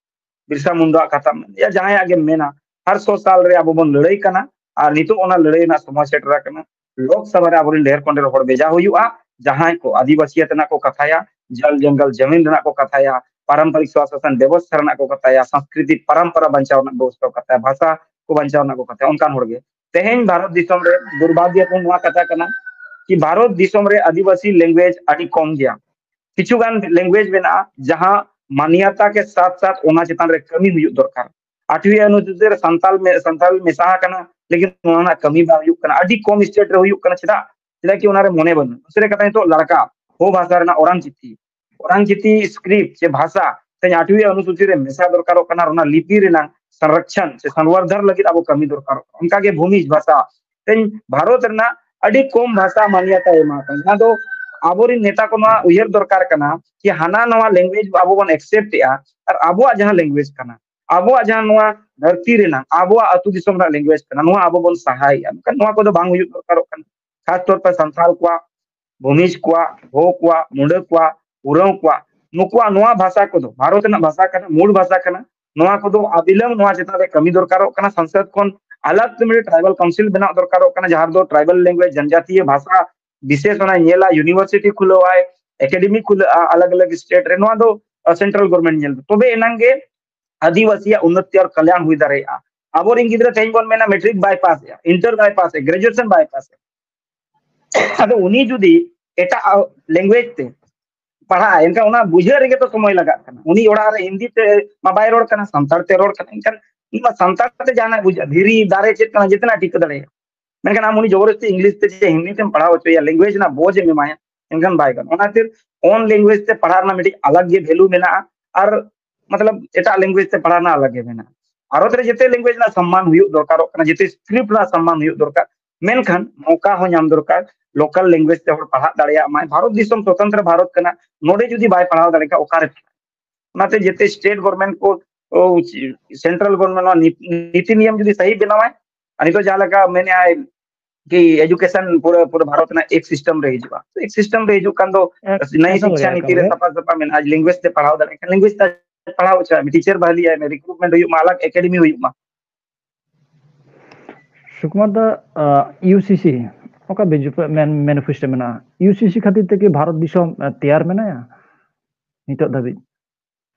ᱵᱤᱨᱥᱟ ᱢᱩᱱᱰᱟᱣᱟᱜ ᱠᱟᱛᱷᱟ ᱢᱮᱱ, ᱭᱟ ᱡᱟᱦᱟᱸᱭᱟᱜ ᱜᱮᱢ ᱢᱮᱱᱟ, ᱦᱟᱨ ᱥᱚ ᱥᱟᱞ ᱨᱮ ᱟᱵᱚ ᱵᱚᱱ ᱞᱟᱹᱲᱦᱟᱹᱭ ᱠᱟᱱᱟ᱾ ᱟᱨ ᱱᱤᱛᱚᱜ ᱚᱱᱟ ᱞᱟᱹᱲᱦᱟᱹᱭ ᱨᱮᱱᱟᱜ ᱥᱚᱢᱚᱭ ᱥᱮᱴᱮᱨ ᱟᱠᱟᱱᱟ᱾ ᱞᱳᱠᱥᱚᱵᱷᱟ ᱨᱮ ᱟᱵᱚᱨᱮᱱ ᱰᱷᱮᱨ ᱠᱷᱚᱱ ᱰᱷᱮᱨ ᱦᱚᱲ ᱵᱷᱮᱡᱟ ᱦᱩᱭᱩᱜᱼᱟ, ᱡᱟᱦᱟᱸᱭ ᱠᱚ ᱟᱹᱫᱤᱵᱟᱹᱥᱤᱭᱟᱛ ᱨᱮᱱᱟᱜ ᱠᱚ ᱠᱟᱛᱷᱟᱭᱟ, ᱡᱚᱞ ᱡᱚᱝᱜᱚᱞ ᱡᱟᱢᱤᱱ ᱨᱮᱱᱟᱜ ᱠᱚ ᱠᱟᱛᱷᱟᱭᱟ, ᱯᱟᱨᱟᱢᱯᱟᱨᱤᱠ ᱥᱚᱥᱟᱥᱚᱱ ᱵᱮᱵᱚᱥᱛᱷᱟ ᱨᱮᱱᱟᱜ ᱠᱚ ᱠᱟᱛᱷᱟᱭᱟ, ᱥᱟᱝᱥᱠᱨᱤᱛᱤᱠ ᱯᱟᱨᱟᱢᱯᱟᱨᱟ ᱵᱟᱧᱪᱟᱣ ᱨᱮᱱᱟᱜ ᱵᱮᱵᱚᱥᱛᱷᱟ ᱠᱚ ᱠᱟᱛᱷᱟᱭᱟ, ᱵᱷᱟᱥᱟ ᱠᱚ ᱵᱟᱧᱪᱟᱣ ᱨᱮᱱᱟᱜ ᱠᱚ ᱠᱟᱛᱷᱟᱭᱟ, ᱚᱱᱠᱟᱱ ᱦᱚᱲ ᱜᱮ᱾ ᱛᱮᱦᱮᱧ ᱵᱷᱟᱨᱚᱛ ᱫᱤᱥᱚᱢ ᱨᱮ ᱫᱩᱨᱵᱷᱟᱜᱭᱚᱯᱩᱨᱱ ᱱᱚᱣᱟ ᱠᱟᱛᱷᱟ ᱠᱟᱱᱟ ᱠᱤ ᱵᱷᱟᱨᱚᱛ ᱫᱤᱥᱚᱢ ᱨᱮ ᱟᱹᱫᱤᱵᱟᱹᱥᱤ ᱞᱮᱝᱜᱩᱭᱮᱡᱽ ᱟᱹᱰᱤ ᱠᱚᱢ ᱜᱮᱭᱟ᱾ ᱠᱤᱪᱷᱩ ᱜᱟᱱ ᱞᱮᱝᱜᱩᱭᱮᱡᱽ ᱢᱮᱱᱟᱜᱼᱟ ᱡᱟᱦᱟᱸ ᱢᱟᱱᱭᱟᱛᱟ ᱠᱮ ᱥᱟᱛ ᱥᱟᱛ ᱚᱱᱟ ᱪᱮᱛᱟᱱ ᱨᱮ ᱠᱟᱹᱢᱤ ᱦᱩᱭᱩᱜ ᱫᱚᱨᱠᱟᱨ᱾ ᱟᱴᱷᱣᱤ ᱚᱱᱩᱥᱩᱪᱤ ᱨᱮ ᱥᱟᱱᱛᱟᱞ ᱢᱮ-, ᱥᱟᱱᱛᱟᱞ ᱢᱮᱥᱟ ᱟᱠᱟᱱᱟ, ᱞᱮᱠᱤᱱ ᱚᱱᱟ ᱨᱮᱱᱟᱜ ᱠᱟᱹᱢᱤ ᱵᱟᱝ ᱦᱩᱭᱩᱜ ᱠᱟᱱᱟ᱾ ᱟᱹᱰᱤ ᱠᱚᱢ ᱥᱴᱮᱴ ᱨᱮ ᱦᱩᱭᱩᱜ ᱠᱟᱱᱟ᱾ ᱪᱮᱫᱟᱜ? ᱪᱮᱫᱟᱜ ᱠᱤ ᱚᱱᱟ ᱨᱮ ᱢᱚᱱᱮ ᱵᱟᱹᱱᱩᱜ᱾ ᱫᱩᱥᱨᱮ ᱠᱟᱛᱷᱟ, ᱱᱤᱛᱚᱜ ᱞᱟᱲᱠᱟ ᱦᱳ ᱵᱷᱟᱥᱟ ᱨᱮᱱᱟᱜ ᱚᱨᱟᱝ ᱪᱤᱛᱤ, ᱚᱨᱟᱝ ᱪᱤᱛᱤ ᱥᱠᱨᱤᱯᱴ ᱥᱮ ᱵᱷᱟᱥᱟ ᱛᱮᱦᱮᱧ ᱟᱴᱷᱣᱤ ᱚᱱᱩᱥᱩᱪᱤ ᱨᱮ ᱢᱮᱥᱟ ᱫᱚᱨᱠᱟᱨᱚᱜ ᱠᱟᱱᱟ, ᱟᱨ ᱚᱱᱟ ᱞᱤᱯᱤ ᱨᱮᱱᱟᱜ ᱥᱚᱝᱨᱚᱠᱷᱚᱱ ᱥᱮ ᱥᱚᱝᱵᱚᱨᱫᱷᱚᱱ ᱞᱟᱹᱜᱤᱫ ᱟᱵᱚ ᱠᱟᱹᱢᱤ ᱫᱚᱨᱠᱟᱨᱚᱜ ᱠᱟᱱᱟ᱾ ᱚᱱᱠᱟᱜᱮ ᱵᱷᱩᱢᱤᱡᱽ ᱵᱷᱟᱥᱟ, ᱛᱮᱦᱮᱧ ᱵᱷᱟᱨᱚᱛ ᱨᱮᱱᱟᱜ ᱟᱹᱰᱤ ᱠᱚᱢ ᱵᱷᱟᱥᱟ ᱢᱟᱱᱭᱟᱛᱟ ᱮᱢᱟ ᱟᱠᱟᱱᱟ, ᱡᱟᱦᱟᱸ ᱫᱚ ᱟᱵᱚᱨᱮᱱ ᱱᱮᱛᱟ ᱠᱚ ᱱᱚᱣᱟ ᱩᱭᱦᱟᱹᱨ ᱫᱚᱨᱠᱟᱨ ᱠᱟᱱᱟ ᱠᱤ ᱦᱟᱱᱟ ᱱᱟᱣᱟ ᱞᱮᱝᱜᱩᱭᱮᱡᱽ ᱟᱵᱚ ᱵᱚᱱ ᱮᱠᱥᱮᱯᱴ ᱮᱜᱼᱟ, ᱟᱨ ᱟᱵᱚᱣᱟᱜ ᱡᱟᱦᱟᱸ ᱞᱮᱝᱜᱩᱭᱮᱡᱽ ᱠᱟᱱᱟ, ᱟᱵᱚᱣᱟᱜ ᱡᱟᱦᱟᱸ ᱱᱚᱣᱟ ᱫᱷᱟᱹᱨᱛᱤ ᱨᱮᱱᱟᱜ, ᱟᱵᱚᱣᱟᱜ ᱟᱹᱛᱩ ᱫᱤᱥᱚᱢ ᱨᱮᱱᱟᱜ ᱞᱮᱝᱜᱩᱭᱮᱡᱽ ᱠᱟᱱᱟ, ᱱᱚᱣᱟ ᱟᱵᱚ ᱵᱚᱱ ᱥᱟᱦᱟᱭᱮᱜᱼᱟ᱾ ᱢᱮᱱᱠᱷᱟᱱ ᱱᱚᱣᱟ ᱠᱚᱫᱚ ᱵᱟᱝ ᱦᱩᱭᱩᱜ ᱫᱚᱨᱠᱟᱨᱚᱜ ᱠᱟᱱᱟ᱾ ᱠᱷᱟᱥ ᱛᱚᱨ ᱛᱮ ᱥᱟᱱᱛᱟᱲ ᱠᱚᱣᱟᱜ, ᱵᱷᱩᱢᱤᱡᱽ ᱠᱚᱣᱟᱜ, ᱦᱳ ᱠᱚᱣᱟᱜ, ᱢᱩᱰᱟᱹ ᱠᱚᱣᱟᱜ, ᱩᱨᱟᱣ ᱠᱚᱣᱟᱜ, ᱱᱩᱠᱩᱣᱟᱜ ᱱᱚᱣᱟ ᱵᱷᱟᱥᱟ ᱠᱚᱫᱚ ᱵᱷᱟᱨᱚᱛ ᱨᱮᱱᱟᱜ ᱵᱷᱟᱥᱟ ᱠᱟᱱᱟ, ᱢᱩᱞ ᱵᱷᱟᱥᱟ ᱠᱟᱱᱟ᱾ ᱱᱚᱣᱟ ᱠᱚᱫᱚ ᱟᱵᱤᱞᱚᱢ ᱱᱚᱣᱟ ᱪᱮᱛᱟᱱ ᱨᱮ ᱠᱟᱹᱢᱤ ᱫᱚᱨᱠᱟᱨᱚᱜ ᱠᱟᱱᱟ᱾ ᱥᱚᱝᱥᱚᱫ ᱠᱷᱚᱱ ᱟᱞᱟᱜᱽ ᱛᱮ ᱢᱤᱫᱴᱮᱱ ᱴᱨᱟᱭᱵᱟᱞ ᱠᱟᱣᱩᱱᱥᱤᱞ ᱵᱮᱱᱟᱜ ᱫᱚᱨᱠᱟᱨᱚᱜ ᱠᱟᱱᱟ, ᱡᱟᱦᱟᱸ ᱨᱮᱫᱚ ᱴᱨᱟᱭᱵᱟᱞ ᱞᱮᱝᱜᱩᱭᱮᱡᱽ, ᱡᱚᱱᱡᱟᱛᱤᱭᱚ ᱵᱷᱟᱥᱟ ᱵᱤᱥᱮᱥ ᱚᱱᱟ ᱧᱮᱞᱟ, ᱤᱭᱩᱱᱤᱵᱷᱟᱨᱥᱤᱴᱤ ᱠᱷᱩᱞᱟᱹᱣᱟᱭ, ᱮᱠᱟᱰᱮᱢᱤ ᱠᱷᱩᱞᱟᱹᱜᱼᱟ ᱟᱞᱟᱜᱽ ᱟᱞᱟᱜᱽ ᱥᱴᱮᱴ ᱨᱮ᱾ ᱱᱚᱣᱟ ᱫᱚ ᱥᱮᱱᱴᱨᱟᱞ ᱜᱚᱵᱷᱚᱨᱱᱢᱮᱱᱴ ᱧᱮᱞ ᱫᱚ, ᱛᱚᱵᱮ ᱮᱱᱟᱝ ᱜᱮ ᱟᱹᱫᱤᱵᱟᱹᱥᱤᱭᱟᱜ ᱩᱱᱱᱚᱛᱤ ᱟᱨ ᱠᱟᱞᱭᱟᱱ ᱦᱩᱭ ᱫᱟᱲᱮᱭᱟᱜᱼᱟ᱾ ᱟᱵᱚᱨᱮᱱ ᱜᱤᱫᱽᱨᱟᱹ ᱛᱮᱦᱮᱧ ᱵᱚᱱ ᱢᱮᱱᱟ ᱢᱮᱴᱨᱤᱠ ᱵᱟᱭ ᱯᱟᱥ ᱮᱜᱼᱟ, ᱤᱱᱴᱟᱨ ᱵᱟᱭ ᱯᱟᱥ ᱮᱜᱼᱟ, ᱜᱨᱮᱡᱩᱭᱮᱥᱚᱱ ᱵᱟᱭ ᱯᱟᱥ ᱮᱜᱼᱟ᱾ ᱟᱫᱚ ᱩᱱᱤ ᱡᱩᱫᱤ ᱮᱴᱟᱜ ᱞᱮᱝᱜᱩᱭᱮᱡᱽ ᱛᱮ ᱯᱟᱲᱦᱟᱜᱼᱟ, ᱮᱱᱠᱷᱟᱱ ᱚᱱᱟ ᱵᱩᱡᱷᱟᱹᱣ ᱨᱮᱜᱮ ᱛᱚ ᱥᱚᱢᱚᱭ ᱞᱟᱜᱟᱜ ᱠᱟᱱᱟ᱾ ᱩᱱᱤ ᱚᱲᱟᱜ ᱨᱮ ᱦᱤᱱᱫᱤ ᱛᱮ ᱢᱟ ᱵᱟᱭ ᱨᱚᱲ ᱠᱟᱱᱟ, ᱥᱟᱱᱛᱟᱲ ᱛᱮ ᱨᱚᱲ ᱠᱟᱱᱟ, ᱮᱱᱠᱷᱟᱱ ᱩᱱᱤ ᱢᱟ ᱥᱟᱱᱛᱟᱲ ᱛᱮ ᱡᱟᱦᱟᱱᱟᱜ ᱵᱩᱡᱷᱟᱹᱜᱼᱟ, ᱫᱷᱤᱨᱤ, ᱫᱟᱨᱮ, ᱪᱮᱫ ᱠᱟᱱᱟ, ᱡᱮᱛᱮᱱᱟᱜ ᱴᱷᱤᱠᱟᱹ ᱫᱟᱲᱮᱭᱟᱜᱼᱟ᱾ ᱢᱮᱱᱠᱷᱟᱱ ᱟᱢ ᱩᱱᱤ ᱡᱚᱵᱚᱨᱫᱚᱥᱛᱤ ᱤᱝᱞᱤᱥ ᱛᱮ ᱪᱮ ᱦᱤᱱᱫᱤ ᱛᱮᱢ ᱯᱟᱲᱦᱟᱣ ᱦᱚᱪᱚᱭᱟ, ᱞᱮᱝᱜᱩᱭᱮᱡᱽ ᱨᱮᱱᱟᱜ ᱵᱳᱡᱽ ᱮᱢ ᱮᱢᱟᱭᱟ, ᱮᱱᱠᱷᱟᱱ ᱵᱟᱭ ᱜᱟᱱᱚᱜᱼᱟ᱾ ᱚᱱᱟ ᱠᱷᱟᱹᱛᱤᱨ ᱳᱱ ᱞᱮᱝᱜᱩᱭᱮᱡᱽ ᱛᱮ ᱯᱟᱲᱦᱟᱣ ᱨᱮᱱᱟᱜ ᱢᱤᱫᱴᱤᱡ ᱟᱞᱟᱜᱽ ᱜᱮ ᱵᱷᱮᱞᱩ ᱢᱮᱱᱟᱜᱼᱟ, ᱟᱨ ᱢᱚᱛᱞᱚᱵ ᱮᱴᱟᱜ ᱞᱮᱝᱜᱩᱭᱮᱡᱽ ᱛᱮ ᱯᱟᱲᱦᱟᱣ ᱨᱮᱱᱟᱜ ᱟᱞᱟᱜᱽ ᱜᱮ ᱢᱮᱱᱟᱜᱼᱟ᱾ ᱵᱷᱟᱨᱚᱛ ᱨᱮ ᱡᱮᱛᱮ ᱞᱮᱝᱜᱩᱭᱮᱡᱽ ᱨᱮᱱᱟᱜ ᱥᱚᱢᱢᱟᱱ ᱦᱩᱭᱩᱜ ᱫᱚᱨᱠᱟᱨᱚᱜ ᱠᱟᱱᱟ, ᱡᱮᱛᱮ ᱥᱠᱨᱤᱯᱴ ᱨᱮᱱᱟᱜ ᱥᱚᱢᱢᱟᱱ ᱦᱩᱭᱩᱜ ᱫᱚᱨᱠᱟᱨ, ᱢᱮᱱᱠᱷᱟᱱ ᱢᱚᱠᱟ ᱦᱚᱸ ᱧᱟᱢ ᱫᱚᱨᱠᱟᱨ, ᱞᱳᱠᱟᱞ ᱞᱮᱝᱜᱩᱭᱮᱡᱽ ᱛᱮ ᱦᱚᱲ ᱯᱟᱲᱦᱟᱜ ᱫᱟᱲᱮᱭᱟᱜ ᱢᱟᱭ᱾ ᱵᱷᱟᱨᱚᱛ ᱫᱤᱥᱚᱢ ᱥᱚᱛᱚᱱᱛᱨᱚ ᱵᱷᱟᱨᱚᱛ ᱠᱟᱱᱟ, ᱱᱚᱰᱮ ᱡᱩᱫᱤ ᱵᱟᱭ ᱯᱟᱲᱦᱟᱣ ᱫᱟᱲᱮ ᱠᱷᱟᱱ ᱚᱠᱟᱨᱮ? ᱚᱱᱟᱛᱮ ᱡᱮᱛᱮ ᱥᱴᱮᱴ ᱜᱚᱵᱷᱚᱨᱱᱢᱮᱱᱴ ᱠᱚ ᱥᱮᱱᱴᱨᱟᱞ ᱜᱚᱵᱷᱚᱨᱱᱢᱮᱱᱴ ᱱᱚᱣᱟ ᱱᱤᱛ- ᱱᱤᱛᱤ ᱱᱤᱭᱚᱢ ᱡᱩᱫᱤ ᱥᱟᱦᱤ ᱵᱮᱱᱟᱣᱟᱭ, ᱟᱨ ᱱᱤᱛᱚᱜ ᱡᱟᱦᱟᱸ ᱞᱮᱠᱟ ᱢᱮᱱᱮᱫᱼᱟᱭ ᱠᱤ ᱮᱡᱩᱠᱮᱥᱚᱱ ᱯᱩᱨᱟᱹ ᱯᱩᱨᱟᱹ ᱵᱷᱟᱨᱚᱛ ᱨᱮᱱᱟᱜ ᱮᱠ ᱥᱤᱥᱴᱮᱢ ᱨᱮ ᱦᱤᱡᱩᱜᱼᱟ, ᱮᱠ ᱥᱤᱥᱴᱮᱢ ᱨᱮ ᱦᱤᱡᱩᱜ ᱠᱷᱟᱱ ᱫᱚ ᱱᱟᱭ ᱥᱤᱠᱥᱟ ᱱᱤᱛᱤ ᱨᱮ ᱥᱟᱯᱷᱟ ᱥᱟᱯᱷᱟ ᱢᱮᱱᱟᱜᱼᱟ, ᱞᱮᱝᱜᱩᱭᱮᱡᱽ ᱛᱮ ᱯᱟᱲᱦᱟᱣ ᱫᱟᱲᱮᱭᱟᱜ ᱠᱷᱟᱱ ᱞᱮᱝᱜᱩᱭᱮᱡᱽ ᱛᱮ ᱯᱟᱲᱦᱟᱣ ᱦᱚᱪᱚᱭ ᱢᱮ, ᱴᱤᱪᱟᱨ ᱵᱷᱟᱞᱤ ᱟᱭ ᱢᱮ, ᱨᱤᱠᱨᱩᱴᱢᱮᱱᱴ ᱦᱩᱭᱩᱜ ᱢᱟ, ᱟᱞᱟᱜᱽ ᱮᱠᱟᱰᱮᱢᱤ ᱦᱩᱭᱩᱜ ᱢᱟ᱾ ᱥᱩᱠᱩᱢᱟᱨ ᱫᱟ, ᱤᱭᱩᱥᱤᱥᱤ ᱚᱠᱟ ᱵᱤᱡᱩ ᱢᱮᱱᱤᱯᱷᱮᱥᱴᱳ ᱢᱮᱱᱟᱜᱼᱟ? ᱤᱭᱩᱥᱤᱥᱤ ᱠᱷᱟᱹᱛᱤᱨ ᱛᱮᱜᱮ ᱵᱷᱟᱨᱚᱛ ᱫᱤᱥᱚᱢ ᱛᱮᱭᱟᱨ ᱢᱮᱱᱟᱭᱟ ᱱᱤᱛᱚᱜ ᱫᱷᱟᱹᱵᱤᱡ?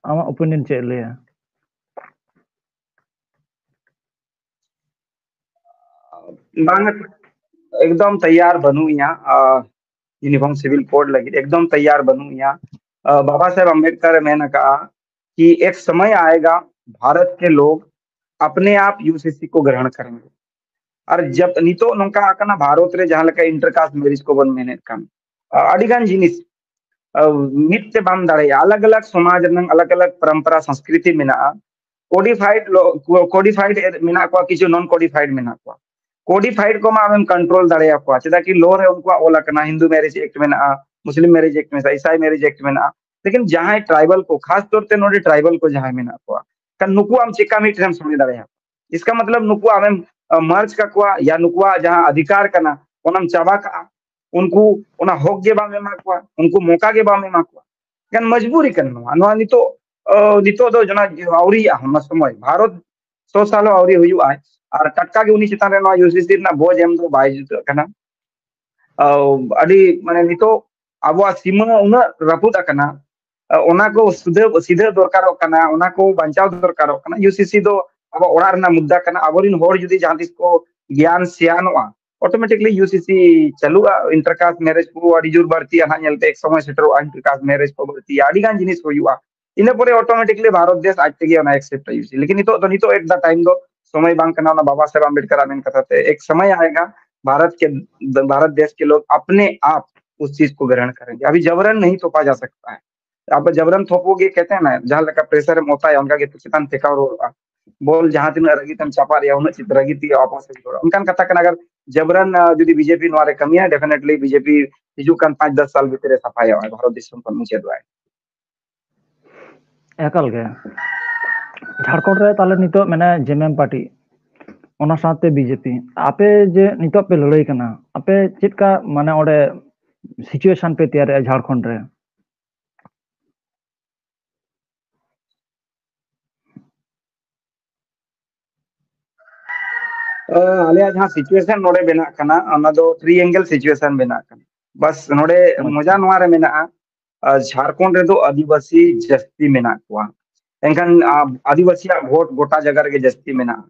ᱟᱢᱟᱜ ᱳᱯᱤᱱᱤᱭᱚᱱ ᱪᱮᱫ ᱞᱟᱹᱭᱟ? ᱵᱟᱝ, ᱮᱠᱫᱚᱢ ᱛᱮᱭᱟᱨ ᱵᱟᱹᱱᱩᱜ ᱤᱧᱟ ᱤᱭᱩᱱᱤᱯᱷᱚᱨᱢ ᱥᱤᱵᱤᱞ ᱠᱳᱰ ᱞᱟᱹᱜᱤᱫ, ᱮᱠᱫᱚᱢ ᱛᱮᱭᱟᱨ ᱵᱟᱹᱱᱩᱜ ᱤᱧᱟ᱾ ᱵᱟᱵᱟ ᱥᱟᱦᱮᱵ ᱟᱢᱵᱮᱫᱠᱟᱨ ᱮ ᱢᱮᱱ ᱟᱠᱟᱫᱼᱟ ᱠᱤ ᱮᱠ ᱥᱚᱢᱚᱭ ᱟᱭᱮᱜᱟ ᱵᱷᱟᱨᱚᱛ ᱠᱮ ᱞᱳᱜ ᱟᱯᱱᱮ ᱟᱯ ᱭᱩᱥᱤᱥᱤ ᱠᱚ ᱜᱨᱚᱦᱚᱱ ᱠᱟᱨᱮᱸᱜᱮ᱾ ᱟᱨ ᱡᱟᱵ ᱱᱤᱛᱚᱜ ᱱᱚᱝᱠᱟ ᱟᱠᱟᱱᱟ ᱵᱷᱟᱨᱚᱛ ᱨᱮ ᱡᱟᱦᱟᱸ ᱞᱮᱠᱟ ᱤᱱᱴᱟᱨ ᱠᱟᱥᱴ ᱢᱮᱨᱤᱡᱽ ᱠᱚᱵᱚᱱ ᱢᱮᱱᱮᱫ ᱠᱟᱱ, ᱟᱹᱰᱤ ᱜᱟᱱ ᱡᱤᱱᱤᱥ ᱢᱤᱫ ᱛᱮ ᱵᱟᱢ ᱫᱟᱲᱮᱭᱟᱜᱼᱟ᱾ ᱟᱞᱟᱜᱽ ᱟᱞᱟᱜᱽ ᱥᱚᱢᱟᱡᱽ ᱨᱮᱱᱟᱜ ᱟᱞᱟᱜᱽ ᱟᱞᱟᱜᱽ ᱯᱚᱨᱚᱢᱯᱚᱨᱟ ᱥᱚᱝᱥᱠᱨᱤᱛᱤ ᱢᱮᱱᱟᱜᱼᱟ᱾ ᱠᱳᱰᱤᱯᱷᱟᱭᱤᱰ ᱠᱳᱰᱤᱯᱷᱟᱭᱤᱰ ᱢᱮᱱᱟᱜ ᱠᱚᱣᱟ, ᱠᱤᱪᱷᱩ ᱱᱚᱱ ᱠᱳᱰᱤᱯᱷᱟᱭᱤᱰ ᱢᱮᱱᱟᱜ ᱠᱚᱣᱟ᱾ ᱠᱳᱰᱤᱯᱷᱟᱭᱤᱰ ᱠᱚᱢᱟ ᱟᱢᱮᱢ ᱠᱚᱱᱴᱨᱳᱞ ᱫᱟᱲᱮᱭᱟᱠᱚᱣᱟ, ᱪᱮᱫᱟᱜ ᱠᱤ ᱞᱚ ᱨᱮ ᱩᱱᱠᱩᱣᱟᱜ ᱚᱞ ᱟᱠᱟᱱᱟ, ᱦᱤᱱᱫᱩ ᱢᱮᱨᱤᱡᱽ ᱮᱠᱴ ᱢᱮᱱᱟᱜᱼᱟ, ᱢᱩᱥᱞᱤᱢ ᱢᱮᱨᱤᱡᱽ ᱮᱠᱴ ᱢᱮᱱᱟᱜᱼᱟ, ᱤᱥᱟᱭ ᱢᱮᱨᱤᱡᱽ ᱮᱠᱴ ᱢᱮᱱᱟᱜᱼᱟ᱾ ᱞᱮᱠᱤᱱ ᱡᱟᱦᱟᱸᱭ ᱴᱨᱟᱭᱵᱟᱞ ᱠᱚ, ᱠᱷᱟᱥ ᱛᱚᱨ ᱛᱮ ᱱᱚᱰᱮ ᱴᱨᱟᱭᱵᱟᱞ ᱠᱚ ᱡᱟᱦᱟᱸᱭ ᱢᱮᱱᱟᱜ ᱠᱚᱣᱟ, ᱠᱷᱟᱱ ᱱᱩᱠᱩ ᱟᱢ ᱪᱮᱠᱟ ᱢᱤᱫ ᱴᱷᱮᱱ ᱮᱢ ᱥᱚᱸᱜᱮ ᱫᱟᱲᱮᱭᱟᱠᱚᱣᱟ? ᱤᱥᱠᱟ ᱢᱚᱛᱞᱚᱵ ᱱᱩᱠᱩ ᱟᱢᱮᱢ ᱢᱟᱨᱡᱽ ᱠᱟᱠᱚᱣᱟ ᱭᱟ ᱱᱩᱠᱩᱣᱟᱜ ᱡᱟᱦᱟᱸ ᱚᱫᱷᱤᱠᱟᱨ ᱠᱟᱱᱟ ᱚᱱᱟᱢ ᱪᱟᱵᱟ ᱠᱟᱜᱼᱟ, ᱩᱱᱠᱩ ᱚᱱᱟ ᱦᱚᱠ ᱜᱮ ᱵᱟᱢ ᱮᱢᱟ ᱠᱚᱣᱟ, ᱩᱱᱠᱩ ᱢᱚᱠᱟ ᱜᱮ ᱵᱟᱢ ᱮᱢᱟ ᱠᱚᱣᱟ᱾ ᱠᱟᱱ ᱢᱚᱡᱽᱵᱩᱨᱤ ᱠᱟᱱᱟ ᱱᱚᱣᱟ᱾ ᱱᱚᱣᱟ ᱱᱤᱛᱚᱜ ᱱᱤᱛᱚᱜ ᱫᱚ ᱡᱚᱱᱟ ᱟᱹᱣᱨᱤᱭᱟᱜᱼᱟ, ᱚᱱᱟ ᱥᱚᱢᱚᱭ ᱵᱷᱟᱨᱚᱛ ᱥᱚ ᱥᱟᱞ ᱦᱚᱸ ᱟᱹᱣᱨᱤ ᱦᱩᱭᱩᱜᱼᱟ᱾ ᱟᱨ ᱴᱟᱴᱠᱟ ᱜᱮ ᱩᱱᱤ ᱪᱮᱛᱟᱱ ᱨᱮ ᱱᱚᱣᱟ ᱭᱩᱥᱤᱥᱤ ᱨᱮᱱᱟᱜ ᱵᱚᱡᱽ ᱮᱢ ᱫᱚ ᱵᱟᱭ ᱡᱩᱛᱟᱹᱜ ᱠᱟᱱᱟ᱾ ᱟᱹᱰᱤ ᱢᱟᱱᱮ ᱱᱤᱛᱚᱜ ᱟᱵᱚᱣᱟᱜ ᱥᱤᱢᱟᱹ ᱩᱱᱟᱹᱜ ᱨᱟᱹᱯᱩᱫ ᱟᱠᱟᱱᱟ, ᱚᱱᱟ ᱠᱚ ᱥᱤᱫᱷᱟᱹ ᱥᱤᱫᱷᱟᱹ ᱫᱚᱨᱠᱟᱨᱚᱜ ᱠᱟᱱᱟ, ᱚᱱᱟ ᱠᱚ ᱵᱟᱧᱪᱟᱣ ᱫᱚᱨᱠᱟᱨᱚᱜ ᱠᱟᱱᱟ᱾ ᱭᱩᱥᱤᱥᱤ ᱫᱚ ᱟᱵᱚ ᱚᱲᱟᱜ ᱨᱮᱱᱟᱜ ᱢᱩᱫᱽᱫᱟ ᱠᱟᱱᱟ᱾ ᱟᱵᱚᱨᱮᱱ ᱦᱚᱲ ᱡᱩᱫᱤ ᱡᱟᱦᱟᱸ ᱛᱤᱥ ᱠᱚ ᱜᱮᱭᱟᱱ ᱥᱮᱭᱟᱱᱚᱜᱼᱟ, ᱚᱴᱳᱢᱮᱴᱤᱠᱞᱤ ᱭᱩᱥᱤᱥᱤ ᱪᱟᱹᱞᱩᱜᱼᱟ᱾ ᱤᱱᱴᱟᱨ ᱠᱟᱥᱴ ᱢᱮᱨᱮᱡᱽ ᱠᱚ ᱟᱹᱰᱤ ᱡᱳᱨ ᱵᱟᱹᱲᱛᱤᱜᱼᱟ ᱦᱟᱸᱜ, ᱧᱮᱞᱛᱮ ᱮᱠ ᱥᱚᱢᱚᱭ ᱥᱮᱴᱮᱨᱚᱜᱼᱟ, ᱤᱱᱴᱟᱨ ᱠᱟᱥᱴ ᱢᱮᱨᱮᱡᱽ ᱠᱚ ᱵᱟᱹᱲᱛᱤᱜᱼᱟ, ᱟᱹᱰᱤ ᱜᱟᱱ ᱡᱤᱱᱤᱥ ᱦᱩᱭᱩᱜᱼᱟ᱾ ᱤᱱᱟᱹ ᱯᱚᱨᱮ ᱚᱴᱳᱢᱮᱴᱤᱠᱞᱤ ᱵᱷᱟᱨᱚᱛ ᱫᱮᱥ ᱟᱡ ᱛᱮᱜᱮ ᱚᱱᱟ ᱮᱠᱥᱮᱯᱴ ᱭᱩᱥᱤ᱾ ᱞᱮᱠᱤᱱ ᱱᱤᱛᱚᱜ ᱫᱚ ᱱᱤᱛᱚᱜ ᱮᱴ ᱫᱟ ᱴᱟᱭᱤᱢ ᱫᱚ ᱥᱚᱢᱚᱭ ᱵᱟᱝ ᱠᱟᱱᱟ, ᱚᱱᱟ ᱵᱟᱵᱟ ᱥᱟᱦᱮᱵ ᱟᱢᱵᱮᱰᱠᱟᱨ ᱟᱜ ᱢᱮᱱ ᱠᱟᱛᱷᱟ ᱛᱮ ᱮᱠ ᱥᱚᱢᱚᱭ ᱟᱭᱮᱜᱟ ᱵᱷᱟᱨᱚᱛ ᱠᱮ ᱵᱷᱟᱨᱚᱛ ᱫᱮᱥ ᱠᱮ ᱞᱳᱜ ᱟᱯᱱᱮ ᱟᱯ ᱩᱥ ᱪᱤᱡᱽ ᱠᱚ ᱜᱨᱚᱦᱚᱱ ᱠᱟᱨᱮᱸᱜᱮ, ᱟᱵᱷᱤ ᱡᱟᱵᱨᱟᱱ ᱱᱟᱦᱤ ᱛᱷᱳᱯᱟ ᱡᱟ ᱥᱟᱠᱛᱟ ᱦᱟᱭ᱾ ᱟᱵᱚ ᱡᱟᱵᱨᱟᱱ ᱛᱷᱳᱯᱳ ᱜᱮ ᱠᱮᱛᱮ ᱱᱟ, ᱡᱟᱦᱟᱸ ᱞᱮᱠᱟ ᱯᱨᱮᱥᱟᱨ ᱮᱢ ᱚᱛᱟᱭᱟ ᱚᱱᱠᱟ ᱜᱮ ᱪᱮᱛᱟᱱ ᱴᱷᱮᱠᱟᱣ ᱨᱩᱣᱟᱹᱲᱚᱜᱼᱟ᱾ ᱵᱚᱞ ᱡᱟᱦᱟᱸ ᱛᱤᱱᱟᱹᱜ ᱨᱟᱹᱜᱤ ᱛᱮᱢ ᱪᱟᱯᱟᱫ ᱨᱮᱭᱟ ᱩᱱᱟᱹᱜ ᱪᱮᱛ ᱨᱟᱹᱜᱤ ᱛᱮᱜᱮ ᱚᱯᱚᱥ ᱨᱩᱣᱟᱹᱲᱚᱜᱼᱟ᱾ ᱚᱱᱠᱟᱱ ᱠᱟᱛᱷᱟ ᱠᱟᱱᱟ᱾ ᱟᱜᱟᱨ ᱡᱟᱵᱨᱟᱱ ᱡᱩᱫᱤ ᱵᱤᱡᱮᱯᱤ ᱱᱚᱣᱟ ᱨᱮ ᱠᱟᱹᱢᱤᱭᱟ, ᱰᱮᱯᱷᱤᱱᱮᱴᱞᱤ ᱵᱤᱡᱮᱯᱤ ᱦᱤᱡᱩᱜ ᱠᱟᱱ ᱯᱟᱸᱪ ᱫᱚᱥ ᱥᱟᱞ ᱵᱷᱤᱛᱤᱨ ᱨᱮ ᱥᱟᱯᱷᱟᱭᱟ ᱵᱷᱟᱨᱚᱛ ᱫᱤᱥᱚᱢ ᱠᱷᱚᱱ ᱢᱩᱪᱟᱹᱫᱚᱜᱼᱟᱭ᱾ ᱮᱠᱟᱞ ᱜᱮ᱾ ᱡᱷᱟᱲᱠᱷᱚᱸᱰ ᱨᱮ ᱛᱟᱦᱞᱮ ᱱᱤᱛᱚᱜ ᱢᱮᱱᱟᱭᱟ ᱡᱮᱢᱮᱢ ᱯᱟᱨᱴᱤ, ᱚᱱᱟ ᱥᱟᱶᱛᱮ ᱵᱤᱡᱮᱯᱤ᱾ ᱟᱯᱮ ᱡᱮ ᱱᱤᱛᱚᱜ ᱯᱮ ᱞᱟᱹᱲᱦᱟᱹᱭ ᱠᱟᱱᱟ, ᱟᱯᱮ ᱪᱮᱫ ᱠᱟ ᱢᱟᱱᱮ ᱚᱸᱰᱮ ᱥᱤᱪᱩᱭᱮᱥᱚᱱ ᱯᱮ ᱛᱮᱭᱟᱨᱮᱜᱼᱟ ᱡᱷᱟᱲᱠᱷᱚᱸᱰ ᱨᱮ? ᱟᱞᱮᱭᱟᱜ ᱡᱟᱦᱟᱸ ᱥᱤᱪᱩᱭᱮᱥᱚᱱ ᱱᱚᱰᱮ ᱵᱮᱱᱟᱜ ᱠᱟᱱᱟ, ᱚᱱᱟ ᱫᱚ ᱴᱨᱤᱭᱮᱝᱜᱮᱞ ᱥᱤᱪᱩᱭᱮᱥᱚᱱ ᱵᱮᱱᱟᱜ ᱠᱟᱱᱟ᱾ ᱵᱟᱥ ᱱᱚᱰᱮ ᱢᱚᱡᱟ ᱱᱚᱣᱟ ᱨᱮ ᱢᱮᱱᱟᱜᱼᱟ, ᱡᱷᱟᱲᱠᱷᱚᱸᱰ ᱨᱮᱫᱚ ᱟᱹᱫᱤᱵᱟᱹᱥᱤ ᱡᱟᱹᱥᱛᱤ ᱢᱮᱱᱟᱜ ᱠᱚᱣᱟ᱾ ᱮᱱᱠᱷᱟᱱ ᱟᱹᱫᱤᱵᱟᱹᱥᱤᱭᱟᱜ ᱵᱷᱳᱴ ᱜᱚᱴᱟ ᱡᱟᱭᱜᱟ ᱨᱮᱜᱮ ᱡᱟᱹᱥᱛᱤ ᱢᱮᱱᱟᱜᱼᱟ᱾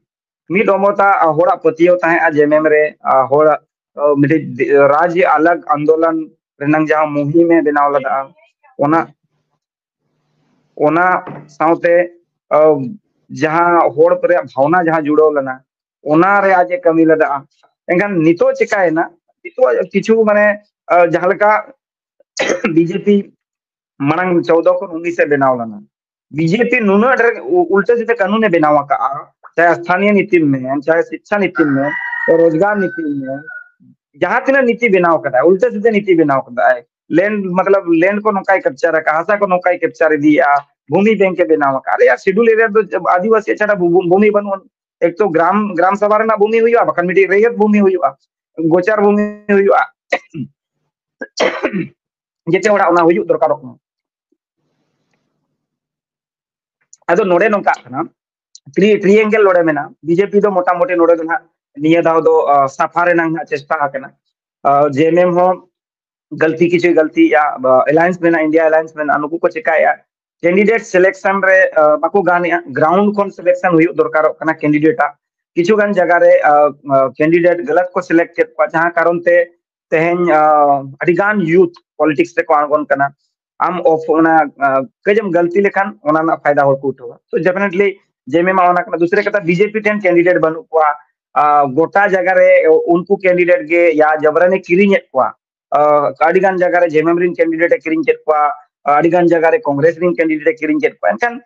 ᱢᱤᱫ ᱚᱢᱚᱛᱟ ᱦᱚᱲᱟᱜ ᱯᱟᱹᱛᱭᱟᱹᱣ ᱛᱟᱦᱮᱸᱜᱼᱟ ᱡᱮᱢᱮᱢ ᱨᱮ, ᱦᱚᱲᱟᱜ ᱢᱤᱫᱴᱤᱡ ᱨᱟᱡᱽ ᱟᱞᱟᱜᱽ ᱟᱱᱫᱳᱞᱚᱱ ᱨᱮᱱᱟᱝ ᱡᱟᱦᱟᱸ ᱢᱩᱦᱤᱢ ᱮ ᱵᱮᱱᱟᱣ ᱞᱮᱫᱟ, ᱚᱱᱟ ᱚᱱᱟ ᱥᱟᱶᱛᱮ ᱡᱟᱦᱟᱸ ᱦᱚᱲ ᱨᱮᱭᱟᱜ ᱵᱷᱟᱣᱱᱟ ᱡᱟᱦᱟᱸ ᱡᱩᱲᱟᱹᱣ ᱞᱮᱱᱟ, ᱚᱱᱟᱨᱮ ᱟᱡ ᱮ ᱠᱟᱹᱢᱤ ᱞᱮᱫᱟ᱾ ᱮᱱᱠᱷᱟᱱ ᱱᱤᱛᱚᱜ ᱪᱤᱠᱟᱭᱮᱱᱟ? ᱱᱤᱛᱚᱜ ᱠᱤᱪᱷᱩ ᱢᱟᱱᱮ ᱡᱟᱦᱟᱸ ᱞᱮᱠᱟ ᱵᱤᱡᱮᱯᱤ ᱢᱟᱲᱟᱝ ᱪᱳᱫᱽᱫᱚ ᱠᱷᱚᱱ ᱩᱱᱤᱥ ᱮ ᱵᱮᱱᱟᱣ ᱞᱮᱱᱟ, ᱵᱤᱡᱮᱯᱤ ᱱᱩᱱᱟᱹᱜ ᱰᱷᱮᱨ ᱩᱞᱴᱟᱹ ᱥᱤᱫᱷᱟᱹ ᱠᱟᱹᱱᱩᱱ ᱮ ᱵᱮᱱᱟᱣ ᱟᱠᱟᱫᱼᱟ, ᱪᱟᱦᱮ ᱥᱛᱷᱟᱱᱤᱭᱚ ᱱᱤᱛᱤᱢ ᱢᱮᱱ, ᱪᱟᱦᱮ ᱥᱤᱪᱪᱷᱟ ᱱᱤᱛᱤᱢ ᱢᱮᱱ, ᱨᱳᱡᱽᱜᱟᱨ ᱱᱤᱛᱤᱢ ᱢᱮᱱ, ᱡᱟᱦᱟᱸ ᱛᱤᱱᱟᱹᱜ ᱱᱤᱛᱤ ᱵᱮᱱᱟᱣ ᱠᱟᱫᱟᱭ, ᱩᱞᱴᱟᱹ ᱥᱤᱫᱷᱟᱹ ᱱᱤᱛᱤ ᱵᱮᱱᱟᱣ ᱠᱟᱫᱟᱭ᱾ ᱞᱮᱱᱰ ᱢᱚᱛᱞᱚᱵ ᱞᱮᱱᱰ ᱠᱚ ᱱᱚᱝᱠᱟᱭ ᱠᱮᱯᱪᱟᱨ ᱟᱠᱟᱫ, ᱦᱟᱥᱟ ᱠᱚ ᱱᱚᱝᱠᱟᱭ ᱠᱮᱯᱪᱟᱨ ᱤᱫᱤᱭᱮᱫᱼᱟ, ᱵᱷᱩᱢᱤ ᱵᱮᱝᱠ ᱮ ᱵᱮᱱᱟᱣ ᱟᱠᱟᱫ᱾ ᱟᱞᱮᱭᱟᱜ ᱥᱤᱰᱩᱞ ᱮᱨᱤᱭᱟ ᱫᱚ ᱟᱹᱫᱤᱵᱟᱹᱥᱤ ᱪᱷᱟᱲᱟ ᱵᱷᱩ- ᱵᱷᱩᱢᱤ ᱵᱟᱹᱱᱩᱜᱼᱟ᱾ ᱮᱠ ᱛᱚ ᱜᱨᱟᱢ ᱜᱨᱟᱢ ᱥᱚᱵᱷᱟ ᱨᱮᱱᱟᱜ ᱵᱷᱩᱢᱤ ᱦᱩᱭᱩᱜᱼᱟ, ᱵᱟᱠᱷᱟᱱ ᱢᱤᱫᱴᱤᱡ ᱨᱮᱭᱚᱛ ᱵᱷᱩᱢᱤ ᱦᱩᱭᱩᱜᱼᱟ, ᱜᱚᱪᱟᱨ ᱵᱷᱩᱢᱤ ᱦᱩᱭᱩᱜᱼᱟ᱾ ᱡᱮᱛᱮ ᱦᱚᱲᱟᱜ ᱚᱱᱟ ᱦᱩᱭᱩᱜ ᱫᱚᱨᱠᱟᱨᱚᱜ ᱠᱟᱱᱟ᱾ ᱟᱫᱚ ᱱᱚᱰᱮ ᱱᱚᱝᱠᱟᱜ ᱠᱟᱱᱟ, ᱴᱨᱤᱭᱮᱝᱜᱮᱞ ᱱᱚᱰᱮ ᱢᱮᱱᱟᱜᱼᱟ᱾ ᱵᱤᱡᱮᱯᱤ ᱫᱚ ᱢᱚᱴᱟᱢᱩᱴᱤ ᱱᱚᱰᱮ ᱫᱚ ᱱᱟᱦᱟᱜ ᱱᱤᱭᱟᱹ ᱫᱷᱟᱣ ᱫᱚ ᱥᱟᱯᱷᱟ ᱨᱮᱱᱟᱜ ᱱᱟᱦᱟᱜ ᱪᱮᱥᱴᱟ ᱟᱠᱟᱱᱟ᱾ ᱡᱮᱮᱢᱮᱢ ᱦᱚᱸ ᱜᱟᱹᱞᱛᱤ ᱠᱤᱪᱷᱩᱭ ᱜᱟᱹᱞᱛᱤᱭᱮᱜᱼᱟ, ᱮᱞᱟᱭᱮᱱᱥ ᱢᱮᱱᱟᱜᱼᱟ, ᱤᱱᱰᱤᱭᱟ ᱮᱞᱟᱭᱮᱱᱥ ᱢᱮᱱᱟᱜᱼᱟ, ᱱᱩᱠᱩ ᱠᱚ ᱪᱮᱠᱟᱭᱮᱜᱼᱟ, ᱠᱮᱱᱰᱤᱰᱮᱴ ᱥᱤᱞᱮᱠᱥᱚᱱ ᱨᱮ ᱵᱟᱠᱚ ᱜᱟᱱᱮᱜᱼᱟ, ᱜᱨᱟᱣᱩᱱᱰ ᱠᱷᱚᱱ ᱥᱤᱞᱮᱠᱥᱚᱱ ᱦᱩᱭᱩᱜ ᱫᱚᱨᱠᱟᱨᱚᱜ ᱠᱟᱱᱟ ᱠᱮᱱᱰᱤᱰᱮᱴ ᱟᱜ᱾ ᱠᱤᱪᱷᱩ ᱜᱟᱱ ᱡᱟᱭᱜᱟ ᱨᱮ ᱠᱮᱱᱰᱤᱰᱮᱴ ᱜᱟᱞᱟᱛ ᱠᱚ ᱥᱤᱞᱮᱠᱴ ᱠᱮᱫ ᱠᱚᱣᱟ, ᱡᱟᱦᱟᱸ ᱠᱟᱨᱚᱱ ᱛᱮ ᱛᱮᱦᱮᱧ ᱟᱹᱰᱤ ᱜᱟᱱ ᱭᱩᱛᱷ ᱯᱚᱞᱤᱴᱤᱠᱥ ᱨᱮᱠᱚ ᱟᱬᱜᱚᱱ ᱠᱟᱱᱟ᱾ ᱟᱢ ᱚᱯᱷ ᱚᱱᱟ ᱠᱟᱹᱡ ᱮᱢ ᱜᱟᱹᱞᱛᱤ ᱞᱮᱠᱷᱟᱱ ᱚᱱᱟ ᱨᱮᱱᱟᱜ ᱯᱷᱟᱭᱫᱟ ᱦᱚᱲ ᱠᱚ ᱩᱴᱷᱟᱹᱣᱟ᱾ ᱛᱚ ᱰᱮᱯᱷᱤᱱᱮᱴᱞᱤ ᱡᱮᱮᱢᱮᱢ ᱚᱱᱟ ᱠᱟᱱᱟ᱾ ᱫᱩᱥᱨᱟ ᱠᱟᱛᱷᱟ, ᱵᱤᱡᱮᱯᱤ ᱴᱷᱮᱱ ᱠᱮᱱᱰᱤᱰᱮᱴ ᱵᱟᱹᱱᱩᱜ ᱠᱚᱣᱟ᱾ ᱜᱚᱴᱟ ᱡᱟᱭᱜᱟ ᱨᱮ ᱩᱱᱠᱩ ᱠᱮᱱᱰᱤᱰᱮᱴ ᱜᱮ ᱭᱟ ᱡᱟᱵᱨᱟᱱᱤ ᱠᱤᱨᱤᱧᱮᱫ ᱠᱚᱣᱟ᱾ ᱟᱹᱰᱤ ᱜᱟᱱ ᱡᱟᱭᱜᱟ ᱨᱮ ᱡᱮᱮᱢᱮᱢ ᱨᱮᱱ ᱠᱮᱱᱰᱤᱰᱮᱴ ᱮ ᱠᱤᱨᱤᱧ ᱠᱮᱫ ᱠᱚᱣᱟ, ᱟᱹᱰᱤ ᱜᱟᱱ ᱡᱟᱭᱜᱟ ᱨᱮ ᱠᱚᱝᱜᱨᱮᱥ ᱨᱮᱱ ᱠᱮᱱᱰᱤᱰᱮᱴ ᱮ ᱠᱤᱨᱤᱧ ᱠᱮᱫ ᱠᱚᱣᱟ᱾ ᱮᱱᱠᱷᱟᱱ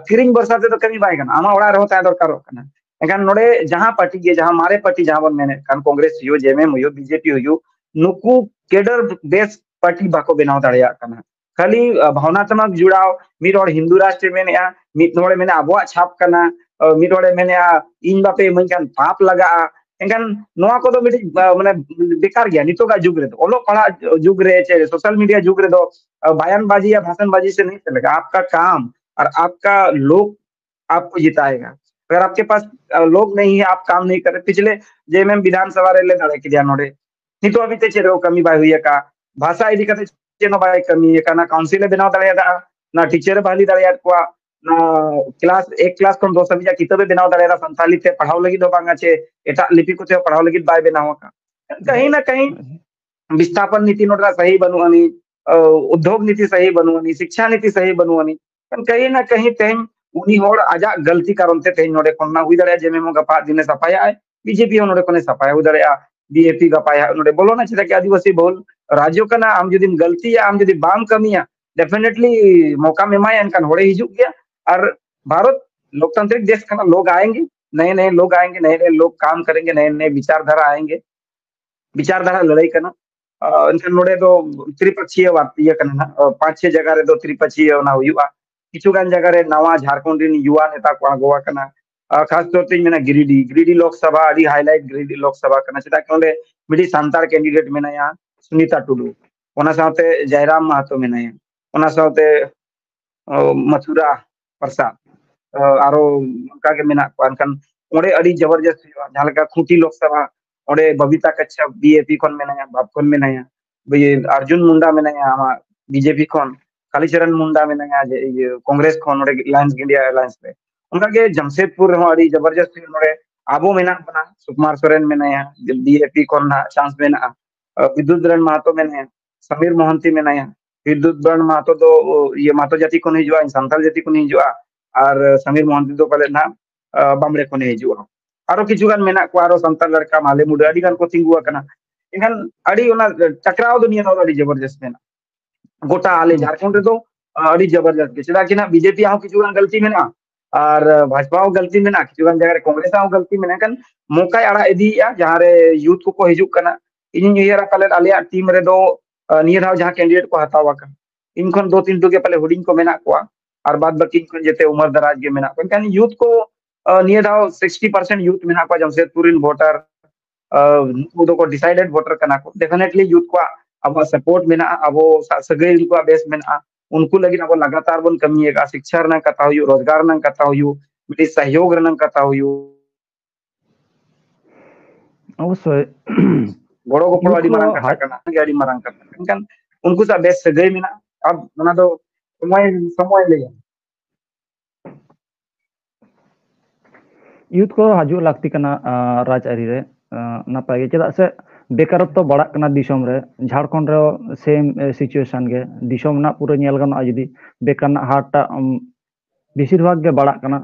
ᱠᱤᱨᱤᱧ ᱵᱷᱚᱨᱥᱟ ᱛᱮᱫᱚ ᱠᱟᱹᱢᱤ ᱵᱟᱭ ᱜᱟᱱᱚᱜᱼᱟ, ᱟᱢᱟᱜ ᱚᱲᱟᱜ ᱨᱮᱦᱚᱸ ᱛᱟᱦᱮᱸ ᱫᱚᱨᱠᱟᱨᱚᱜ ᱠᱟᱱᱟ᱾ ᱮᱱᱠᱷᱟᱱ ᱱᱚᱰᱮ ᱡᱟᱦᱟᱸ ᱯᱟᱨᱴᱤ ᱜᱮ, ᱡᱟᱦᱟᱸ ᱢᱟᱨᱮ ᱯᱟᱨᱴᱤ ᱡᱟᱦᱟᱸ ᱵᱚᱱ ᱢᱮᱱᱮᱫ ᱠᱟᱱ, ᱠᱚᱝᱜᱨᱮᱥ ᱦᱩᱭᱩᱜ, ᱡᱮᱮᱢᱮᱢ ᱦᱩᱭᱩᱜ, ᱵᱤᱡᱮᱯᱤ ᱦᱩᱭᱩᱜ, ᱱᱩᱠᱩ ᱠᱮᱰᱟᱨ ᱵᱮᱥ ᱯᱟᱨᱴᱤ ᱵᱟᱠᱚ ᱵᱮᱱᱟᱣ ᱫᱟᱲᱮᱭᱟᱜ ᱠᱟᱱᱟ᱾ ᱠᱷᱟᱹᱞᱤ ᱵᱷᱟᱵᱽᱱᱟᱛᱢᱚᱠ ᱡᱩᱲᱟᱣ, ᱢᱤᱫ ᱦᱚᱲ ᱦᱤᱱᱫᱩ ᱨᱟᱥᱴᱨᱮ ᱢᱮᱱᱮᱜᱼᱟ, ᱢᱤᱫ ᱦᱚᱲᱮ ᱢᱮᱱᱟ ᱟᱵᱚᱣᱟᱜ ᱪᱷᱟᱯ ᱠᱟᱱᱟ, ᱢᱤᱫ ᱦᱚᱲᱮ ᱢᱮᱱᱮᱜᱼᱟ ᱤᱧ ᱵᱟᱯᱮ ᱤᱢᱟᱹᱧ ᱠᱷᱟᱱ ᱯᱟᱯ ᱞᱟᱜᱟᱜᱼᱟ᱾ ᱮᱱᱠᱷᱟᱱ ᱱᱚᱣᱟ ᱠᱚᱫᱚ ᱢᱤᱫᱴᱤᱡ ᱢᱟᱱᱮ ᱵᱮᱠᱟᱨ ᱜᱮᱭᱟ ᱱᱤᱛᱚᱜᱟᱜ ᱡᱩᱜᱽ ᱨᱮᱫᱚ᱾ ᱚᱞᱚᱜ ᱯᱟᱲᱦᱟᱜ ᱡᱩᱜᱽ ᱨᱮ ᱥᱮ ᱥᱳᱥᱟᱞ ᱢᱤᱰᱤᱭᱟ ᱡᱩᱜᱽ ᱨᱮᱫᱚ ᱵᱟᱭᱟᱱ ᱵᱟᱡᱤ ᱭᱟ ᱵᱷᱟᱥᱚᱱ ᱵᱟᱡᱤ ᱥᱮ ᱱᱤᱛ ᱞᱮᱠᱟ ᱟᱯᱠᱟ ᱠᱟᱢ ᱟᱨ ᱟᱯᱠᱟ ᱞᱳᱠ ᱟᱯᱠᱚ ᱡᱤᱛᱟᱭᱮᱜᱟ᱾ ᱟᱜᱟᱨ ᱟᱯᱠᱮ ᱯᱟᱥ ᱞᱳᱠ ᱱᱟᱦᱤ ᱦᱮ, ᱟᱯ ᱠᱟᱢ ᱱᱟᱦᱤ ᱠᱟᱨ ᱨᱮ, ᱯᱤᱪᱷᱞᱮ ᱡᱮ ᱮᱢ ᱮᱢ ᱵᱤᱫᱷᱟᱱ ᱥᱟᱵᱷᱟ ᱨᱮ ᱞᱮ ᱫᱟᱲᱮ ᱠᱮᱫᱮᱭᱟ ᱱᱚᱰᱮ, ᱱᱤᱛᱚᱜ ᱦᱟᱹᱵᱤᱡ ᱛᱮ ᱪᱮᱫ ᱦᱚᱸ ᱠᱟᱹᱢᱤ ᱵᱟᱭ ᱦᱩᱭ ᱟᱠᱟᱫᱼᱟ, ᱵᱷᱟᱥᱟ ᱤᱫᱤ ᱠᱟᱛᱮ ᱪᱮᱫ ᱦᱚᱸ ᱵᱟᱭ ᱠᱟᱹᱢᱤ ᱟᱠᱟᱫᱼᱟ, ᱱᱟ ᱠᱟᱣᱩᱱᱥᱤᱞ ᱮ ᱵᱮᱱᱟᱣ ᱫᱟᱲᱮᱭᱟᱫᱟ, ᱱᱟ ᱴᱤᱪᱟᱨ ᱮ ᱵᱷᱟᱞᱤ ᱫᱟᱲᱮᱭᱟᱫ ᱠᱚᱣᱟ, ᱱᱟ ᱠᱞᱟᱥ ᱮᱠ ᱠᱞᱟᱥ ᱠᱷᱚᱱ ᱫᱚᱥ ᱦᱟᱹᱵᱤᱡ ᱠᱤᱛᱟᱹᱵ ᱮ ᱵᱮᱱᱟᱣ ᱫᱟᱲᱮᱭᱟᱫᱟ, ᱥᱟᱱᱛᱟᱞᱤ ᱛᱮ ᱯᱟᱲᱦᱟᱣ ᱞᱟᱹᱜᱤᱫ ᱫᱚ ᱵᱟᱝᱟ ᱪᱮ ᱮᱴᱟᱜ ᱞᱤᱯᱤ ᱠᱚᱛᱮ ᱯᱟᱲᱦᱟᱣ ᱞᱟᱹᱜᱤᱫ ᱵᱟᱭ ᱵᱮᱱᱟᱣ ᱟᱠᱟᱫ᱾ ᱠᱟᱹᱦᱤ ᱱᱟ ᱠᱟᱹᱦᱤ ᱵᱤᱥᱛᱷᱟᱯᱚᱱ ᱱᱤᱛᱤ ᱱᱚᱰᱮ ᱥᱟᱦᱤ ᱵᱟᱹᱱᱩᱜ ᱟᱹᱱᱤᱡ, ᱩᱫᱽᱫᱷᱳᱜᱽ ᱱᱤᱛᱤ ᱥᱟᱦᱤ ᱵᱟᱹᱱᱩᱜ ᱟᱹᱱᱤᱡ, ᱥᱤᱠᱪᱷᱟ ᱱᱤᱛᱤ ᱥᱟᱦᱤ ᱵᱟᱹᱱᱩᱜ ᱟᱹᱱᱤᱡ᱾ ᱠᱟᱹᱦᱤ ᱱᱟ ᱠᱟᱹᱦᱤ ᱛᱮᱦᱮᱧ ᱩᱱᱤ ᱦᱚᱲ ᱟᱡᱟᱜ ᱜᱟᱹᱞᱛᱤ ᱠᱟᱨᱚᱱ ᱛᱮ ᱛᱮᱦᱮᱧ ᱱᱚᱰᱮ ᱠᱷᱚᱱ ᱱᱟ ᱦᱩᱭ ᱫᱟᱲᱮᱭᱟᱜᱼᱟ ᱡᱮ ᱢᱮᱢᱚ ᱜᱟᱯᱟ ᱫᱤᱱᱮ ᱥᱟᱯᱷᱟᱭᱟᱜᱼᱟᱭ, ᱵᱤᱡᱮᱯᱤ ᱦᱚᱸ ᱱᱚᱰᱮ ᱠᱷᱚᱱᱮ ᱥᱟᱯᱷᱟᱭᱟ ᱦᱩᱭ ᱫᱟᱲᱮᱭᱟᱜᱼᱟ, ᱵᱤᱮᱯᱤ ᱜᱟᱯᱟᱭ ᱦᱟᱸᱜ ᱱᱚᱰᱮ ᱵᱚᱞᱚᱱᱟ, ᱪᱮᱫᱟᱜ ᱠᱤ ᱟᱹᱫᱤᱵᱟᱹᱥᱤ ᱵᱚᱦᱩᱞ ᱨᱟᱡᱽᱡᱚ ᱠᱟᱱᱟ᱾ ᱟᱢ ᱡᱩᱫᱤᱢ ᱜᱟᱹᱞᱛᱤᱭᱟ, ᱟᱢ ᱡᱩᱫᱤ ᱵᱟᱢ ᱠᱟᱹᱢᱤᱭᱟ, definitely ᱢᱚᱠᱟᱢ ᱮᱢᱟᱭᱟ, ᱮᱱᱠᱷᱟᱱ ᱦᱚᱲᱮ ᱦᱤᱡᱩᱜ ᱜᱮᱭᱟ᱾ ᱟᱨ ᱵᱷᱟᱨᱚᱛ ᱞᱳᱠᱛᱟᱱᱛᱨᱤᱠ ᱫᱮᱥ ᱠᱟᱱᱟ, ᱞᱳᱜ ᱟᱭᱮᱸᱜᱮ, ᱱᱟᱭᱮ ᱱᱟᱭᱮ ᱞᱳᱜ ᱟᱭᱮᱸᱜᱮ, ᱱᱟᱭᱮ ᱱᱟᱭᱮ ᱞᱳᱜ ᱠᱟᱢ ᱠᱟᱨᱮᱸᱜᱮ, ᱱᱟᱭᱮ ᱱᱟᱭᱮ ᱵᱤᱪᱟᱨ ᱫᱷᱟᱨᱟ ᱟᱭᱮᱸᱜᱮ, ᱵᱤᱪᱟᱨ ᱫᱷᱟᱨᱟ ᱞᱟᱹᱲᱦᱟᱹᱭ ᱠᱟᱱᱟ᱾ ᱮᱱᱠᱷᱟᱱ ᱱᱚᱰᱮ ᱫᱚ ᱛᱨᱤᱯᱟᱠᱷᱤᱭᱟᱹ ᱤᱭᱟᱹ ᱠᱟᱱᱟ ᱱᱟᱜ, ᱯᱟᱸᱪ ᱪᱷᱮ ᱡᱟᱭᱜᱟ ᱨᱮᱫᱚ ᱛᱨᱤᱯᱟᱠᱷᱤᱭᱟᱹ ᱚᱱᱟ ᱦᱩᱭᱩᱜᱼᱟ᱾ ᱠᱤᱪᱷᱩ ᱜᱟᱱ ᱡᱟᱭᱜᱟ ᱨᱮ ᱱᱟᱣᱟ ᱡᱷᱟᱲᱠᱷᱚᱸᱰ ᱨᱮᱱ ᱭᱩᱣᱟ ᱱᱮᱛᱟ ᱠᱚ ᱟᱬᱜᱚ ᱟᱠᱟᱱᱟ᱾ ᱠᱷᱟᱥ ᱛᱚᱨ ᱛᱮᱧ ᱢᱮᱱᱟ ᱜᱤᱨᱤᱰᱤ, ᱜᱤᱨᱤᱰᱤ ᱞᱳᱠᱥᱚᱵᱷᱟ ᱟᱹᱰᱤ highlight ᱜᱤᱨᱤᱰᱤ ᱞᱳᱠᱥᱚᱵᱷᱟ ᱠᱟᱱᱟ, ᱪᱮᱫᱟᱜ ᱠᱤ ᱚᱸᱰᱮ ᱢᱤᱫᱴᱤᱡ ᱥᱟᱱᱛᱟᱲ candidate ᱢᱮᱱᱟᱭᱟ ᱥᱩᱱᱤᱛᱟ ᱴᱩᱰᱩ, ᱚᱱᱟ ᱥᱟᱶᱛᱮ ᱡᱟᱭᱨᱟᱢ ᱢᱟᱦᱟᱛᱚ ᱢᱮᱱᱟᱭᱟ, ᱚᱱᱟ ᱥᱟᱶᱛᱮ ᱢᱟᱛᱷᱩᱨᱟ ᱯᱨᱚᱥᱟᱫᱽ, ᱟᱨᱚ ᱚᱱᱠᱟ ᱜᱮ ᱢᱮᱱᱟᱜ ᱠᱚᱣᱟ᱾ ᱮᱱᱠᱷᱟᱱ ᱚᱸᱰᱮ ᱟᱹᱰᱤ ᱡᱚᱵᱚᱨᱡᱚᱥᱛ ᱦᱩᱭᱩᱜᱼᱟ, ᱡᱟᱦᱟᱸ ᱞᱮᱠᱟ ᱠᱷᱩᱸᱴᱤ ᱞᱳᱠᱥᱚᱵᱷᱟ, ᱚᱸᱰᱮ ᱵᱚᱵᱤᱛᱟ ᱠᱟᱪᱪᱟᱯ ᱵᱤᱮᱯᱤ ᱠᱷᱚᱱ ᱢᱮᱱᱟᱭᱟ, ᱵᱟᱯ ᱠᱷᱚᱱ ᱢᱮᱱᱟᱭᱟ, ᱤᱭᱟᱹ ᱚᱨᱡᱩᱱ ᱢᱩᱱᱰᱟ ᱢᱮᱱᱟᱭᱟ ᱟᱢᱟᱜ ᱵᱤᱡᱮᱯᱤ ᱠᱷᱚᱱ, ᱠᱟᱞᱤᱪᱚᱨᱚᱱ ᱢᱩᱱᱰᱟ ᱢᱮᱱᱟᱭᱟ ᱡᱮ ᱤᱭᱟᱹ ᱠᱚᱝᱜᱨᱮᱥ ᱠᱷᱚᱱ, ᱱᱚᱰᱮ ᱟᱞᱟᱭᱮᱱᱥ, ᱤᱱᱰᱤᱭᱟ ᱟᱞᱟᱭᱮᱱᱥ ᱨᱮ᱾ ᱚᱱᱠᱟᱜᱮ ᱡᱟᱢᱥᱮᱫᱽᱯᱩᱨ ᱨᱮᱦᱚᱸ ᱟᱹᱰᱤ ᱡᱚᱵᱚᱨᱡᱚᱥᱛ ᱱᱚᱰᱮ ᱟᱵᱚ ᱢᱮᱱᱟᱜ ᱵᱚᱱᱟ, ᱥᱩᱠᱩᱢᱟᱨ ᱥᱚᱨᱮᱱ ᱢᱮᱱᱟᱭᱟ, ᱵᱤᱮᱯᱤ ᱠᱷᱚᱱ ᱱᱟᱦᱟᱜ ᱪᱟᱱᱥ ᱢᱮᱱᱟᱜᱼᱟ, ᱵᱤᱫᱽᱫᱩᱛ ᱵᱨᱟᱦᱢ ᱢᱟᱦᱟᱛᱚ ᱢᱮᱱᱟᱭᱟ, ᱥᱟᱢᱤᱨ ᱢᱚᱦᱟᱱᱛᱤ ᱢᱮᱱᱟᱭᱟ, ᱵᱤᱫᱽᱫᱩᱛ ᱵᱨᱟᱦᱢ ᱢᱟᱦᱟᱛᱚ ᱫᱚ ᱤᱭᱟᱹ ᱢᱟᱦᱟᱛᱚ ᱡᱟᱹᱛᱤ ᱠᱷᱚᱱ ᱦᱤᱡᱩᱜᱼᱟ, ᱥᱟᱱᱛᱟᱲ ᱡᱟᱹᱛᱤ ᱠᱷᱚᱱ ᱦᱤᱡᱩᱜᱼᱟ, ᱟᱨ ᱥᱟᱢᱤᱨ ᱢᱚᱦᱟᱱᱛᱤ ᱫᱚ ᱯᱟᱞᱮᱫ ᱱᱟᱦᱟᱜ ᱵᱟᱢᱲᱮ ᱠᱷᱚᱱᱮ ᱦᱤᱡᱩᱜᱼᱟ᱾ ᱟᱨᱚ ᱠᱤᱪᱷᱩ ᱜᱟᱱ ᱢᱮᱱᱟᱜ ᱠᱚᱣᱟ, ᱟᱨᱚ ᱥᱟᱱᱛᱟᱲ ᱞᱟᱲᱠᱟ ᱢᱟᱦᱞᱮ ᱢᱩᱰᱟᱹ ᱟᱹᱰᱤ ᱜᱟᱱ ᱠᱚ ᱛᱤᱸᱜᱩ ᱟᱠᱟᱱᱟ᱾ ᱮᱱᱠᱷᱟᱱ ᱟᱹᱰᱤ ᱚᱱᱟ ᱴᱟᱠᱨᱟᱣ ᱫᱚ ᱱᱤᱭᱟᱹ ᱫᱷᱟᱣ ᱫᱚ ᱟᱹᱰᱤ ᱡᱚᱵᱚᱨᱡᱚᱥᱛ ᱢᱮᱱᱟᱜᱼᱟ᱾ ᱜᱚᱴᱟ ᱟᱞᱮ ᱡᱷᱟᱲᱠᱷᱚᱸᱰ ᱨᱮᱫᱚ ᱟᱹᱰᱤ ᱡᱚᱵᱚᱨᱡᱚᱥᱛ ᱜᱮ, ᱪᱮᱫᱟᱜ ᱠᱤ ᱱᱟᱜ ᱵᱤᱡᱮᱯᱤ ᱦᱚᱸ ᱠᱤᱪᱷᱩ ᱜᱟᱱ ᱜᱟᱹᱞᱛᱤ ᱢᱮᱱᱟᱜᱼᱟ, ᱟᱨ ᱵᱷᱟᱡᱯᱟ ᱦᱚᱸ ᱜᱟᱹᱞᱛᱤ ᱢᱮᱱᱟᱜᱼᱟ, ᱠᱤᱪᱷᱩ ᱜᱟᱱ ᱡᱟᱭᱜᱟ ᱨᱮ ᱠᱚᱝᱜᱨᱮᱥ ᱦᱚᱸ ᱜᱟᱹᱞᱛᱤ ᱢᱮᱱᱟᱜᱼᱟ᱾ ᱮᱱᱠᱷᱟᱱ ᱢᱚᱠᱟᱭ ᱟᱲᱟᱜ ᱤᱫᱤᱭᱮᱫᱼᱟ, ᱡᱟᱦᱟᱸ ᱨᱮ ᱭᱩᱛᱷ ᱠᱚᱠᱚ ᱦᱤᱡᱩᱜ ᱠᱟᱱᱟ᱾ ᱤᱧᱤᱧ ᱩᱭᱦᱟᱹᱨᱟ ᱯᱟᱞᱮᱫ ᱟᱞᱮᱭᱟᱜ ᱴᱤᱢ ᱨᱮᱫᱚ ᱱᱤᱭᱟᱹ ᱫᱷᱟᱣ ᱡᱟᱦᱟᱸ ᱠᱮᱱᱰᱤᱰᱮᱴ ᱠᱚ ᱦᱟᱛᱟᱣ ᱟᱠᱟᱱ, ᱤᱧ ᱠᱷᱚᱱ ᱫᱩ ᱛᱤᱱ ᱴᱩ ᱜᱮ ᱯᱟᱞᱮ ᱦᱩᱰᱤᱧ ᱠᱚ ᱢᱮᱱᱟᱜ ᱠᱚᱣᱟ, ᱟᱨ ᱵᱟᱫ ᱵᱟᱹᱠᱤ ᱤᱧ ᱠᱷᱚᱱ ᱡᱮᱛᱮ ᱩᱢᱟᱹᱨ ᱫᱟᱨᱟᱡᱽ ᱜᱮ ᱢᱮᱱᱟᱜ ᱠᱚᱣᱟ᱾ ᱮᱱᱠᱷᱟᱱ ᱭᱩᱛᱷ ᱠᱚ, ᱟᱸ, ᱱᱤᱭᱟᱹ ᱫᱷᱟᱣ ᱥᱤᱠᱥᱴᱤ ᱯᱟᱨᱥᱮᱱᱴ ᱭᱩᱛᱷ ᱢᱮᱱᱟᱜ ᱠᱚᱣᱟ ᱡᱟᱢᱥᱮᱫᱽᱯᱩᱨ ᱨᱮᱱ ᱵᱷᱳᱴᱟᱨ᱾ ᱟᱸ, ᱱᱩᱠᱩ ᱫᱚᱠᱚ ᱰᱤᱥᱟᱭᱰᱮᱰ ᱵᱷᱳᱴᱟᱨ ᱠᱟᱱᱟ ᱠᱚ᱾ ᱰᱮᱯᱷᱤᱱᱮᱴᱞᱤ ᱭᱩᱛᱷ ᱠᱚᱣᱟᱜ ᱟᱵᱚᱣᱟᱜ ᱥᱟᱯᱳᱨᱴ ᱢᱮᱱᱟᱜᱼᱟ, ᱟᱵᱚ ᱥᱟᱶ ᱥᱟᱹᱜᱟᱹᱭ ᱩᱱᱠᱩᱣᱟᱜ ᱵᱮᱥ ᱢᱮᱱᱟᱜᱼᱟ᱾ ᱩᱱᱠᱩ ᱞᱟᱹᱜᱤᱫ ᱟᱵᱚ ᱞᱟᱜᱟᱛᱟᱨ ᱵᱚᱱ ᱠᱟᱹᱢᱤᱭᱮᱫᱟ᱾ ᱥᱤᱠᱪᱷᱟ ᱨᱮᱱᱟᱜ ᱠᱟᱛᱷᱟ ᱦᱩᱭᱩᱜ, ᱨᱳᱡᱽᱜᱟᱨ ᱨᱮᱱᱟᱜ ᱠᱟᱛᱷᱟ ᱦᱩᱭᱩᱜ, ᱢᱤᱫᱴᱤᱡ ᱥᱚᱦᱭᱳᱜᱽ ᱨᱮᱱᱟᱜ ᱠᱟᱛᱷᱟ ᱦᱩᱭᱩᱜ, ᱚᱵᱚᱥᱥᱳᱭ᱾ ᱜᱚᱲᱚ ᱜᱚᱯᱚᱲᱚ ᱭᱩᱛᱷ ᱟᱹᱰᱤ ᱠᱚ ᱢᱟᱨᱟᱝ ᱠᱟᱛᱷᱟ ᱦᱟᱡ- ᱠᱟᱱᱟ, ᱟᱹᱰᱤ ᱢᱟᱨᱟᱝ ᱠᱟᱛᱷᱟ᱾ ᱢᱮᱱᱠᱷᱟᱱ ᱩᱱᱠᱩ ᱥᱟᱶ ᱵᱮᱥ ᱥᱟᱹᱜᱟᱹᱭ ᱢᱮᱱᱟᱜᱼᱟ᱾ ᱟᱨ ᱚᱱᱟ ᱫᱚ ᱥᱚᱢᱚᱭ, ᱥᱚᱢᱚᱭ ᱞᱟᱹᱭᱟ᱾ ᱭᱩᱛᱷ ᱠᱚ ᱦᱤᱡᱩᱜ ᱞᱟᱹᱠᱛᱤ ᱠᱟᱱᱟ, ᱟᱸ, ᱨᱟᱡᱽᱟᱹᱨᱤ ᱨᱮ᱾ ᱟᱸ, ᱱᱟᱯᱟᱭ ᱜᱮ, ᱪᱮᱫᱟᱜ ᱥᱮ ᱵᱮᱠᱟᱨᱚᱛᱛᱚ ᱵᱟᱲᱟᱜ ᱠᱟᱱᱟ ᱫᱤᱥᱚᱢ ᱨᱮ᱾ ᱡᱷᱟᱲᱠᱷᱚᱸᱰ ᱨᱮᱦᱚᱸ ᱥᱮᱢ, ᱮ, ᱥᱤᱪᱩᱭᱮᱥᱚᱱ ᱜᱮ᱾ ᱫᱤᱥᱚᱢ ᱨᱮᱱᱟᱜ ᱯᱩᱨᱟᱹ ᱧᱮᱞ ᱜᱟᱱᱚᱜᱼᱟ, ᱡᱩᱫᱤ ᱵᱮᱠᱟᱨ ᱨᱮᱱᱟᱜ ᱦᱟᱨ ᱴᱟᱜ, ᱩᱢ, ᱵᱮᱥᱤᱨ ᱵᱷᱟᱜᱽ ᱜᱮ ᱵᱟᱲᱟᱜ ᱠᱟᱱᱟ᱾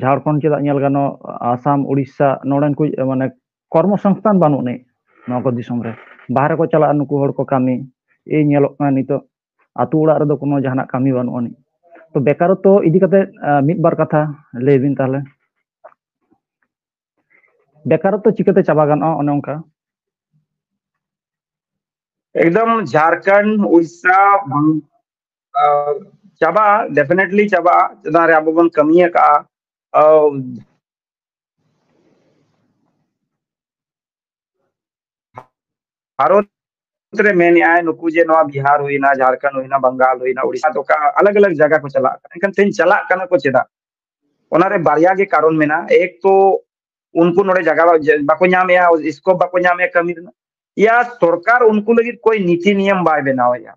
ᱡᱷᱟᱲᱠᱷᱚᱸᱰ ᱪᱮᱫᱟᱜ ᱧᱮᱞ ᱜᱟᱱᱚᱜ, ᱟᱥᱟᱢ, ᱩᱲᱤᱥᱥᱟ, ᱱᱚᱰᱮᱱ ᱠᱚ, ᱮ, ᱢᱟᱱᱮ ᱠᱚᱨᱢᱚ ᱥᱚᱝᱥᱛᱷᱟᱱ ᱵᱟᱹᱱᱩᱜ ᱟᱹᱱᱤᱡ ᱱᱚᱣᱟ ᱠᱚ ᱫᱤᱥᱚᱢ ᱨᱮ᱾ ᱵᱟᱦᱨᱮ ᱠᱚ ᱪᱟᱞᱟᱜᱼᱟ ᱱᱩᱠᱩ ᱦᱚᱲ ᱠᱚ ᱠᱟᱹᱢᱤ᱾ ᱮᱭ ᱧᱮᱞᱚᱜ ᱠᱟᱱᱟ ᱱᱤᱛᱚᱜ ᱟᱹᱛᱩ ᱚᱲᱟᱜ ᱨᱮᱫᱚ ᱠᱳᱱᱳ ᱡᱟᱦᱟᱱᱟᱜ ᱠᱟᱹᱢᱤ ᱵᱟᱹᱱᱩᱜ ᱟᱹᱱᱤᱡ᱾ ᱛᱚ ᱵᱮᱠᱟᱨᱚᱛᱛᱚ ᱤᱫᱤ ᱠᱟᱛᱮ, ᱟ, ᱢᱤᱫ ᱵᱟᱨ ᱠᱟᱛᱷᱟ ᱞᱟᱹᱭ ᱵᱤᱱ ᱛᱟᱦᱞᱮ᱾ ᱵᱮᱠᱟᱨᱚᱛᱛᱚ ᱪᱤᱠᱟᱹᱛᱮ ᱪᱟᱵᱟ ᱜᱟᱱᱚᱜᱼᱟ ᱚᱱᱮ ᱚᱱᱠᱟ? ᱮᱠᱫᱚᱢ ᱡᱷᱟᱲᱠᱷᱚᱸᱰ, ᱩᱲᱤᱥᱥᱟ, ᱵᱟᱝ-, ᱟ, ᱪᱟᱵᱟᱜᱼᱟ, ᱰᱮᱯᱷᱤᱱᱮᱴᱞᱤ ᱪᱟᱵᱟᱜᱼᱟ᱾ ᱪᱮᱛᱟᱱ ᱨᱮ ᱟᱵᱚ ᱵᱚᱱ ᱠᱟᱹᱢᱤ ᱟᱠᱟᱫᱼᱟ᱾ ᱟ, ᱵᱷᱟᱨᱚᱛ ᱨᱮ ᱢᱮᱱᱮᱜᱼᱟᱭ ᱱᱩᱠᱩ ᱡᱮ ᱱᱚᱣᱟ ᱵᱤᱦᱟᱨ ᱦᱩᱭᱱᱟ, ᱡᱷᱟᱲᱠᱷᱚᱸᱰ ᱦᱩᱭᱱᱟ, ᱵᱟᱝᱜᱟᱞ ᱦᱩᱭᱱᱟ, ᱩᱲᱤᱥᱥᱟ, ᱫᱚ ᱚᱠᱟ ᱟᱞᱟᱜᱽ ᱟᱞᱟᱜᱽ ᱡᱟᱭᱜᱟ ᱠᱚ ᱪᱟᱞᱟᱜ ᱠᱟᱱᱟ᱾ ᱮᱱᱠᱷᱟᱱ ᱛᱮᱦᱮᱧ ᱪᱟᱞᱟᱜ ᱠᱟᱱᱟ ᱠᱚ ᱪᱮᱫᱟᱜ? ᱚᱱᱟᱨᱮ ᱵᱟᱨᱭᱟ ᱜᱮ ᱠᱟᱨᱚᱱ ᱢᱮᱱᱟᱜᱼᱟ᱾ ᱮᱠ ᱛᱚ ᱩᱱᱠᱩ ᱱᱚᱰᱮ ᱡᱟᱭᱜᱟ ᱵᱟ-, ᱡᱮ-, ᱵᱟᱠᱚ ᱧᱟᱢᱮᱜᱼᱟ, ᱥᱠᱳᱯ ᱵᱟᱠᱚ ᱧᱟᱢᱮᱜᱼᱟ ᱠᱟᱹᱢᱤ ᱨᱮᱱᱟᱜ᱾ ᱭᱟ ᱥᱚᱨᱠᱟᱨ ᱩᱱᱠᱩ ᱞᱟᱹᱜᱤᱫ ᱠᱳᱭ ᱱᱤᱛᱤ ᱱᱤᱭᱚᱢ ᱵᱟᱭ ᱵᱮᱱᱟᱣᱮᱜᱼᱟ᱾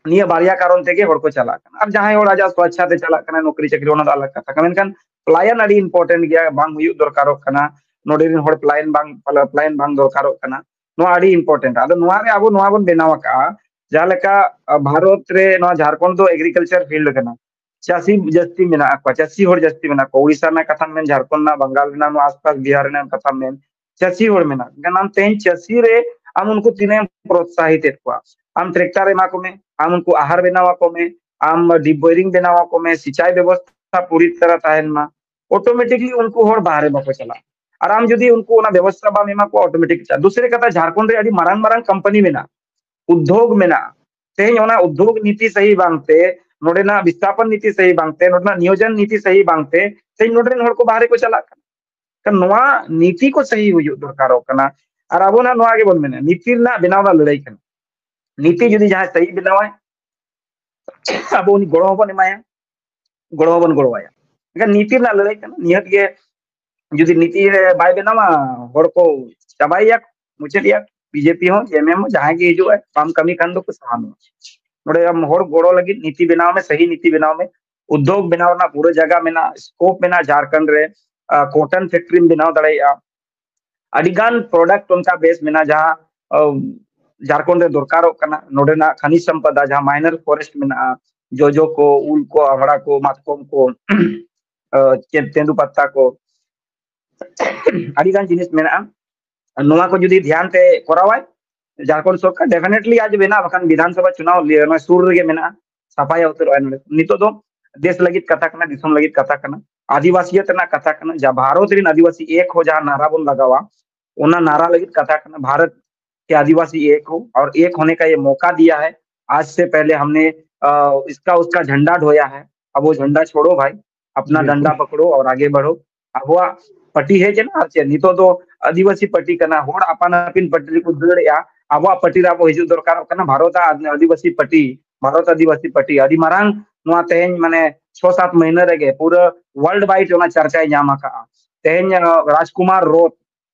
ᱱᱤᱭᱟᱹ ᱵᱟᱨᱭᱟ ᱠᱟᱨᱚᱱ ᱛᱮᱜᱮ ᱦᱚᱲ ᱠᱚ ᱪᱟᱞᱟᱜ ᱠᱟᱱᱟ᱾ ᱟᱨ ᱡᱟᱦᱟᱸᱭ ᱦᱚᱲ ᱟᱡᱟᱜ ᱥᱣᱮᱪᱪᱷᱟ ᱛᱮ ᱪᱟᱞᱟᱜ ᱠᱟᱱᱟ ᱱᱚᱠᱨᱤ ᱪᱟᱹᱠᱨᱤ, ᱚᱱᱟ ᱫᱚ ᱟᱞᱟᱜᱽ ᱠᱟᱛᱷᱟ ᱠᱟᱱᱟ᱾ ᱢᱮᱱᱠᱷᱟᱱ ᱯᱞᱟᱭᱚᱱ ᱟᱹᱰᱤ ᱤᱢᱯᱚᱨᱴᱮᱱᱴ ᱜᱮᱭᱟ, ᱵᱟᱝ ᱦᱩᱭᱩᱜ ᱫᱚᱨᱠᱟᱨᱚᱜ ᱠᱟᱱᱟ᱾ ᱱᱚᱰᱮ ᱨᱮᱱ ᱦᱚᱲ ᱯᱞᱟᱭᱚᱱ ᱵᱟᱝ, ᱯᱞᱟᱭᱚᱱ ᱵᱟᱝ ᱫᱚᱨᱠᱟᱨᱚᱜ ᱠᱟᱱᱟ᱾ ᱱᱚᱣᱟ ᱟᱹᱰᱤ ᱤᱢᱯᱚᱨᱴᱮᱱᱴ᱾ ᱟᱫᱚ ᱱᱚᱣᱟ ᱨᱮ ᱟᱵᱚ ᱱᱚᱣᱟ ᱵᱚᱱ ᱵᱮᱱᱟᱣ ᱟᱠᱟᱜᱼᱟ, ᱡᱟᱦᱟᱸ ᱞᱮᱠᱟ, ᱟ, ᱵᱷᱟᱨᱚᱛ ᱨᱮ ᱱᱚᱣᱟ ᱡᱷᱟᱲᱠᱷᱚᱸᱰ ᱫᱚ ᱮᱜᱽᱨᱤᱠᱟᱞᱪᱟᱨ ᱯᱷᱤᱞᱰ ᱠᱟᱱᱟ᱾ ᱪᱟᱹᱥᱤ ᱡᱟᱹᱥᱛᱤ ᱢᱮᱱᱟᱜ ᱠᱚᱣᱟ, ᱪᱟᱹᱥᱤ ᱦᱚᱲ ᱡᱟᱹᱥᱛᱤ ᱢᱮᱱᱟᱜ ᱠᱚᱣᱟ᱾ ᱩᱲᱤᱥᱥᱟ ᱨᱮᱱᱟᱜ ᱠᱟᱛᱷᱟᱢ ᱢᱮᱱ, ᱡᱷᱟᱲᱠᱷᱚᱸᱰ ᱨᱮᱱᱟᱜ, ᱵᱟᱝᱜᱟᱞ ᱨᱮᱱᱟᱜ, ᱱᱚᱣᱟ ᱟᱥᱯᱟᱥ ᱵᱤᱦᱟᱨ ᱨᱮᱱᱟᱜ ᱠᱟᱛᱷᱟᱢ ᱢᱮᱱ, ᱪᱟᱹᱥᱤ ᱦᱚᱲ ᱢᱮᱱᱟᱜ᱾ ᱢᱮᱱᱠᱷᱟᱱ ᱟᱢ ᱛᱮᱦᱮᱧ ᱪᱟᱹᱥᱤ ᱨᱮ ᱟᱢ ᱩᱱᱠᱩ ᱛᱤᱱᱟᱹᱜ ᱮᱢ ᱯᱨᱚᱛᱥᱟᱦᱤᱛ ᱮᱫ ᱠᱚᱣᱟ? ᱟᱢ ᱴᱨᱟᱠᱴᱟᱨ ᱮᱢᱟ ᱠᱚᱢᱮ, ᱟᱢ ᱩᱱᱠᱩ ᱟᱦᱟᱨ ᱵᱮᱱᱟᱣ ᱟᱠᱚ ᱢᱮ, ᱟᱢ ᱰᱤᱯ ᱵᱳᱭᱨᱤᱝ ᱵᱮᱱᱟᱣ ᱟᱠᱚ ᱢᱮ, ᱥᱤᱪᱟᱭ ᱵᱮᱵᱚᱥᱛᱷᱟ ᱯᱩᱨᱤ ᱛᱟᱨᱟ ᱛᱟᱦᱮᱱ ᱢᱟ, ᱚᱴᱳᱢᱮᱴᱤᱠᱞᱤ ᱩᱱᱠᱩ ᱦᱚᱲ ᱵᱟᱦᱨᱮ ᱵᱟᱠᱚ ᱪᱟᱞᱟᱜᱼᱟ᱾ ᱟᱨ ᱟᱢ ᱡᱩᱫᱤ ᱩᱱᱠᱩ ᱚᱱᱟ ᱵᱮᱵᱚᱥᱛᱷᱟ ᱵᱟᱢ ᱮᱢᱟ ᱠᱚᱣᱟ, ᱚᱴᱳᱢᱮᱴᱤᱠ ᱪᱟᱞᱟᱜᱼᱟ᱾ ᱫᱩᱥᱨᱮ ᱠᱟᱛᱷᱟ, ᱡᱷᱟᱲᱠᱷᱚᱸᱰ ᱨᱮ ᱟᱹᱰᱤ ᱢᱟᱨᱟᱝ ᱢᱟᱨᱟᱝ ᱠᱳᱢᱯᱟᱱᱤ ᱢᱮᱱᱟᱜᱼᱟ, ᱩᱫᱽᱫᱳᱜᱽ ᱢᱮᱱᱟᱜᱼᱟ, ᱛᱮᱦᱮᱧ ᱚᱱᱟ ᱩᱫᱽᱫᱳᱜᱽ ᱱᱤᱛᱤ ᱥᱟᱹᱦᱤ ᱵᱟᱝᱛᱮ, ᱱᱚᱰᱮᱱᱟᱜ ᱵᱤᱥᱛᱷᱟᱯᱚᱱ ᱱᱤᱛᱤ ᱥᱟᱹᱦᱤ ᱵᱟᱝᱛᱮ, ᱱᱚᱰᱮᱱᱟᱜ ᱱᱤᱭᱳᱡᱚᱱ ᱱᱤᱛᱤ ᱥᱟᱹᱦᱤ ᱵᱟᱝᱛᱮ ᱛᱮᱦᱮᱧ ᱱᱚᱰᱮ ᱨᱮᱱ ᱦᱚᱲ ᱠᱚ ᱵᱟᱦᱨᱮ ᱠᱚ ᱪᱟᱞᱟᱜ ᱠᱟᱱᱟ᱾ ᱠᱷᱟᱱ ᱱᱚᱣᱟ ᱱᱤᱛᱤ ᱠᱚ ᱥᱟᱹᱦᱤ ᱦᱩᱭᱩᱜ ᱫᱚᱨᱠᱟᱨᱚᱜ ᱠᱟᱱᱟ᱾ ᱟᱨ ᱟᱵᱚ ᱱᱟᱜ ᱱᱚᱣᱟ ᱜᱮᱵᱚᱱ ᱢᱮᱱᱟ, ᱱᱤᱛᱤ ᱨᱮᱱᱟᱜ ᱵᱮᱱᱟᱣ ᱨᱮᱱᱟᱜ ᱞᱟᱹᱲᱦᱟᱹᱭ ᱠᱟᱱᱟ᱾ ᱱᱤᱛᱤ ᱡᱩᱫᱤ ᱡᱟᱦᱟᱸᱭ ᱥᱟᱹᱦᱤ ᱵᱮᱱᱟᱣᱟᱭ, ᱟᱵᱚ ᱩᱱᱤ ᱜᱚᱲᱚ ᱦᱚᱸᱵᱚᱱ ᱮᱢᱟᱭᱟ, ᱜᱚᱲᱚ ᱦᱚᱸᱵᱚᱱ ᱜᱚᱲᱚᱣᱟᱭᱟ᱾ ᱢᱮᱱᱠᱷᱟᱱ ᱱᱤᱛᱤ ᱨᱮᱱᱟᱜ ᱞᱟᱹᱲᱦᱟᱹᱭ ᱠᱟᱱᱟ, ᱱᱤᱦᱟᱹᱛ ᱜᱮ ᱡᱩᱫᱤ ᱱᱤᱛᱤ ᱨᱮ ᱵᱟᱭ ᱵᱮᱱᱟᱣᱟ, ᱦᱚᱲ ᱠᱚ ᱪᱟᱵᱟᱭᱮᱭᱟ, ᱢᱩᱪᱟᱹᱫ ᱮᱭᱟ, ᱵᱤᱡᱮᱯᱤ ᱦᱚᱸ, ᱡᱮᱮᱢᱮᱢ ᱦᱚᱸ, ᱡᱟᱦᱟᱸᱭ ᱜᱮ ᱦᱤᱡᱩᱜ ᱟᱭ, ᱵᱟᱢ ᱠᱟᱹᱢᱤ ᱠᱷᱟᱱ ᱫᱚᱠᱚ ᱥᱟᱦᱟ ᱢᱮᱭᱟ᱾ ᱱᱚᱰᱮ ᱟᱢ ᱦᱚᱲ ᱜᱚᱲᱚ ᱞᱟᱹᱜᱤᱫ ᱱᱤᱛᱤ ᱵᱮᱱᱟᱣ ᱢᱮ, ᱥᱟᱹᱦᱤ ᱱᱤᱛᱤ ᱵᱮᱱᱟᱣ ᱢᱮ᱾ ᱩᱫᱽᱫᱳᱜᱽ ᱵᱮᱱᱟᱣ ᱨᱮᱱᱟᱜ ᱯᱩᱨᱟᱹ ᱡᱟᱭᱜᱟ ᱢᱮᱱᱟᱜᱼᱟ, ᱥᱠᱳᱯ ᱢᱮᱱᱟᱜᱼᱟ᱾ ᱡᱷᱟᱲᱠᱷᱚᱸᱰ ᱨᱮ ᱠᱚᱴᱚᱱ ᱯᱷᱮᱠᱴᱨᱤᱢ ᱵᱮᱱᱟᱣ ᱫᱟᱲᱮᱭᱟᱜᱼᱟ᱾ ᱟᱹᱰᱤ ᱜᱟᱱ ᱯᱨᱚᱰᱟᱠᱴ ᱚᱱᱠᱟ ᱵᱮᱥ ᱢᱮᱱᱟᱜᱼᱟ, ᱡᱟᱦᱟᱸ ᱡᱷᱟᱲᱠᱷᱚᱸᱰ ᱨᱮ ᱫᱚᱨᱠᱟᱨᱚᱜ ᱠᱟᱱᱟ᱾ ᱱᱚᱰᱮᱱᱟᱜ ᱠᱷᱟᱱᱤᱡᱽ ᱥᱚᱢᱯᱚᱫᱟ, ᱡᱟᱦᱟᱸ ᱢᱟᱭᱱᱟᱨ ᱯᱷᱚᱨᱮᱥᱴ ᱢᱮᱱᱟᱜᱼᱟ, ᱡᱚᱡᱚ ᱠᱚ, ᱩᱞ ᱠᱚ, ᱟᱢᱲᱟ ᱠᱚ, ᱢᱟᱛᱠᱚᱢ ᱠᱚ, ᱪᱮᱫ, ᱛᱮᱸᱫᱩ ᱯᱟᱛᱟ ᱠᱚ, ᱟᱹᱰᱤ ᱜᱟᱱ ᱡᱤᱱᱤᱥ ᱢᱮᱱᱟᱜᱼᱟ᱾ ᱱᱚᱣᱟ ᱠᱚ ᱡᱩᱫᱤ ᱫᱷᱮᱭᱟᱱ ᱛᱮ ᱠᱚᱨᱟᱣᱟᱭ ᱡᱷᱟᱲᱠᱷᱚᱸᱰ ᱥᱚᱨᱠᱟᱨ, ᱰᱮᱯᱷᱤᱱᱮᱴᱞᱤ ᱟᱡ ᱵᱮᱱᱟᱜ, ᱵᱟᱠᱷᱟᱱ ᱵᱤᱫᱷᱟᱱ ᱥᱚᱵᱷᱟ ᱪᱩᱱᱟᱣ ᱞᱤᱭᱟᱹ ᱱᱚᱣᱟ ᱥᱩᱨ ᱨᱮᱜᱮ ᱢᱮᱱᱟᱜᱼᱟ, ᱥᱟᱯᱷᱟᱭᱟ ᱩᱛᱟᱹᱨᱚᱜᱼᱟ ᱱᱚᱰᱮ᱾ ᱱᱤᱛᱚᱜ ᱫᱚ ᱫᱮᱥ ᱞᱟᱹᱜᱤᱫ ᱠᱟᱛᱷᱟ ᱠᱟᱱᱟ, ᱫᱤᱥᱚᱢ ᱞᱟᱹᱜᱤᱫ ᱠᱟᱛᱷᱟ ᱠᱟᱱᱟ, ᱟᱹᱫᱤᱵᱟᱹᱥᱤᱭᱟᱹᱛ ᱨᱮᱱᱟᱜ ᱠᱟᱛᱷᱟ ᱠᱟᱱᱟ᱾ ᱡᱟ ᱵᱷᱟᱨᱚᱛ ᱨᱮᱱ ᱟᱹᱫᱤᱵᱟᱹᱥᱤ ᱮᱠ ᱦᱚ ᱡᱟᱦᱟᱸ ᱱᱟᱨᱟ ᱵᱚᱱ ᱞᱟᱜᱟᱣᱟ, ᱚᱱᱟ ᱱᱟᱨᱟ ᱞᱟᱹᱜᱤᱫ ᱠᱟᱛᱷᱟ ᱠᱟᱱᱟ, ᱵᱷᱟᱨᱚᱛ ᱠᱮ ᱟᱹᱫᱤᱵᱟᱹᱥᱤ ᱮᱠ ᱦᱚ ᱟᱨ ᱮᱠ ᱦᱚᱱᱮ ᱠᱟ ᱭᱮ ᱢᱚᱠᱟ ᱫᱤᱭᱟ ᱦᱮ, ᱟᱡ ᱥᱮ ᱯᱮᱦᱞᱮ ᱦᱟᱢᱱᱮ ᱤᱥᱠᱟ ᱩᱥᱠᱟ ᱡᱷᱟᱱᱰᱟ ᱰᱷᱳᱭᱟ ᱦᱮ, ᱟᱵᱚ ᱡᱷᱟᱱᱰᱟ ᱪᱷᱳᱲᱳ ᱵᱷᱟᱭ, ᱟᱯᱱᱟ ᱰᱟᱱᱰᱟ ᱯᱟᱠᱲᱳ ᱟᱨ ᱟᱜᱮ ᱵᱟᱲᱷᱳ᱾ ᱟᱵᱚᱣᱟᱜ ᱯᱟᱨᱴᱤ ᱦᱮᱡ ᱮᱱᱟ, ᱟᱨ ᱪᱮᱫ ᱱᱤᱛᱚᱜ ᱫᱚ ᱟᱹᱫᱤᱵᱟᱹᱥᱤ ᱯᱟᱨᱴᱤ ᱠᱟᱱᱟ, ᱦᱚᱲ ᱟᱯᱟᱱ ᱟᱹᱯᱤᱱ ᱯᱟᱨᱴᱤ ᱨᱮᱠᱚ ᱫᱟᱹᱲᱮᱜᱼᱟ᱾ ᱟᱵᱚᱣᱟᱜ ᱯᱟᱨᱴᱤ ᱨᱮ ᱟᱵᱚ ᱦᱤᱡᱩᱜ ᱫᱚᱨᱠᱟᱨᱚᱜ ᱠᱟᱱᱟ, ᱵᱷᱟᱨᱚᱛ ᱟᱨ ᱟᱹᱫᱤᱵᱟᱹᱥᱤ ᱯᱟᱨᱴᱤ, ᱵᱷᱟᱨᱚᱛ ᱟᱹᱫᱤᱵᱟᱹᱥᱤ ᱯᱟᱨᱴᱤ ᱟᱹᱰᱤ ᱢᱟᱨᱟᱝ ᱱᱚᱣᱟ ᱛᱮᱦᱮᱧ ᱢᱟᱱᱮ ᱪᱷᱚ ᱥᱟᱛ ᱢᱟᱹᱦᱱᱟᱹ ᱨᱮᱜᱮ ᱯᱩᱨᱟᱹ ᱣᱟᱨᱞᱰ ᱣᱟᱭᱤᱰ ᱚᱱᱟ ᱪᱟᱨᱪᱟᱭ ᱧᱟᱢ ᱟᱠᱟᱫᱼᱟ᱾ ᱛᱮᱦᱮᱧ ᱨᱟᱡᱽᱠᱩᱢᱟᱨ ᱨᱳᱛ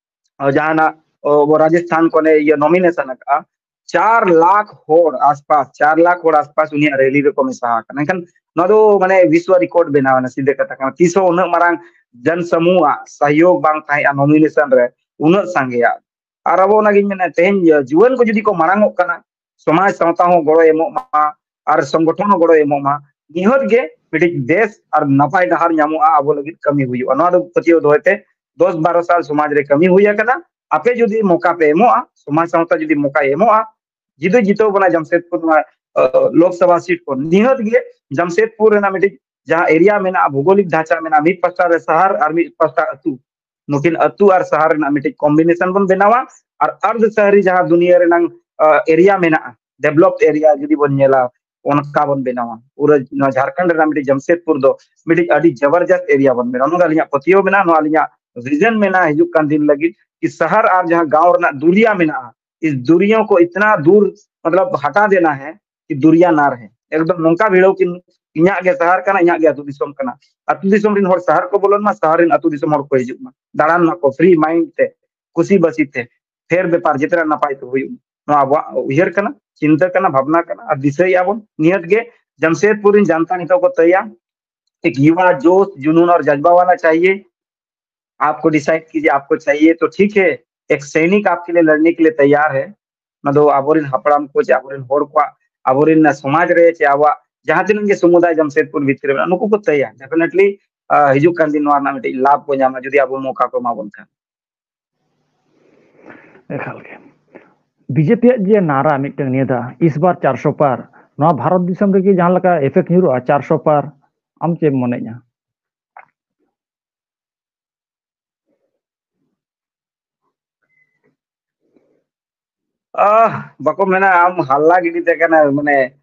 ᱡᱟᱦᱟᱱᱟᱜ ᱨᱟᱡᱚᱥᱛᱷᱟᱱ ᱠᱷᱚᱱᱮ ᱤᱭᱟᱹ ᱱᱚᱢᱤᱱᱮᱥᱚᱱ ᱟᱠᱟᱫᱼᱟ, ᱪᱟᱨ ᱞᱟᱠᱷ ᱦᱚᱲ ᱟᱥᱯᱟᱥ, ᱪᱟᱨ ᱞᱟᱠᱷ ᱦᱚᱲ ᱟᱥᱯᱟᱥ ᱩᱱᱤᱭᱟᱜ ᱨᱮᱞᱤ ᱨᱮᱠᱚ ᱢᱮᱥᱟ ᱟᱠᱟᱱᱟ᱾ ᱮᱱᱠᱷᱟᱱ ᱱᱚᱣᱟ ᱫᱚ ᱢᱟᱱᱮ ᱵᱤᱥᱣᱚ ᱨᱮᱠᱚᱨᱰ ᱵᱮᱱᱟᱣ ᱮᱱᱟ, ᱥᱤᱫᱷᱟᱹ ᱠᱟᱛᱷᱟ ᱠᱟᱱᱟ᱾ ᱛᱤᱥ ᱦᱚᱸ ᱩᱱᱟᱹᱜ ᱢᱟᱨᱟᱝ ᱡᱚᱱ ᱥᱟᱢᱩᱦ ᱟᱜ ᱥᱚᱦᱭᱳᱜᱽ ᱵᱟᱝ ᱛᱟᱦᱮᱸᱜᱼᱟ ᱱᱚᱢᱤᱱᱮᱥᱚᱱ ᱨᱮ, ᱩᱱᱟᱹᱜ ᱥᱟᱸᱜᱮᱭᱟᱜ᱾ ᱟᱨ ᱟᱵᱚ ᱚᱱᱟᱜᱤᱧ ᱢᱮᱱᱟ, ᱛᱮᱦᱮᱧ ᱡᱩᱣᱟᱹᱱ ᱠᱚ ᱡᱩᱫᱤ ᱠᱚ ᱢᱟᱨᱟᱝ ᱚᱜ ᱠᱟᱱᱟ, ᱥᱚᱢᱟᱡᱽ ᱥᱟᱶᱛᱟ ᱦᱚᱸ ᱜᱚᱲᱚᱭ ᱮᱢᱚᱜ ᱢᱟ ᱟᱨ ᱥᱚᱝᱜᱚᱴᱷᱚᱱ ᱦᱚᱸ ᱜᱚᱲᱚᱭ ᱮᱢᱚᱜ ᱢᱟ, ᱱᱤᱦᱟᱹᱛ ᱜᱮ ᱢᱤᱫᱴᱤᱡ ᱵᱮᱥ ᱟᱨ ᱱᱟᱯᱟᱭ ᱰᱟᱦᱟᱨ ᱧᱟᱢᱚᱜᱼᱟ᱾ ᱟᱵᱚ ᱞᱟᱹᱜᱤᱫ ᱠᱟᱹᱢᱤ ᱦᱩᱭᱩᱜᱼᱟ᱾ ᱱᱚᱣᱟ ᱫᱚ ᱯᱟᱹᱛᱭᱟᱹᱣ ᱫᱚᱦᱚᱭ ᱯᱮ, ᱫᱚᱥ ᱵᱟᱨᱚ ᱥᱟᱞ ᱥᱚᱢᱟᱡᱽ ᱨᱮ ᱠᱟᱹᱢᱤ ᱦᱩᱭ ᱟᱠᱟᱱᱟ᱾ ᱟᱯᱮ ᱡᱩᱫᱤ ᱢᱚᱠᱟ ᱯᱮ ᱮᱢᱚᱜᱼᱟ, ᱥᱚᱢᱟᱡᱽ ᱥᱟᱶᱛᱟ ᱡᱩᱫᱤ ᱢᱚᱠᱟᱭ ᱮᱢᱚᱜᱼᱟ, ᱡᱩᱫᱤ ᱡᱤᱛᱟᱹᱣ ᱵᱚᱱᱟ ᱡᱟᱢᱥᱮᱫᱽᱯᱩᱨ ᱱᱚᱣᱟ ᱞᱳᱠᱥᱚᱵᱷᱟ ᱥᱤᱴ ᱠᱷᱚᱱ, ᱱᱤᱦᱟᱹᱛ ᱜᱮ ᱡᱟᱢᱥᱮᱫᱽᱯᱩᱨ ᱨᱮᱱᱟᱜ ᱢᱤᱫᱴᱤᱡ ᱡᱟᱦᱟᱸ ᱮᱨᱤᱭᱟ ᱢᱮᱱᱟᱜᱼᱟ, ᱵᱷᱳᱜᱳᱞᱤᱠ ᱰᱷᱟᱸᱪᱟ ᱢᱮᱱᱟᱜᱼᱟ, ᱢᱤᱫ ᱯᱟᱥᱴᱟ ᱨᱮ ᱥᱟᱦᱟᱨ ᱟᱨ ᱢᱤᱫ ᱯᱟᱥᱴᱟ ᱟᱹᱛᱩ, ᱱᱩᱠᱤᱱ ᱟᱹᱛᱩ ᱟᱨ ᱥᱟᱦᱟᱨ ᱨᱮᱱᱟᱜ ᱢᱤᱫᱴᱤᱡ ᱠᱚᱢᱵᱤᱱᱮᱥᱚᱱ ᱵᱚᱱ ᱵᱮᱱᱟᱣᱟ᱾ ᱟᱨ ᱟᱨᱫᱷ ᱥᱟᱦᱟᱨᱤ ᱡᱟᱦᱟᱸ ᱫᱩᱱᱤᱭᱟᱹ ᱨᱮᱱᱟᱝ ᱮᱨᱤᱭᱟ ᱢᱮᱱᱟᱜᱼᱟ, ᱰᱮᱵᱷᱞᱚᱯ ᱮᱨᱤᱭᱟ ᱡᱩᱫᱤ ᱵᱚᱱ ᱧᱮᱞᱟ, ᱚᱱᱠᱟ ᱵᱚᱱ ᱵᱮᱱᱟᱣᱟ᱾ ᱯᱩᱨᱟᱹ ᱱᱚᱣᱟ ᱡᱷᱟᱲᱠᱷᱚᱸᱰ ᱨᱮᱱᱟᱜ ᱢᱤᱫᱴᱤᱡ ᱡᱟᱢᱥᱮᱫᱽᱯᱩᱨ ᱫᱚ ᱢᱤᱫᱴᱤᱡ ᱟᱹᱰᱤ ᱡᱚᱵᱚᱨᱡᱚᱥᱛ ᱮᱨᱤᱭᱟ ᱵᱚᱱ ᱵᱮᱱᱟᱣᱟ᱾ ᱱᱚᱣᱟ ᱫᱚ ᱟᱹᱞᱤᱧᱟᱜ ᱯᱟᱹᱛᱭᱟᱹᱣ ᱢᱮᱱᱟᱜᱼᱟ, ᱱᱚᱣᱟ ᱟᱹᱞᱤᱧᱟᱜ ᱵᱷᱤᱡᱚᱱ ᱢᱮᱱᱟᱜᱼᱟ ᱦᱤᱡᱩᱜ ᱠᱟᱱ ᱫᱤᱱ ᱞᱟᱹᱜᱤᱫ, ᱠᱤ ᱥᱟᱦᱟᱨ ᱟᱨ ᱡᱟᱦᱟᱸ ᱜᱟᱶ ᱨᱮᱱᱟᱜ ᱫᱩᱨᱤᱭᱟ ᱢᱮᱱᱟᱜᱼᱟ, ᱤᱥ ᱫᱩᱨᱤᱭᱚ ᱠᱚ ᱤᱛᱱᱟ ᱫᱩᱨ, ᱢᱚᱛᱞᱚᱵ, ᱦᱟᱴᱟ ᱫᱮᱱᱟ ᱦᱮ ᱠᱤ ᱫᱩᱨᱤᱭᱟ ᱱᱟ ᱨᱦᱮ᱾ ᱮᱠᱫᱚᱢ ᱱᱚᱝᱠᱟ ᱵᱷᱤᱲᱟᱹᱣ ᱠᱤ ᱤᱧᱟᱹᱜ ᱜᱮ ᱥᱟᱦᱟᱨ ᱠᱟᱱᱟ, ᱤᱧᱟᱹᱜ ᱜᱮ ᱟᱹᱛᱩ ᱫᱤᱥᱚᱢ ᱠᱟᱱᱟ᱾ ᱟᱹᱛᱩ ᱫᱤᱥᱚᱢ ᱨᱮᱱ ᱦᱚᱲ ᱥᱟᱦᱟᱨ ᱠᱚ ᱵᱚᱞᱚᱱ ᱢᱟ, ᱥᱟᱦᱟᱨ ᱨᱮᱱ ᱟᱹᱛᱩ ᱫᱤᱥᱚᱢ ᱦᱚᱲ ᱠᱚ ᱦᱤᱡᱩᱜ ᱢᱟ, ᱫᱟᱬᱟᱱ ᱢᱟᱠᱚ ᱯᱷᱨᱤ ᱢᱟᱭᱤᱱᱰ ᱛᱮ, ᱠᱩᱥᱤ ᱵᱟᱹᱥᱤ ᱛᱮ, ᱯᱷᱮᱨ ᱵᱮᱯᱟᱨ ᱡᱮᱛᱮᱱᱟᱜ ᱱᱟᱯᱟᱭ ᱛᱮ ᱦᱩᱭᱩᱜ ᱢᱟ᱾ ᱱᱚᱣᱟ ᱟᱵᱚᱣᱟᱜ ᱩᱭᱦᱟᱹᱨ ᱠᱟᱱᱟ, ᱪᱤᱱᱛᱟᱹ ᱠᱟᱱᱟ, ᱵᱷᱟᱵᱽᱱᱟ ᱠᱟᱱᱟ, ᱟᱨ ᱫᱤᱥᱟᱹᱭᱮᱫᱼᱟ ᱵᱚᱱ᱾ ᱱᱤᱦᱟᱹᱛ ᱜᱮ ᱡᱟᱢᱥᱮᱫᱽᱯᱩᱨ ᱨᱮᱱ ᱡᱟᱱᱛᱟ ᱱᱤᱛᱚᱜ ᱠᱚ ᱛᱟᱹᱭᱟ, ᱮᱠ ᱭᱩᱣᱟ ᱡᱳᱥ, ᱡᱩᱱᱩᱱ ᱟᱨ ᱡᱟᱡᱽᱵᱟ ᱣᱟᱞᱟ ᱪᱟᱦᱤᱭᱮ, ᱟᱯᱠᱳ ᱰᱤᱥᱟᱭᱤᱰ ᱠᱤᱡᱤᱭᱮ, ᱟᱯᱠᱳ ᱪᱟᱦᱤᱭᱮ ᱛᱚ ᱴᱷᱤᱠ ᱦᱮ, ᱮᱠ ᱥᱟᱭᱱᱤᱠ ᱟᱯᱠᱮ ᱞᱤᱭᱮ ᱞᱟᱲᱱᱮ ᱠᱮ ᱞᱤᱭᱮ ᱛᱟᱭᱭᱟᱨ ᱦᱮ᱾ ᱚᱱᱟ ᱫᱚ ᱟᱵᱚᱨᱮᱱ ᱦᱟᱯᱲᱟᱢ ᱠᱚ ᱪᱮ ᱟᱵᱚᱨᱮᱱ ᱦᱚᱲ ᱠᱚᱣᱟᱜ, ᱟᱵᱚᱨᱮᱱ ᱥᱚᱢᱟᱡᱽ ᱨᱮ ᱪᱮ ᱟᱵᱚᱣᱟᱜ ᱡᱟᱦᱟᱸ ᱛᱤᱱᱟᱹᱜ ᱜᱮ ᱥᱚᱢᱩᱫᱟᱭ ᱡᱟᱢᱥᱮᱫᱽᱯᱩᱨ ᱵᱷᱤᱛᱨᱤ ᱨᱮ ᱢᱮᱱᱟᱜᱼᱟ, ᱱᱩᱠᱩ ᱠᱚ ᱛᱟᱹᱭᱟ, ᱰᱮᱯᱷᱤᱱᱮᱴᱞᱤ ᱦᱤᱡᱩᱜ ᱠᱟᱱ ᱫᱤᱱ ᱱᱚᱣᱟ ᱨᱮᱱᱟᱜ ᱢᱤᱫᱴᱤᱡ ᱞᱟᱵᱷ ᱠᱚ ᱧᱟᱢᱟ ᱡᱩᱫᱤ ᱟᱵᱚ ᱢᱚᱠᱟ ᱠᱚ ᱮᱢᱟ ᱵᱚᱱ ᱠᱷᱟᱱ᱾ ᱮᱠᱟᱞ ᱜᱮ᱾ ᱵᱤᱡᱮᱯᱤᱭᱟᱜ ᱡᱮ ᱱᱟᱨᱟ ᱢᱤᱫᱴᱟᱝ ᱱᱤᱭᱟᱹ ᱫᱷᱟᱣ ᱤᱥ ᱵᱟᱨ ᱪᱟᱨᱥᱚ ᱯᱟᱨ, ᱱᱚᱣᱟ ᱵᱷᱟᱨᱚᱛ ᱫᱤᱥᱚᱢ ᱨᱮᱜᱮ ᱡᱟᱦᱟᱸ ᱞᱮᱠᱟ ᱮᱯᱷᱮᱠᱴ ᱧᱩᱨᱩᱜᱼᱟ ᱪᱟᱨᱥᱚ ᱯᱟᱨ, ᱟᱢ ᱪᱮᱫ ᱮᱢ ᱢᱚᱱᱮᱭᱟ? ᱟᱦ, ᱵᱟᱠᱚ ᱢᱮᱱᱟ, ᱟᱢ ᱦᱟᱞᱞᱟ ᱜᱤᱰᱤ ᱛᱮ ᱠᱟᱱᱟ, ᱢᱟᱱᱮ,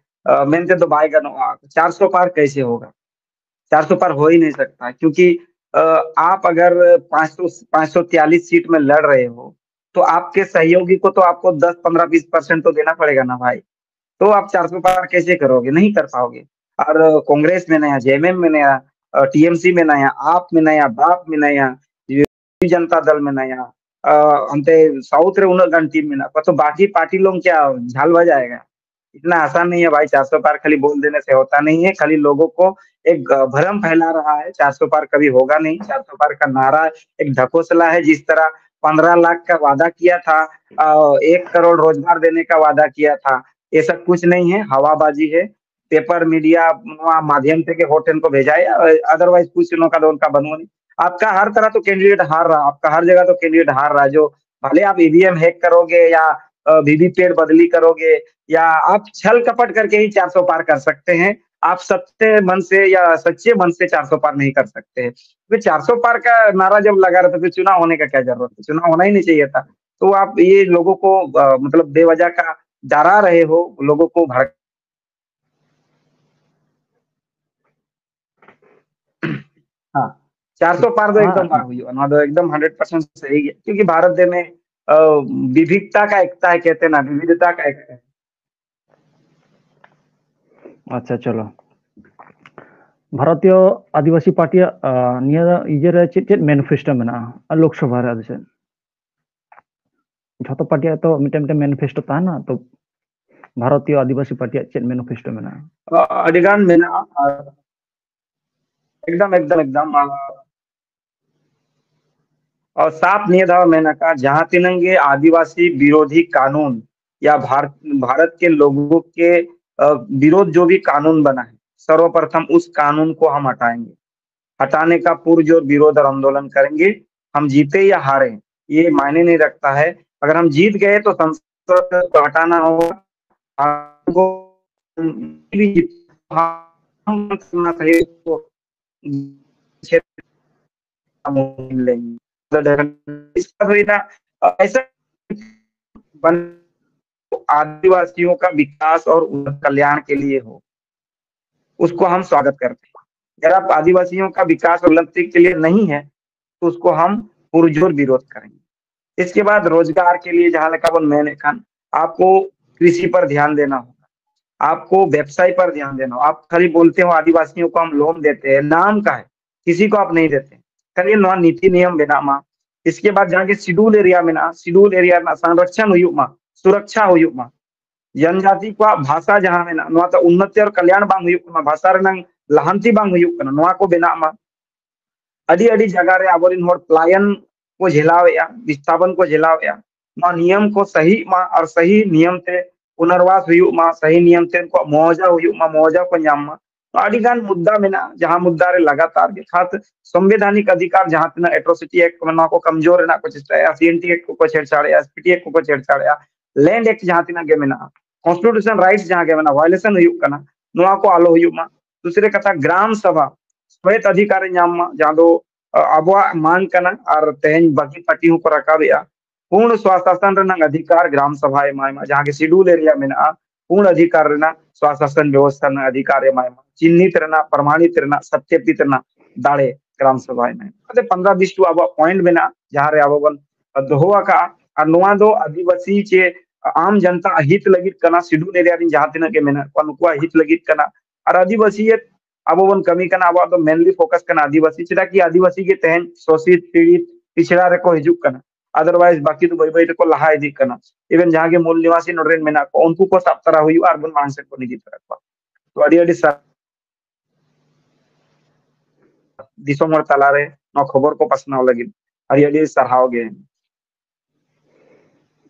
ᱟᱦ, ᱢᱮᱱᱛᱮ ᱫᱚ ᱵᱟᱭ ᱜᱟᱱᱚᱜᱼᱟ᱾ ᱪᱟᱨᱥᱚ ᱯᱟᱨ ᱠᱮᱥᱮ ᱦᱳᱜᱟ? ᱪᱟᱨᱥᱚ ᱯᱟᱨ ᱦᱳ ᱦᱤ ᱱᱟᱦᱤ ᱥᱟᱠᱛᱟ, ᱠᱭᱩᱸᱠᱤ, ᱟᱦ, ᱟᱯ ᱟᱜᱟᱨ ᱯᱟᱸᱪ ᱥᱚ, ᱯᱟᱸᱪ ᱥᱚ ᱛᱤᱭᱟᱞᱤᱥ ᱥᱤᱴ ᱢᱮ ᱞᱟᱲ ᱨᱟᱦᱮ ᱦᱳ, ᱛᱚ ᱟᱯᱠᱮ ᱥᱚᱦᱭᱳᱜᱤ ᱠᱳ ᱛᱚ ᱟᱯᱠᱳ ᱫᱟᱥ ᱯᱟᱱᱫᱽᱨᱟ ᱵᱤᱥ ᱯᱟᱨᱥᱮᱱᱴ ᱛᱚ ᱫᱮᱱᱟ ᱯᱟᱲᱮᱜᱟ ᱱᱟ ᱵᱷᱟᱭ᱾ ᱛᱚ ᱟᱯ ᱪᱟᱨᱥᱚ ᱯᱟᱨ ᱠᱮᱥᱮ ᱠᱟᱨᱳᱜᱮ? ᱱᱟᱦᱤ ᱠᱟᱨ ᱯᱟᱣᱜᱮ᱾ ᱟᱨ ᱠᱚᱝᱜᱨᱮᱥ ᱢᱮᱱᱟᱭᱟ, ᱡᱮᱮᱢᱮᱢ ᱢᱮᱱᱟᱭᱟ, ᱟᱦ, ᱴᱤᱮᱢᱥᱤ ᱢᱮᱱᱟᱭᱟ, ᱟᱯ ᱢᱮᱱᱟᱭᱟ, ᱵᱟᱯ ᱢᱮᱱᱟᱭᱟ, ᱡᱟᱱᱛᱟ ᱫᱚᱞ ᱢᱮᱱᱟᱭᱟ, ᱟᱦ, ᱚᱱᱛᱮ ᱥᱟᱣᱩᱛᱷ ᱨᱮ ᱩᱱᱟᱹᱜ ᱜᱟᱱ ᱴᱤᱢ ᱢᱮᱱᱟᱜ ᱠᱚᱣᱟ, ᱛᱚ ᱵᱟᱠᱤ ᱯᱟᱨᱴᱤ ᱞᱳᱜ ᱠᱭᱟ ᱡᱷᱟᱞ ᱵᱟᱡᱟᱭᱮᱜᱟ? ᱤᱛᱱᱟ ᱟᱥᱟᱱ ᱱᱟᱦᱤ ᱦᱮ ᱵᱷᱟᱭ, ᱪᱟᱨᱥᱚ ᱯᱟᱨ ᱠᱷᱟᱞᱤ ᱵᱳᱞ ᱫᱮᱱᱮ ᱥᱮ ᱦᱳᱛᱟ ᱱᱟᱦᱤ ᱦᱮ, ᱠᱷᱟᱞᱤ ᱞᱳᱜᱳ ᱠᱳ ᱮᱠ ᱵᱷᱨᱚᱢ ᱯᱷᱮᱞᱟ ᱨᱟᱦᱟ ᱦᱮ, ᱪᱟᱨᱥᱚ ᱯᱟᱨ ᱠᱟᱵᱷᱤ ᱦᱳᱜᱟ ᱱᱟᱦᱤ, ᱪᱟᱨᱥᱚ ᱯᱟᱨ ᱠᱟ ᱱᱟᱨᱟ ᱮᱠ ᱰᱷᱟᱠᱳᱥᱞᱟ ᱦᱮ, ᱡᱤᱥ ᱛᱟᱨᱦᱟ ᱯᱚᱱᱫᱽᱨᱚ ᱞᱟᱠᱷ ᱠᱟ ᱣᱟᱫᱟ ᱠᱤᱭᱟ ᱛᱷᱟ, ᱟᱦ, ᱮᱠ ᱠᱟᱨᱳᱲ ᱨᱳᱡᱽᱜᱟᱨ ᱫᱮᱱᱮ ᱠᱟ ᱣᱟᱫᱟ ᱠᱤᱭᱟ ᱛᱷᱟ, ᱮᱥᱟ ᱠᱩᱪ ᱱᱟᱦᱤ ᱦᱮ, ᱦᱟᱣᱟᱵᱟᱡᱤ ᱦᱮ᱾ ᱯᱮᱯᱟᱨ ᱢᱤᱰᱤᱭᱟ ᱱᱚᱣᱟ ᱢᱟᱫᱷᱭᱚᱢ ᱛᱮᱜᱮ ᱦᱚᱲ ᱴᱷᱮᱱ ᱠᱚ ᱵᱷᱮᱡᱟᱭᱮᱫᱼᱟ, otherwise ᱠᱩᱪ ᱱᱚᱝᱠᱟ ᱫᱚ ᱚᱱᱠᱟ ᱵᱟᱹᱱᱩᱜ ᱟᱹᱱᱤᱡ᱾ ᱟᱯᱠᱟ ᱦᱟᱨ ᱛᱟᱨᱟ ᱛᱚ ᱠᱮᱱᱰᱤᱰᱮᱴ ᱦᱟᱨ ᱨᱟᱦᱟ, ᱟᱯᱠᱟ ᱦᱟᱨ ᱡᱟᱭᱜᱟ ᱛᱚ ᱠᱮᱱᱰᱤᱰᱮᱴ ᱦᱟᱨ ᱨᱟᱦᱟ, ᱡᱚ ᱵᱷᱟᱞᱮ ᱟᱯ ᱤᱵᱷᱤᱮᱢ ᱦᱮᱠ ᱠᱟᱨᱳᱜᱮ ᱭᱟ ᱵᱷᱤᱵᱷᱤᱯᱮᱴ ᱵᱟᱫᱞᱤ ᱠᱟᱨᱳᱜᱮ ᱭᱟ ᱟᱯ ᱪᱷᱟᱞ ᱠᱟᱯᱟᱴ ᱠᱟᱨᱠᱮ ᱦᱤ ᱪᱟᱨᱥᱚ ᱯᱟᱨ ᱠᱟᱨ ᱥᱟᱠᱛᱮ ᱦᱮ, ᱟᱯ ᱥᱟᱪᱪᱮ ᱢᱚᱱ ᱥᱮ ᱭᱟ ᱥᱟᱪᱪᱮ ᱢᱚᱱ ᱥᱮ ᱪᱟᱨᱥᱚ ᱯᱟᱨ ᱱᱟᱦᱤ ᱠᱟᱨ ᱥᱟᱠᱛᱮ ᱦᱮ᱾ ᱪᱟᱨᱥᱚ ᱯᱟᱨ ᱠᱟ ᱱᱟᱨᱟ ᱡᱟᱵ ᱞᱟᱜᱟ ᱨᱮ ᱛᱚ ᱯᱷᱤᱨ ᱪᱩᱱᱟᱣ ᱦᱳᱱᱮ ᱠᱟ ᱠᱭᱟ ᱡᱟᱨᱩᱨᱟᱛ ᱦᱮ? ᱪᱩᱱᱟᱣ ᱦᱳᱱᱟ ᱦᱤ ᱱᱟᱦᱤ ᱪᱟᱦᱤᱭᱮ ᱛᱷᱟ᱾ ᱛᱚ ᱟᱯ ᱭᱮ ᱞᱳᱜᱳ ᱠᱳ, ᱟᱦ, ᱢᱚᱛᱞᱚᱵ ᱵᱮᱣᱟᱡᱟ ᱠᱟ डरा रहे हो लोगों को भड़क हाँ, चार सौ पार तो हाँ। एकदम बांग हुई है, नवा दो एकदम हंड्रेड परसेंट सही है, क्योंकि भारत देश में अ, विविधता का एकता है कहते हैं ना, विविधता का एकता है। ᱟᱪᱪᱷᱟ, ᱪᱚᱞᱚ᱾ ᱵᱷᱟᱨᱚᱛᱤᱭᱚ ᱟᱹᱫᱤᱵᱟᱹᱥᱤ ᱯᱟᱨᱴᱤᱭᱟᱜ, ᱟ, ᱱᱤᱭᱟᱹ ᱤᱭᱟᱹ ᱨᱮ ᱪᱮᱫ ᱪᱮᱫ ᱢᱮᱱᱤᱯᱷᱮᱥᱴᱳ ᱢᱮᱱᱟᱜᱼᱟ? ᱟᱨ ᱞᱳᱠᱥᱚᱵᱷᱟ ᱨᱮ ᱟᱫᱚ ᱪᱮᱫ? ᱡᱷᱚᱛᱚ ᱯᱟᱨᱴᱤᱭᱟᱜ ᱛᱚ ᱢᱤᱫᱴᱮᱱ ᱢᱤᱫᱴᱮᱱ ᱢᱮᱱᱤᱯᱷᱮᱥᱴᱳ ᱛᱟᱦᱮᱱᱟ, ᱛᱚ ᱵᱷᱟᱨᱚᱛᱤᱭᱚ ᱟᱹᱫᱤᱵᱟᱹᱥᱤ ᱯᱟᱨᱴᱤᱭᱟᱜ ᱪᱮᱫ ᱢᱮᱱᱤᱯᱷᱮᱥᱴᱳ ᱢᱮᱱᱟᱜᱼᱟ? ᱟᱹᱰᱤ ᱜᱟᱱ ᱢᱮᱱᱟᱜᱼᱟ᱾ ᱟᱨ ᱮᱠᱫᱚᱢ, ᱮᱠᱫᱚᱢ, ᱮᱠᱫᱚᱢ᱾ ᱟᱨ, ᱟᱨ ᱥᱟᱯ ᱱᱤᱭᱟᱹ ᱫᱷᱟᱣ ᱢᱮᱱ ᱟᱠᱟᱫ, ᱡᱟᱦᱟᱸ ᱛᱤᱱᱟᱹᱝ ᱜᱮ ᱟᱹᱫᱤᱵᱟᱹᱥᱤ ᱵᱤᱨᱳᱫᱷᱤ ᱠᱟᱱᱩᱱ ᱭᱟ ᱵᱷᱟᱨ-, ᱵᱷᱟᱨᱚᱛ ᱠᱮ ᱞᱳᱜᱳ ᱠᱮ, ᱟ, ᱵᱤᱨᱳᱫᱷ ᱡᱳ ᱵᱷᱤ ᱠᱟᱱᱩᱱ ᱵᱟᱱᱟ ᱦᱮ, सर्वप्रथम उस कानून को हम हटाएंगे। हटाने का पुरजोर विरोध और आंदोलन करेंगे। हम जीते या हारे, ये मायने नहीं रखता है। अगर हम जीत गए तो संसद को हटाना होगा। हमको भी जीत-, हम करना चाहिए उसको। इसका भी ना, ऐसा बन-, आदिवासियों का विकास और उनके कल्याण के लिए हो, उसको हम स्वागत करते हैं। अगर आप आदिवासियों का विकास और उन्नति के लिए नहीं है, तो उसको हम पुरजोर विरोध करेंगे। इसके बाद रोजगार के लिए जहां लेखा बन मैंने खान, आपको कृषि पर ध्यान देना होगा, आपको व्यवसाय पर ध्यान देना होगा। आप खाली बोलते हो आदिवासियों को हम लोन देते हैं, नाम का है, किसी को आप नहीं देते। खाली नवा नीति नियम बनामा। इसके बाद जहाँ के शेड्यूल एरिया में ना, शेड्यूल एरिया ना संरक्षण हुई मा, सुरक्षा हुई मा, जनजाति को भाषा जहाँ में ना, नवा तो उन्नति और कल्याण बांग हुई मा, भाषा रे नंग लहांती बांग हुई मा, नवा को बेना मा। ᱟᱹᱰᱤ ᱟᱹᱰᱤ ᱡᱟᱭᱜᱟ ᱨᱮ ᱟᱵᱚᱨᱮᱱ ᱦᱚᱲ ᱯᱞᱟᱭᱚᱱ ᱠᱚ ᱡᱷᱮᱞᱟᱣᱮᱫᱼᱟ, ᱵᱤᱥᱛᱷᱟᱯᱚᱱ ᱠᱚ ᱡᱷᱮᱞᱟᱣᱮᱫᱼᱟ᱾ ᱱᱚᱣᱟ ᱱᱤᱭᱚᱢ ᱠᱚ ᱥᱟᱹᱦᱤ ᱢᱟ ᱟᱨ ᱥᱟᱹᱦᱤ ᱱᱤᱭᱚᱢ ᱛᱮ ᱯᱩᱱᱚᱨᱵᱟᱥ ᱦᱩᱭᱩᱜ ᱢᱟ, ᱥᱟᱹᱦᱤ ᱱᱤᱭᱚᱢ ᱛᱮ ᱩᱱᱠᱩᱣᱟᱜ ᱢᱩᱣᱟᱣᱡᱟ ᱦᱩᱭᱩᱜ ᱢᱟ, ᱢᱩᱣᱟᱣᱡᱟ ᱠᱚ ᱧᱟᱢ ᱢᱟ᱾ ᱟᱹᱰᱤ ᱜᱟᱱ ᱢᱩᱫᱽᱫᱟ ᱢᱮᱱᱟᱜᱼᱟ, ᱡᱟᱦᱟᱸ ᱢᱩᱫᱽᱫᱟ ᱨᱮ ᱞᱟᱜᱟᱛᱟᱨ ᱜᱮ ᱠᱷᱟᱥ ᱥᱚᱝᱵᱤᱫᱷᱟᱱᱤᱠ ᱚᱫᱷᱤᱠᱟᱨ, ᱡᱟᱦᱟᱸ ᱛᱤᱱᱟᱹᱜ ᱮᱴᱨᱚᱥᱤᱴᱤ ᱮᱠᱴ ᱠᱚ ᱢᱮᱱᱟᱜᱼᱟ, ᱱᱚᱣᱟ ᱠᱚ ᱠᱚᱢᱡᱳᱨ ᱨᱮᱱᱟᱜ ᱠᱚ ᱪᱮᱥᱴᱟᱭᱟ, ᱥᱤ ᱮᱱ ᱴᱤ ᱮᱠᱴ ᱠᱚᱠᱚ ᱪᱷᱮᱲᱪᱷᱟᱲᱮᱜᱼᱟ, ᱮᱥ ᱯᱤ ᱴᱤ ᱮᱠᱴ ᱠᱚᱠᱚ ᱪᱷᱮᱲᱪᱷᱟᱲᱮᱜᱼᱟ, ᱞᱮᱱᱰ ᱮᱠᱴ ᱡᱟᱦᱟᱸ ᱛᱤᱱᱟᱹᱜ ᱜᱮ ᱢᱮᱱᱟᱜᱼᱟ, ᱠᱚᱱᱥᱴᱤᱴᱤᱭᱩᱥᱚᱱ ᱨᱟᱭᱤᱴᱥ ᱡᱟᱦᱟᱸ ᱜᱮ ᱢᱮᱱᱟᱜᱼᱟ, ᱵᱷᱟᱭᱳᱞᱮᱥᱚᱱ ᱦᱩᱭᱩᱜ ᱠᱟᱱᱟ, ᱱᱚᱣᱟ ᱠᱚ ᱟᱞᱚ ᱦᱩᱭᱩᱜ ᱢᱟ᱾ ᱫᱩᱥᱨᱮ ᱠᱟᱛᱷᱟ, ᱜᱨᱟᱢ ᱥᱟᱵᱷᱟ ᱥᱚᱦᱮᱛ ᱚᱫᱷᱤᱠᱟᱨ ᱮ ᱧᱟᱢ ᱢᱟ, ᱡᱟᱦᱟᱸ ᱫᱚ, ᱟ, ᱟᱵᱚᱣᱟᱜ ᱢᱟᱝ ᱠᱟᱱᱟ᱾ ᱟᱨ ᱛᱮᱦᱮᱧ ᱵᱟᱹᱠᱤ ᱯᱟᱨᱴᱤ ᱦᱚᱸᱠᱚ ᱨᱟᱠᱟᱵᱮᱜᱼᱟ, ᱯᱩᱨᱱ ᱥᱣᱟᱥᱟᱥᱚᱱ ᱨᱮᱱᱟᱜ ᱚᱫᱷᱤᱠᱟᱨ ᱜᱨᱟᱢ ᱥᱟᱵᱷᱟᱭ ᱮᱢᱟᱭ ᱢᱟ, ᱡᱟᱦᱟᱸ ᱜᱮ ᱥᱤᱰᱩᱞ ᱮᱨᱤᱭᱟ ᱢᱮᱱᱟᱜᱼᱟ, ᱯᱩᱨᱱ ᱚᱫᱷᱤᱠᱟᱨ ᱨᱮᱱᱟᱜ ᱥᱣᱟᱥᱟᱥᱚᱱ ᱵᱮᱵᱚᱥᱛᱷᱟ ᱨᱮᱱᱟᱜ ᱚᱫᱷᱤᱠᱟᱨ ᱮᱢᱟᱭ ᱢᱟ, ᱪᱤᱱᱦᱤᱛ ᱨᱮᱱᱟᱜ, ᱯᱨᱚᱢᱟᱬᱤᱛ ᱨᱮᱱᱟᱜ, ᱥᱚᱛᱭᱟᱯᱤᱛ ᱨᱮᱱᱟᱜ ᱫᱟᱲᱮ ᱜᱨᱟᱢ ᱥᱟᱵᱷᱟᱭ ᱮᱢᱟᱭ ᱢᱟ᱾ ᱚᱱᱟᱛᱮ ᱯᱚᱱᱨᱚ ᱵᱤᱥ ᱴᱩ ᱟᱵᱚᱣᱟᱜ ᱯᱚᱭᱮᱱᱴ ᱢᱮᱱᱟᱜᱼᱟ, ᱡᱟᱦᱟᱸ ᱨᱮ ᱟᱵᱚ ᱵᱚᱱ ᱫᱚᱦᱚ ᱟᱠᱟᱫᱼᱟ᱾ ᱟᱨ ᱱᱚᱣᱟ ᱫᱚ ᱟᱹᱫᱤᱵᱟᱹᱥᱤ ᱪᱮ ᱟᱢ ᱡᱚᱱᱛᱟ ᱦᱤᱛ ᱞᱟᱹᱜᱤᱫ ᱠᱟᱱᱟ, ᱥᱤᱰᱩᱞ ᱮᱨᱤᱭᱟ ᱨᱮᱱ ᱡᱟᱦᱟᱸ ᱛᱤᱱᱟᱹᱜ ᱜᱮ ᱢᱮᱱᱟᱜ ᱠᱚᱣᱟ, ᱱᱩᱠᱩᱣᱟᱜ ᱦᱤᱛ ᱞᱟᱹᱜᱤᱫ ᱠᱟᱱᱟ᱾ ᱟᱨ ᱟᱹᱫᱤᱵᱟᱹᱥᱤ ᱟᱵᱚ ᱵᱚᱱ ᱠᱟᱹᱢᱤ ᱠᱟᱱᱟ, ᱟᱵᱚᱣᱟᱜ ᱫᱚ ᱢᱮᱱᱞᱤ ᱯᱷᱳᱠᱟᱥ ᱠᱟᱱᱟ ᱟᱹᱫᱤᱵᱟᱹᱥᱤ᱾ ᱪᱮᱫᱟᱜ ᱠᱤ ᱟᱹᱫᱤᱵᱟᱹᱥᱤ ᱜᱮ ᱛᱮᱦᱮᱧ ᱥᱳᱥᱤᱛ ᱯᱤᱲᱤᱛ ᱯᱤᱪᱷᱲᱟ ᱨᱮᱠᱚ ᱦᱤᱡᱩᱜ ᱠᱟᱱᱟ, ᱟᱫᱟᱨᱣᱟᱭᱤᱡ ᱵᱟᱹᱠᱤ ᱫᱚ ᱵᱟᱹᱭ ᱵᱟᱹᱭ ᱛᱮᱠᱚ ᱞᱟᱦᱟ ᱤᱫᱤᱜ ᱠᱟᱱᱟ᱾ ᱤᱵᱷᱮᱱ ᱡᱟᱦᱟᱸ ᱜᱮ ᱢᱩᱞ ᱱᱤᱣᱟᱥᱤ ᱱᱚᱰᱮ ᱨᱮᱱ ᱢᱮᱱᱟᱜ ᱠᱚᱣᱟ, ᱩᱱᱠᱩ ᱠᱚ ᱥᱟᱵ ᱛᱟᱨᱟ ᱦᱩᱭᱩᱜᱼᱟ ᱟᱨ ᱵᱚᱱ ᱢᱟᱲᱟᱝ ᱥᱮᱫ ᱵᱚᱱ ᱤᱫᱤ ᱛᱟᱨᱟ ᱠᱚᱣᱟ᱾ ᱛᱚ ᱟᱹᱰᱤ ᱟᱹᱰᱤ ᱥᱟᱨᱦᱟᱣ ᱫᱤᱥᱚᱢ ᱦᱚᱲ ᱛᱟᱞᱟᱨᱮ ᱱᱚᱣᱟ ᱠᱷᱚᱵᱚᱨ ᱠᱚ ᱯᱟᱥᱱᱟᱣ ᱞᱟᱹᱜᱤᱫ ᱟᱹᱰᱤ ᱟᱹᱰᱤ ᱥᱟᱨᱦᱟᱣ ᱜᱮ᱾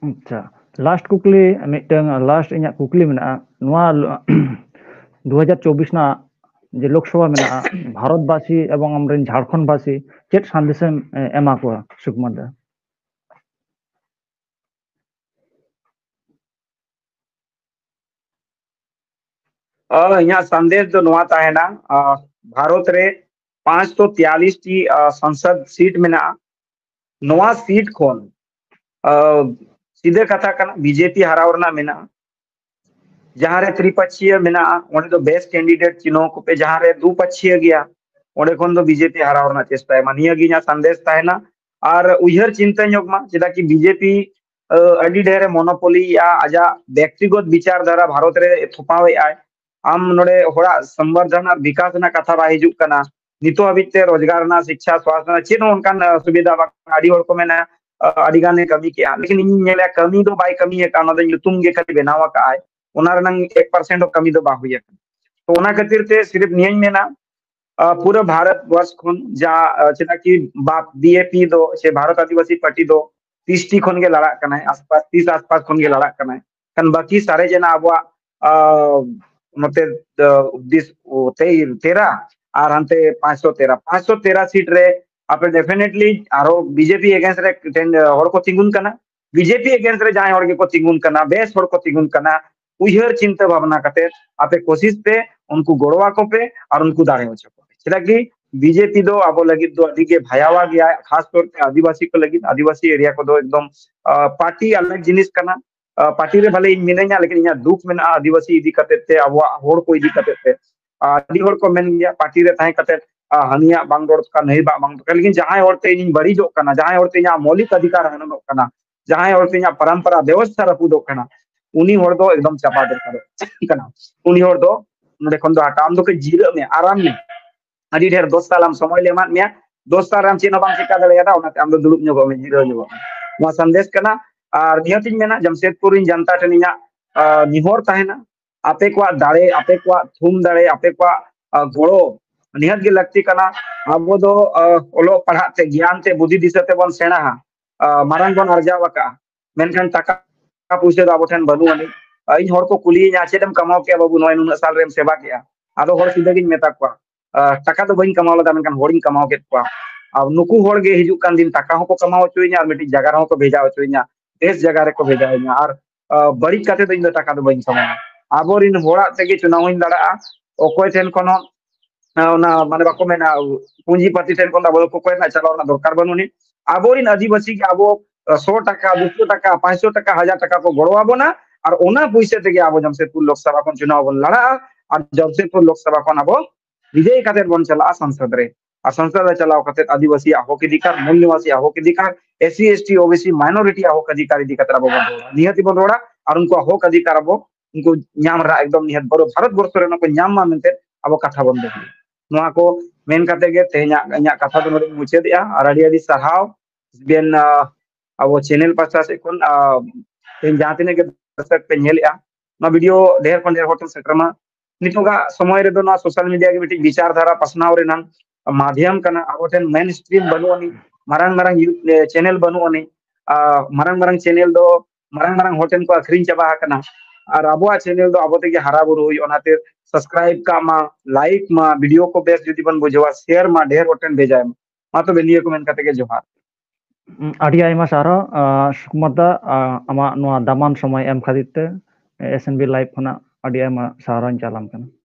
ᱟᱪᱪᱷᱟ, ᱞᱟᱥᱴ ᱠᱩᱠᱞᱤ, ᱢᱤᱫᱴᱟᱝ ᱞᱟᱥᱴ ᱤᱧᱟᱹᱜ ᱠᱩᱠᱞᱤ ᱢᱮᱱᱟᱜᱼᱟ᱾ ᱱᱚᱣᱟ ᱫᱩ ᱦᱟᱡᱟᱨ ᱪᱚᱵᱵᱤᱥ ᱨᱮᱱᱟᱜ ᱡᱮ ᱞᱳᱠᱥᱚᱵᱷᱟ ᱢᱮᱱᱟᱜᱼᱟ, ᱵᱷᱟᱨᱚᱛᱵᱟᱥᱤ ᱮᱵᱚᱝ ᱟᱢᱨᱮᱱ ᱡᱷᱟᱲᱠᱷᱚᱸᱰ ᱵᱟᱥᱤ ᱪᱮᱫ ᱥᱟᱸᱫᱮᱥᱮᱢ ᱮ, ᱮᱢᱟ ᱠᱚᱣᱟ, ᱥᱩᱠᱢᱟᱱ ᱫᱟ? ᱟᱨ ᱤᱧᱟᱹᱜ ᱥᱟᱸᱫᱮᱥ ᱫᱚ ᱱᱚᱣᱟ ᱛᱟᱦᱮᱱᱟ, ᱟᱨ ᱵᱷᱟᱨᱚᱛ ᱨᱮ ᱯᱟᱸᱪᱥᱚ ᱛᱮᱭᱟᱞᱤᱥ ᱴᱤ ᱟᱨ ᱥᱚᱝᱥᱚᱫ ᱥᱤᱴ ᱢᱮᱱᱟᱜᱼᱟ᱾ ᱱᱚᱣᱟ ᱥᱤᱴ ᱠᱷᱚᱱ ᱟᱨ ᱥᱤᱫᱷᱟᱹ ᱠᱟᱛᱷᱟ ᱠᱟᱱᱟ, ᱵᱤᱡᱮᱯᱤ ᱦᱟᱨᱟᱣ ᱨᱮᱱᱟᱜ ᱢᱮᱱᱟᱜᱼᱟ᱾ ᱡᱟᱦᱟᱸ ᱨᱮ ᱛᱨᱤᱯᱟᱠᱷᱤᱭᱟᱹ ᱢᱮᱱᱟᱜᱼᱟ, ᱚᱸᱰᱮ ᱫᱚ ᱵᱮᱥᱴ ᱠᱮᱱᱰᱤᱰᱮᱴ ᱪᱤᱱᱦᱟᱹᱣ ᱠᱚᱯᱮ᱾ ᱡᱟᱦᱟᱸ ᱨᱮ ᱫᱩᱯᱟᱠᱷᱤᱭᱟᱹ ᱜᱮᱭᱟ, ᱚᱸᱰᱮ ᱠᱷᱚᱱ ᱫᱚ ᱵᱤᱡᱮᱯᱤ ᱦᱟᱨᱟᱣ ᱨᱮᱱᱟᱜ ᱪᱮᱥᱴᱟᱭ ᱢᱟ᱾ ᱱᱤᱭᱟᱹ ᱜᱮ ᱤᱧᱟᱹᱜ ᱥᱟᱸᱫᱮᱥ ᱛᱟᱦᱮᱱᱟ᱾ ᱟᱨ ᱩᱭᱦᱟᱹᱨ ᱪᱤᱱᱛᱟᱹ ᱧᱚᱜ ᱢᱟ, ᱪᱮᱫᱟᱜ ᱠᱤ ᱵᱤᱡᱮᱯᱤ ᱟᱹᱰᱤ ᱰᱷᱮᱨ ᱮ ᱢᱚᱱᱳᱯᱚᱞᱤᱭᱮᱫᱼᱟ, ᱟᱡᱟᱜ ᱵᱮᱠᱛᱤᱜᱚᱛ ᱵᱤᱪᱟᱨ ᱫᱷᱟᱨᱟ ᱵᱷᱟᱨᱚᱛ ᱨᱮ ᱛᱷᱚᱯᱟᱣᱮᱫ ᱟᱭ᱾ ᱟᱢ ᱱᱚᱰᱮ ᱦᱚᱲᱟᱜ ᱥᱚᱢᱵᱚᱨᱫᱷᱚᱱ ᱟᱨ ᱵᱤᱠᱟᱥ ᱨᱮᱱᱟᱜ ᱠᱟᱛᱷᱟ ᱵᱟᱭ ᱦᱤᱡᱩᱜ ᱠᱟᱱᱟ᱾ ᱱᱤᱛᱚᱜ ᱦᱟᱹᱵᱤᱡ ᱛᱮ ᱨᱳᱡᱽᱜᱟᱨ ᱨᱮᱱᱟᱜ, ᱥᱤᱠᱪᱷᱟ, ᱥᱣᱟᱥᱛᱷ ᱨᱮᱱᱟᱜ ᱪᱮᱫ ᱦᱚᱸ ᱚᱱᱠᱟᱱ ᱥᱩᱵᱤᱫᱷᱟ ᱵᱟᱝ᱾ ᱟᱹᱰᱤ ᱦᱚᱲ ᱠᱚ ᱢᱮᱱᱟ ᱟᱹᱰᱤ ᱜᱟᱱᱮ ᱠᱟᱹᱢᱤ ᱠᱮᱜᱼᱟ, ᱞᱮᱠᱤᱱ ᱤᱧᱤᱧ ᱧᱮᱞᱮᱜᱼᱟ ᱠᱟᱹᱢᱤ ᱫᱚ ᱵᱟᱭ ᱠᱟᱹᱢᱤ ᱟᱠᱟᱫᱼᱟ, ᱚᱱᱟ ᱫᱚ ᱧᱩᱛᱩᱢ ᱜᱮ ᱠᱷᱟᱹᱞᱤ ᱵᱮᱱᱟᱣ ᱟᱠᱟᱫ ᱟᱭ᱾ ᱚᱱᱟ ᱨᱮᱱᱟᱝ ᱮᱠ ᱯᱟᱨᱥᱮᱱᱴ ᱦᱚᱸ ᱠᱟᱹᱢᱤ ᱫᱚ ᱵᱟᱝ ᱦᱩᱭ ᱟᱠᱟᱱᱟ᱾ ᱛᱚ ᱚᱱᱟ ᱠᱷᱟᱹᱛᱤᱨ ᱛᱮ ᱥᱤᱨᱤᱯ ᱱᱤᱭᱟᱹᱧ ᱢᱮᱱᱟ, ᱯᱩᱨᱟᱹ ᱵᱷᱟᱨᱚᱛ ᱵᱚᱨᱥ ᱠᱷᱚᱱ ᱡᱟ ᱪᱮᱫᱟᱜ ᱠᱤ ᱵᱤ ᱮ ᱯᱤ ᱫᱚ ᱥᱮ ᱵᱷᱟᱨᱚᱛ ᱟᱹᱫᱤᱵᱟᱹᱥᱤ ᱯᱟᱨᱴᱤ ᱫᱚ ᱛᱤᱥ ᱴᱤ ᱠᱷᱚᱱ ᱜᱮ ᱞᱟᱲᱟᱜ ᱠᱟᱱᱟᱭ, ᱟᱥᱯᱟᱥ ᱛᱤᱥ ᱟᱥᱯᱟᱥ ᱠᱷᱚᱱ ᱜᱮ ᱞᱟᱲᱟᱜ ᱠᱟᱱᱟᱭ᱾ ᱠᱷᱟᱱ ᱵᱟᱹᱠᱤ ᱥᱟᱨᱮᱡ ᱮᱱᱟ ᱟᱵᱚᱣᱟᱜ ᱱᱚᱛᱮ ᱛᱮᱨᱟ ᱟᱨ ᱦᱟᱱᱛᱮ ᱯᱟᱸᱪᱥᱚ ᱛᱮᱨᱟ, ᱯᱟᱸᱪᱥᱚ ᱛᱮᱨᱟ ᱥᱤᱴ ᱨᱮ ᱟᱯᱮ ᱰᱮᱯᱷᱤᱱᱮᱴᱞᱤ ᱟᱨᱦᱚᱸ ᱵᱤᱡᱮᱯᱤ ᱮᱜᱮᱱᱥᱴ ᱨᱮ ᱦᱚᱲ ᱠᱚ ᱛᱤᱸᱜᱩᱱ ᱠᱟᱱᱟ᱾ ᱵᱤᱡᱮᱯᱤ ᱮᱜᱮᱱᱥᱴ ᱨᱮ ᱡᱟᱦᱟᱸᱭ ᱦᱚᱲ ᱜᱮᱠᱚ ᱛᱤᱸᱜᱩᱱ ᱠᱟᱱᱟ, ᱵᱮᱥ ᱦᱚᱲ ᱠᱚ ᱛᱤᱸᱜᱩᱱ ᱠᱟᱱᱟ, ᱩᱭᱦᱟᱹᱨ ᱪᱤᱱᱛᱟᱹ ᱵᱷᱟᱵᱽᱱᱟ ᱠᱟᱛᱮ ᱟᱯᱮ ᱠᱳᱥᱤᱥ ᱯᱮ, ᱩᱱᱠᱩ ᱜᱚᱲᱚ ᱟᱠᱚ ᱯᱮ ᱟᱨ ᱩᱱᱠᱩ ᱫᱟᱲᱮ ᱦᱚᱪᱚ ᱠᱚᱯᱮ᱾ ᱪᱮᱫᱟᱜ ᱠᱤ ᱵᱤᱡᱮᱯᱤ ᱫᱚ ᱟᱵᱚ ᱞᱟᱹᱜᱤᱫ ᱫᱚ ᱟᱹᱰᱤ ᱜᱮ ᱵᱷᱟᱭᱟᱣᱟ ᱜᱮᱭᱟ, ᱠᱷᱟᱥ ᱛᱚᱨ ᱛᱮ ᱟᱹᱫᱤᱵᱟᱹᱥᱤ ᱠᱚ ᱞᱟᱹᱜᱤᱫ᱾ ᱟᱹᱫᱤᱵᱟᱹᱥᱤ ᱮᱨᱤᱭᱟ ᱠᱚᱫᱚ ᱮᱠᱫᱚᱢ ᱯᱟᱨᱴᱤ ᱟᱞᱟᱜᱽ ᱡᱤᱱᱤᱥ ᱠᱟᱱᱟ᱾ ᱯᱟᱨᱴᱤ ᱨᱮ ᱵᱷᱟᱞᱮ ᱤᱧ ᱢᱤᱱᱟᱹᱧᱟ, ᱞᱮᱠᱤᱱ ᱤᱧᱟᱹᱜ ᱫᱩᱠ ᱢᱮᱱᱟᱜᱼᱟ ᱟᱹᱫᱤᱵᱟᱹᱥᱤ ᱤᱫᱤ ᱠᱟᱛᱮ ᱛᱮ, ᱟᱵᱚᱣᱟᱜ ᱦᱚᱲ ᱠᱚ ᱤᱫᱤ ᱠᱟᱛᱮ ᱛᱮ᱾ ᱟᱹᱰᱤ ᱦᱚᱲ ᱠᱚ ᱢᱮᱱ ᱜᱮᱭᱟ ᱯᱟᱨᱴᱤ ᱨᱮ ᱛᱟᱦᱮᱸ ᱠᱟᱛᱮ ᱦᱟᱹᱱᱤᱭᱟᱜ ᱵᱟᱝ ᱨᱚᱲ ᱫᱚᱨᱠᱟᱨ, ᱱᱟᱹᱭ ᱵᱟᱝ ᱵᱟᱝ ᱫᱚᱨᱠᱟᱨ, ᱞᱮᱠᱤᱱ ᱡᱟᱦᱟᱸᱭ ᱦᱚᱲᱛᱮ ᱤᱧᱤᱧ ᱵᱟᱹᱲᱤᱡᱚᱜ ᱠᱟᱱᱟ, ᱡᱟᱦᱟᱸᱭ ᱦᱚᱲᱛᱮ ᱤᱧᱟᱹᱜ ᱢᱚᱞᱤᱠ ᱚᱫᱷᱤᱠᱟᱨ ᱦᱟᱱᱚᱱᱚᱜ ᱠᱟᱱᱟ, ᱡᱟᱦᱟᱸᱭ ᱦᱚᱲᱛᱮ ᱤᱧᱟᱹᱜ ᱯᱚᱨᱚᱢᱯᱚᱨᱟ ᱵᱮᱵᱚᱥᱛᱷᱟ ᱨᱟᱹᱯᱩᱫᱚᱜ ᱠᱟᱱᱟ, ᱩᱱᱤ ᱦᱚᱲ ᱫᱚ ᱮᱠᱫᱚᱢ ᱪᱟᱵᱟ ᱫᱚᱨᱠᱟᱨᱚᱜ ᱠᱟᱱᱟ᱾ ᱩᱱᱤ ᱦᱚᱲ ᱫᱚ ᱱᱚᱰᱮ ᱠᱷᱚᱱ ᱫᱚ ᱦᱟᱴᱟᱣ, ᱟᱢ ᱫᱚ ᱠᱟᱹᱡ ᱡᱤᱨᱟᱹᱜ ᱢᱮ, ᱟᱨᱟᱢ ᱢᱮ᱾ ᱟᱹᱰᱤ ᱰᱷᱮᱨ ᱫᱚᱥ ᱥᱟᱞ ᱟᱢ ᱥᱚᱢᱚᱭ ᱞᱮ ᱮᱢᱟᱫ ᱢᱮᱭᱟ, ᱫᱚᱥ ᱥᱟᱞ ᱨᱮ ᱟᱢ ᱪᱮᱫ ᱦᱚᱸ ᱵᱟᱢ ᱪᱮᱠᱟ ᱫᱟᱲᱮᱭᱟᱫᱟ, ᱚᱱᱟᱛᱮ ᱟᱢ ᱫᱚ ᱫᱩᱲᱩᱵ ᱧᱚᱜᱚᱜ ᱢᱮ, ᱡᱤᱨᱟᱹᱣ ᱧᱚᱜᱚᱜ ᱢᱮ᱾ ᱱᱚᱣᱟ ᱥᱟᱸᱫᱮᱥ ᱠᱟᱱᱟ᱾ ᱟᱨ ᱱᱤᱦᱟᱹᱛᱤᱧ ᱢᱮᱱᱟ, ᱡᱟᱢᱥᱮᱫᱽᱯᱩᱨ ᱨᱮᱱ ᱡᱟᱱᱛᱟ ᱴᱷᱮᱱ ᱤᱧᱟᱹᱜ ᱱᱮᱦᱚᱨ ᱛᱟᱦᱮᱱᱟ, ᱟᱯᱮ ᱠᱚᱣᱟᱜ ᱫᱟᱲᱮ, ᱟᱯᱮ ᱠᱚᱣᱟᱜ ᱛᱷᱩᱢ ᱫᱟᱲᱮ, ᱟᱯᱮ ᱠᱚᱣᱟᱜ ᱜᱚᱲᱚ ᱱᱤᱦᱟᱹᱛ ᱜᱮ ᱞᱟᱹᱠᱛᱤ ᱠᱟᱱᱟ᱾ ᱟᱵᱚ ᱫᱚ ᱚᱞᱚᱜ ᱯᱟᱲᱦᱟᱜ ᱛᱮ, ᱜᱮᱭᱟᱱ ᱛᱮ, ᱵᱩᱫᱷᱤ ᱫᱤᱥᱟᱹ ᱛᱮᱵᱚᱱ ᱥᱮᱬᱟᱦᱟ, ᱢᱟᱨᱟᱝ ᱵᱚᱱ ᱟᱨᱡᱟᱣ ᱟᱠᱟᱫᱼᱟ, ᱢᱮᱱᱠᱷᱟᱱ ᱴᱟᱠᱟ ᱯᱩᱭᱥᱟᱹ ᱫᱚ ᱟᱵᱚ ᱴᱷᱮᱱ ᱵᱟᱹᱱᱩᱜ ᱟᱹᱱᱤᱡ᱾ ᱤᱧ ᱦᱚᱲ ᱠᱚ ᱠᱩᱞᱤᱭᱤᱧᱟ, "ᱪᱮᱫ ᱮᱢ ᱠᱟᱢᱟᱣ ᱠᱮᱜᱼᱟ ᱵᱟᱹᱵᱩ, ᱱᱚᱜᱼᱚᱭ ᱱᱩᱱᱟᱹᱜ ᱥᱟᱞ ᱨᱮᱢ ᱥᱮᱵᱟ ᱠᱮᱜᱼᱟ?" ᱟᱫᱚ ᱦᱚᱲ ᱥᱤᱫᱷᱟᱹ ᱜᱤᱧ ᱢᱮᱛᱟ ᱠᱚᱣᱟ, "ᱴᱟᱠᱟ ᱫᱚ ᱵᱟᱹᱧ ᱠᱟᱢᱟᱣ ᱞᱮᱫᱟ, ᱢᱮᱱᱠᱷᱟᱱ ᱦᱚᱲᱤᱧ ᱠᱟᱢᱟᱣ ᱠᱮᱫ ᱠᱚᱣᱟ᱾ ᱟᱨ ᱱᱩᱠᱩ ᱦᱚᱲ ᱜᱮ ᱦᱤᱡᱩᱜ ᱠᱟᱱ ᱫᱤᱱ ᱴᱟᱠᱟ ᱦᱚᱸᱠᱚ ᱠᱟᱢᱟᱣ ᱦᱚᱪᱚᱭᱤᱧᱟ, ᱟᱨ ᱢᱤᱫᱴᱤᱡ ᱡᱟᱭᱜᱟ ᱨᱮᱦᱚᱸ ᱠᱚ ᱵᱷᱮᱡᱟ ᱦᱚᱪᱚᱭᱤᱧᱟ, ᱵᱮᱥ ᱡᱟᱭᱜᱟ ᱨᱮᱠᱚ ᱵᱷᱮᱡᱟᱣᱤᱧᱟ᱾ ᱟᱨ ᱵᱟᱹᱲᱤᱡ ᱠᱟᱛᱮ ᱫᱚ ᱤᱧ ᱫᱚ ᱴᱟᱠᱟ ᱫᱚ ᱵᱟᱹᱧ ᱠᱟᱢᱟᱣᱟ᱾" ᱟᱵᱚᱨᱤᱱ ᱦᱚᱲᱟᱜ ᱛᱮᱜᱮ ᱪᱩᱱᱟᱣ ᱦᱚᱸᱧ ᱞᱟᱲᱟᱜᱼᱟ᱾ ᱚᱠᱚᱭ ᱴᱷᱮᱱ ᱠᱷᱚᱱ ᱦᱚᱸ ᱚᱱᱟ, ᱢᱟᱱᱮ, ᱵᱟᱠᱚ ᱢᱮᱱᱟ, ᱯᱩᱸᱡᱤ ᱯᱟᱹᱛᱤ ᱴᱷᱮᱱ ᱠᱷᱚᱱ ᱫᱚ ᱟᱵᱚ ᱫᱚ ᱚᱠᱚᱭ ᱨᱮᱱᱟᱜ ᱪᱟᱞᱟᱣ ᱨᱮᱱᱟᱜ ᱫᱚᱨᱠᱟᱨ ᱵᱟᱹᱱᱩᱜ ᱟᱹᱱᱤᱡ᱾ ᱟᱵᱚᱨᱤᱱ ᱟᱹᱫᱤᱵᱟᱹᱥᱤ ᱜᱮ ᱟᱵᱚ ᱥᱚ ᱴᱟᱠᱟ, ᱫᱩᱥᱚ ᱴᱟᱠᱟ, ᱯᱟᱸᱪᱥᱚ ᱴᱟᱠᱟ, ᱦᱟᱡᱟᱨ ᱴᱟᱠᱟ ᱠᱚ ᱜᱚᱲᱚ ᱟᱵᱚᱱᱟ, ᱟᱨ ᱚᱱᱟ ᱯᱩᱭᱥᱟᱹ ᱛᱮᱜᱮ ᱟᱵᱚ ᱡᱟᱢᱥᱮᱫᱽᱯᱩᱨ ᱞᱳᱠᱥᱚᱵᱷᱟ ᱠᱷᱚᱱ ᱪᱩᱱᱟᱣ ᱵᱚᱱ ᱞᱟᱲᱟᱜᱼᱟ, ᱟᱨ ᱡᱟᱢᱥᱮᱫᱽᱯᱩᱨ ᱞᱳᱠᱥᱚᱵᱷᱟ ᱠᱷᱚᱱ ᱟᱵᱚ ᱵᱤᱡᱚᱭ ᱠᱟᱛᱮ ᱵᱚᱱ ᱪᱟᱞᱟᱜᱼᱟ ᱥᱚᱝᱥᱚᱫ ᱨᱮ᱾ ᱟᱨ ᱥᱚᱝᱥᱚᱫ ᱨᱮ ᱪᱟᱞᱟᱣ ᱠᱟᱛᱮ ᱟᱹᱫᱤᱵᱟᱹᱥᱤᱭᱟᱜ ᱦᱚᱠ ᱚᱫᱷᱤᱠᱟᱨ, ᱢᱩᱞ ᱱᱤᱵᱟᱹᱥᱤᱭᱟᱜ ᱦᱚᱠ ᱚᱫᱷᱤᱠᱟᱨ, S C, S T, O B C, ᱢᱟᱭᱱᱚᱨᱤᱴᱤᱭᱟᱜ ᱦᱚᱠ ᱚᱫᱷᱤᱠᱟᱨ ᱤᱫᱤ ᱠᱟᱛᱮ ᱟᱵᱚ ᱵᱚᱱ ᱨᱚᱲᱟ᱾ ᱱᱤᱦᱟᱹᱛᱤ ᱵᱚᱱ ᱨᱚᱲᱟ, ᱟᱨ ᱩᱱᱠᱩᱣᱟᱜ ᱦᱚᱠ ᱚᱫᱷᱤᱠᱟᱨ ᱟᱵᱚ ᱩᱱᱠᱩ ᱧᱟᱢ ᱨᱮᱱᱟᱜ ᱮᱠᱫᱚᱢ ᱱᱤᱦᱟᱹᱛ ᱵᱚᱨᱚ-, ᱵᱷᱟᱨᱚᱛ ᱵᱚᱨᱥᱚ ᱨᱮ ᱚᱱᱟ ᱠᱚ ᱧᱟᱢ ᱢᱟ ᱢᱮᱱᱛᱮ ᱟᱵᱚ ᱠᱟᱛᱷᱟ ᱵᱚᱱ ᱫᱚᱦᱚᱭᱟ᱾ ᱱᱚᱣᱟ ᱠᱚ ᱢᱮᱱ ᱠᱟᱛᱮ ᱜᱮ ᱛᱮᱦᱮᱧᱟᱜ ᱤᱧᱟᱹᱜ ᱠᱟᱛᱷᱟ ᱫᱚ ᱱᱚᱰᱮᱧ ᱢᱩᱪᱟᱹᱫᱮᱜᱼᱟ, ᱟᱨ ᱟᱹᱰᱤ ᱟᱹᱰᱤ ᱥᱟᱨᱦᱟᱣ ᱵᱮᱱ, ᱟᱸ, ᱟᱵᱚ ᱪᱮᱱᱮᱞ ᱯᱟᱦᱴᱟ ᱥᱮᱫ ᱠᱷᱚᱱ, ᱟᱸ, ᱛᱮᱦᱮᱧ ᱡᱟᱦᱟᱸ ᱛᱤᱱᱟᱹᱜ ᱜᱮ ᱫᱚᱨᱥᱚᱠ ᱯᱮ ᱧᱮᱞᱮᱜᱼᱟ, ᱱᱚᱣᱟ ᱵᱷᱤᱰᱤᱭᱳ ᱰᱷᱮᱨ ᱠᱷᱚᱱ ᱰᱷᱮᱨ ᱦᱚᱲ ᱴᱷᱮᱱ ᱥᱮᱴᱮᱨ ᱢᱟ᱾ ᱱᱤᱛᱚᱜᱟᱜ ᱥᱚᱢᱚᱭ ᱨᱮᱫᱚ ᱱᱚᱣᱟ ᱥᱳᱥᱟᱞ ᱢᱤᱰᱤᱭᱟ ᱜᱮ ᱢᱤᱫᱴᱤᱡ ᱵᱤᱪᱟᱨ ᱫᱷᱟᱨᱟ ᱯᱟᱥᱱᱟᱣ ᱨᱮᱱᱟᱝ ᱢᱟᱫᱷᱭᱟᱢ ᱠᱟᱱᱟ᱾ ᱟᱵᱚ ᱴᱷᱮᱱ ᱢᱮᱱ ᱥᱴᱨᱤᱢ ᱵᱟᱹᱱᱩᱜ ᱟᱹᱱᱤᱡ, ᱢᱟᱨᱟᱝ ᱢᱟᱨᱟᱝ ᱤᱭᱩ-, ᱮ, ᱪᱮᱱᱮᱞ ᱵᱟᱹᱱᱩᱜ ᱟᱹᱱᱤᱡ᱾ ᱟᱨ ᱢᱟᱨᱟᱝ ᱢᱟᱨᱟᱝ ᱪᱮᱱᱮᱞ ᱫᱚ ᱢᱟᱨᱟᱝ ᱢᱟᱨᱟᱝ ᱦᱚᱲ ᱴᱷᱮᱱ ᱠᱚ ᱟᱹᱠᱷᱨᱤᱧ ᱪᱟᱵᱟ ᱟᱠᱟᱱᱟ᱾ ᱟᱨ ᱟᱵᱚᱣᱟᱜ ᱪᱮᱱᱮᱞ ᱫᱚ ᱟᱵᱚ ᱛᱮᱜᱮ ᱦᱟᱨᱟ ᱵᱩᱨᱩ ᱦᱩᱭᱩᱜᱼᱟ᱾ ᱚᱱᱟᱛᱮ ᱥᱟᱵᱥᱠᱨᱟᱭᱤᱵ ᱠᱟᱜ ᱢᱟ, ᱞᱟᱭᱤᱠ ᱢᱟ, ᱵᱷᱤᱰᱤᱭᱳ ᱠᱚ ᱵᱮᱥ ᱡᱩᱫᱤ ᱵᱚᱱ ᱵᱩᱡᱷᱟᱹᱣᱟ, ᱥᱮᱭᱟᱨ ᱢᱟ, ᱰᱷᱮᱨ ᱦᱚᱲ ᱴᱷᱮᱱ ᱵᱷᱮᱡᱟᱭ ᱢᱟ᱾ ᱢᱟ ᱛᱚᱵᱮ ᱱᱤᱭᱟᱹ ᱠᱚ ᱢᱮᱱ ᱠᱟᱛᱮ ᱜᱮ ᱡᱚᱦᱟᱨ᱾ ᱩᱸ, ᱟᱹᱰᱤ ᱟᱭᱢᱟ ᱥᱟᱨᱦᱟᱣ, ᱟᱸ, ᱥᱩᱠᱩᱢᱟᱨ ᱫᱟ, ᱟᱸ, ᱟᱢᱟᱜ ᱱᱚᱣᱟ ᱫᱟᱢᱟᱱ ᱥᱚᱢᱚᱭ ᱮᱢ ᱠᱷᱟᱹᱛᱤᱨ ᱛᱮ, ᱮᱥ ᱮᱱ ᱵᱤ ᱞᱟᱭᱤᱵᱷ ᱠᱷᱚᱱᱟᱜ ᱟᱹᱰᱤ ᱟᱭᱢᱟ ᱥᱟᱨᱦᱟᱣ ᱤᱧ ᱪᱟᱞᱟᱢ ᱠᱟᱱᱟ᱾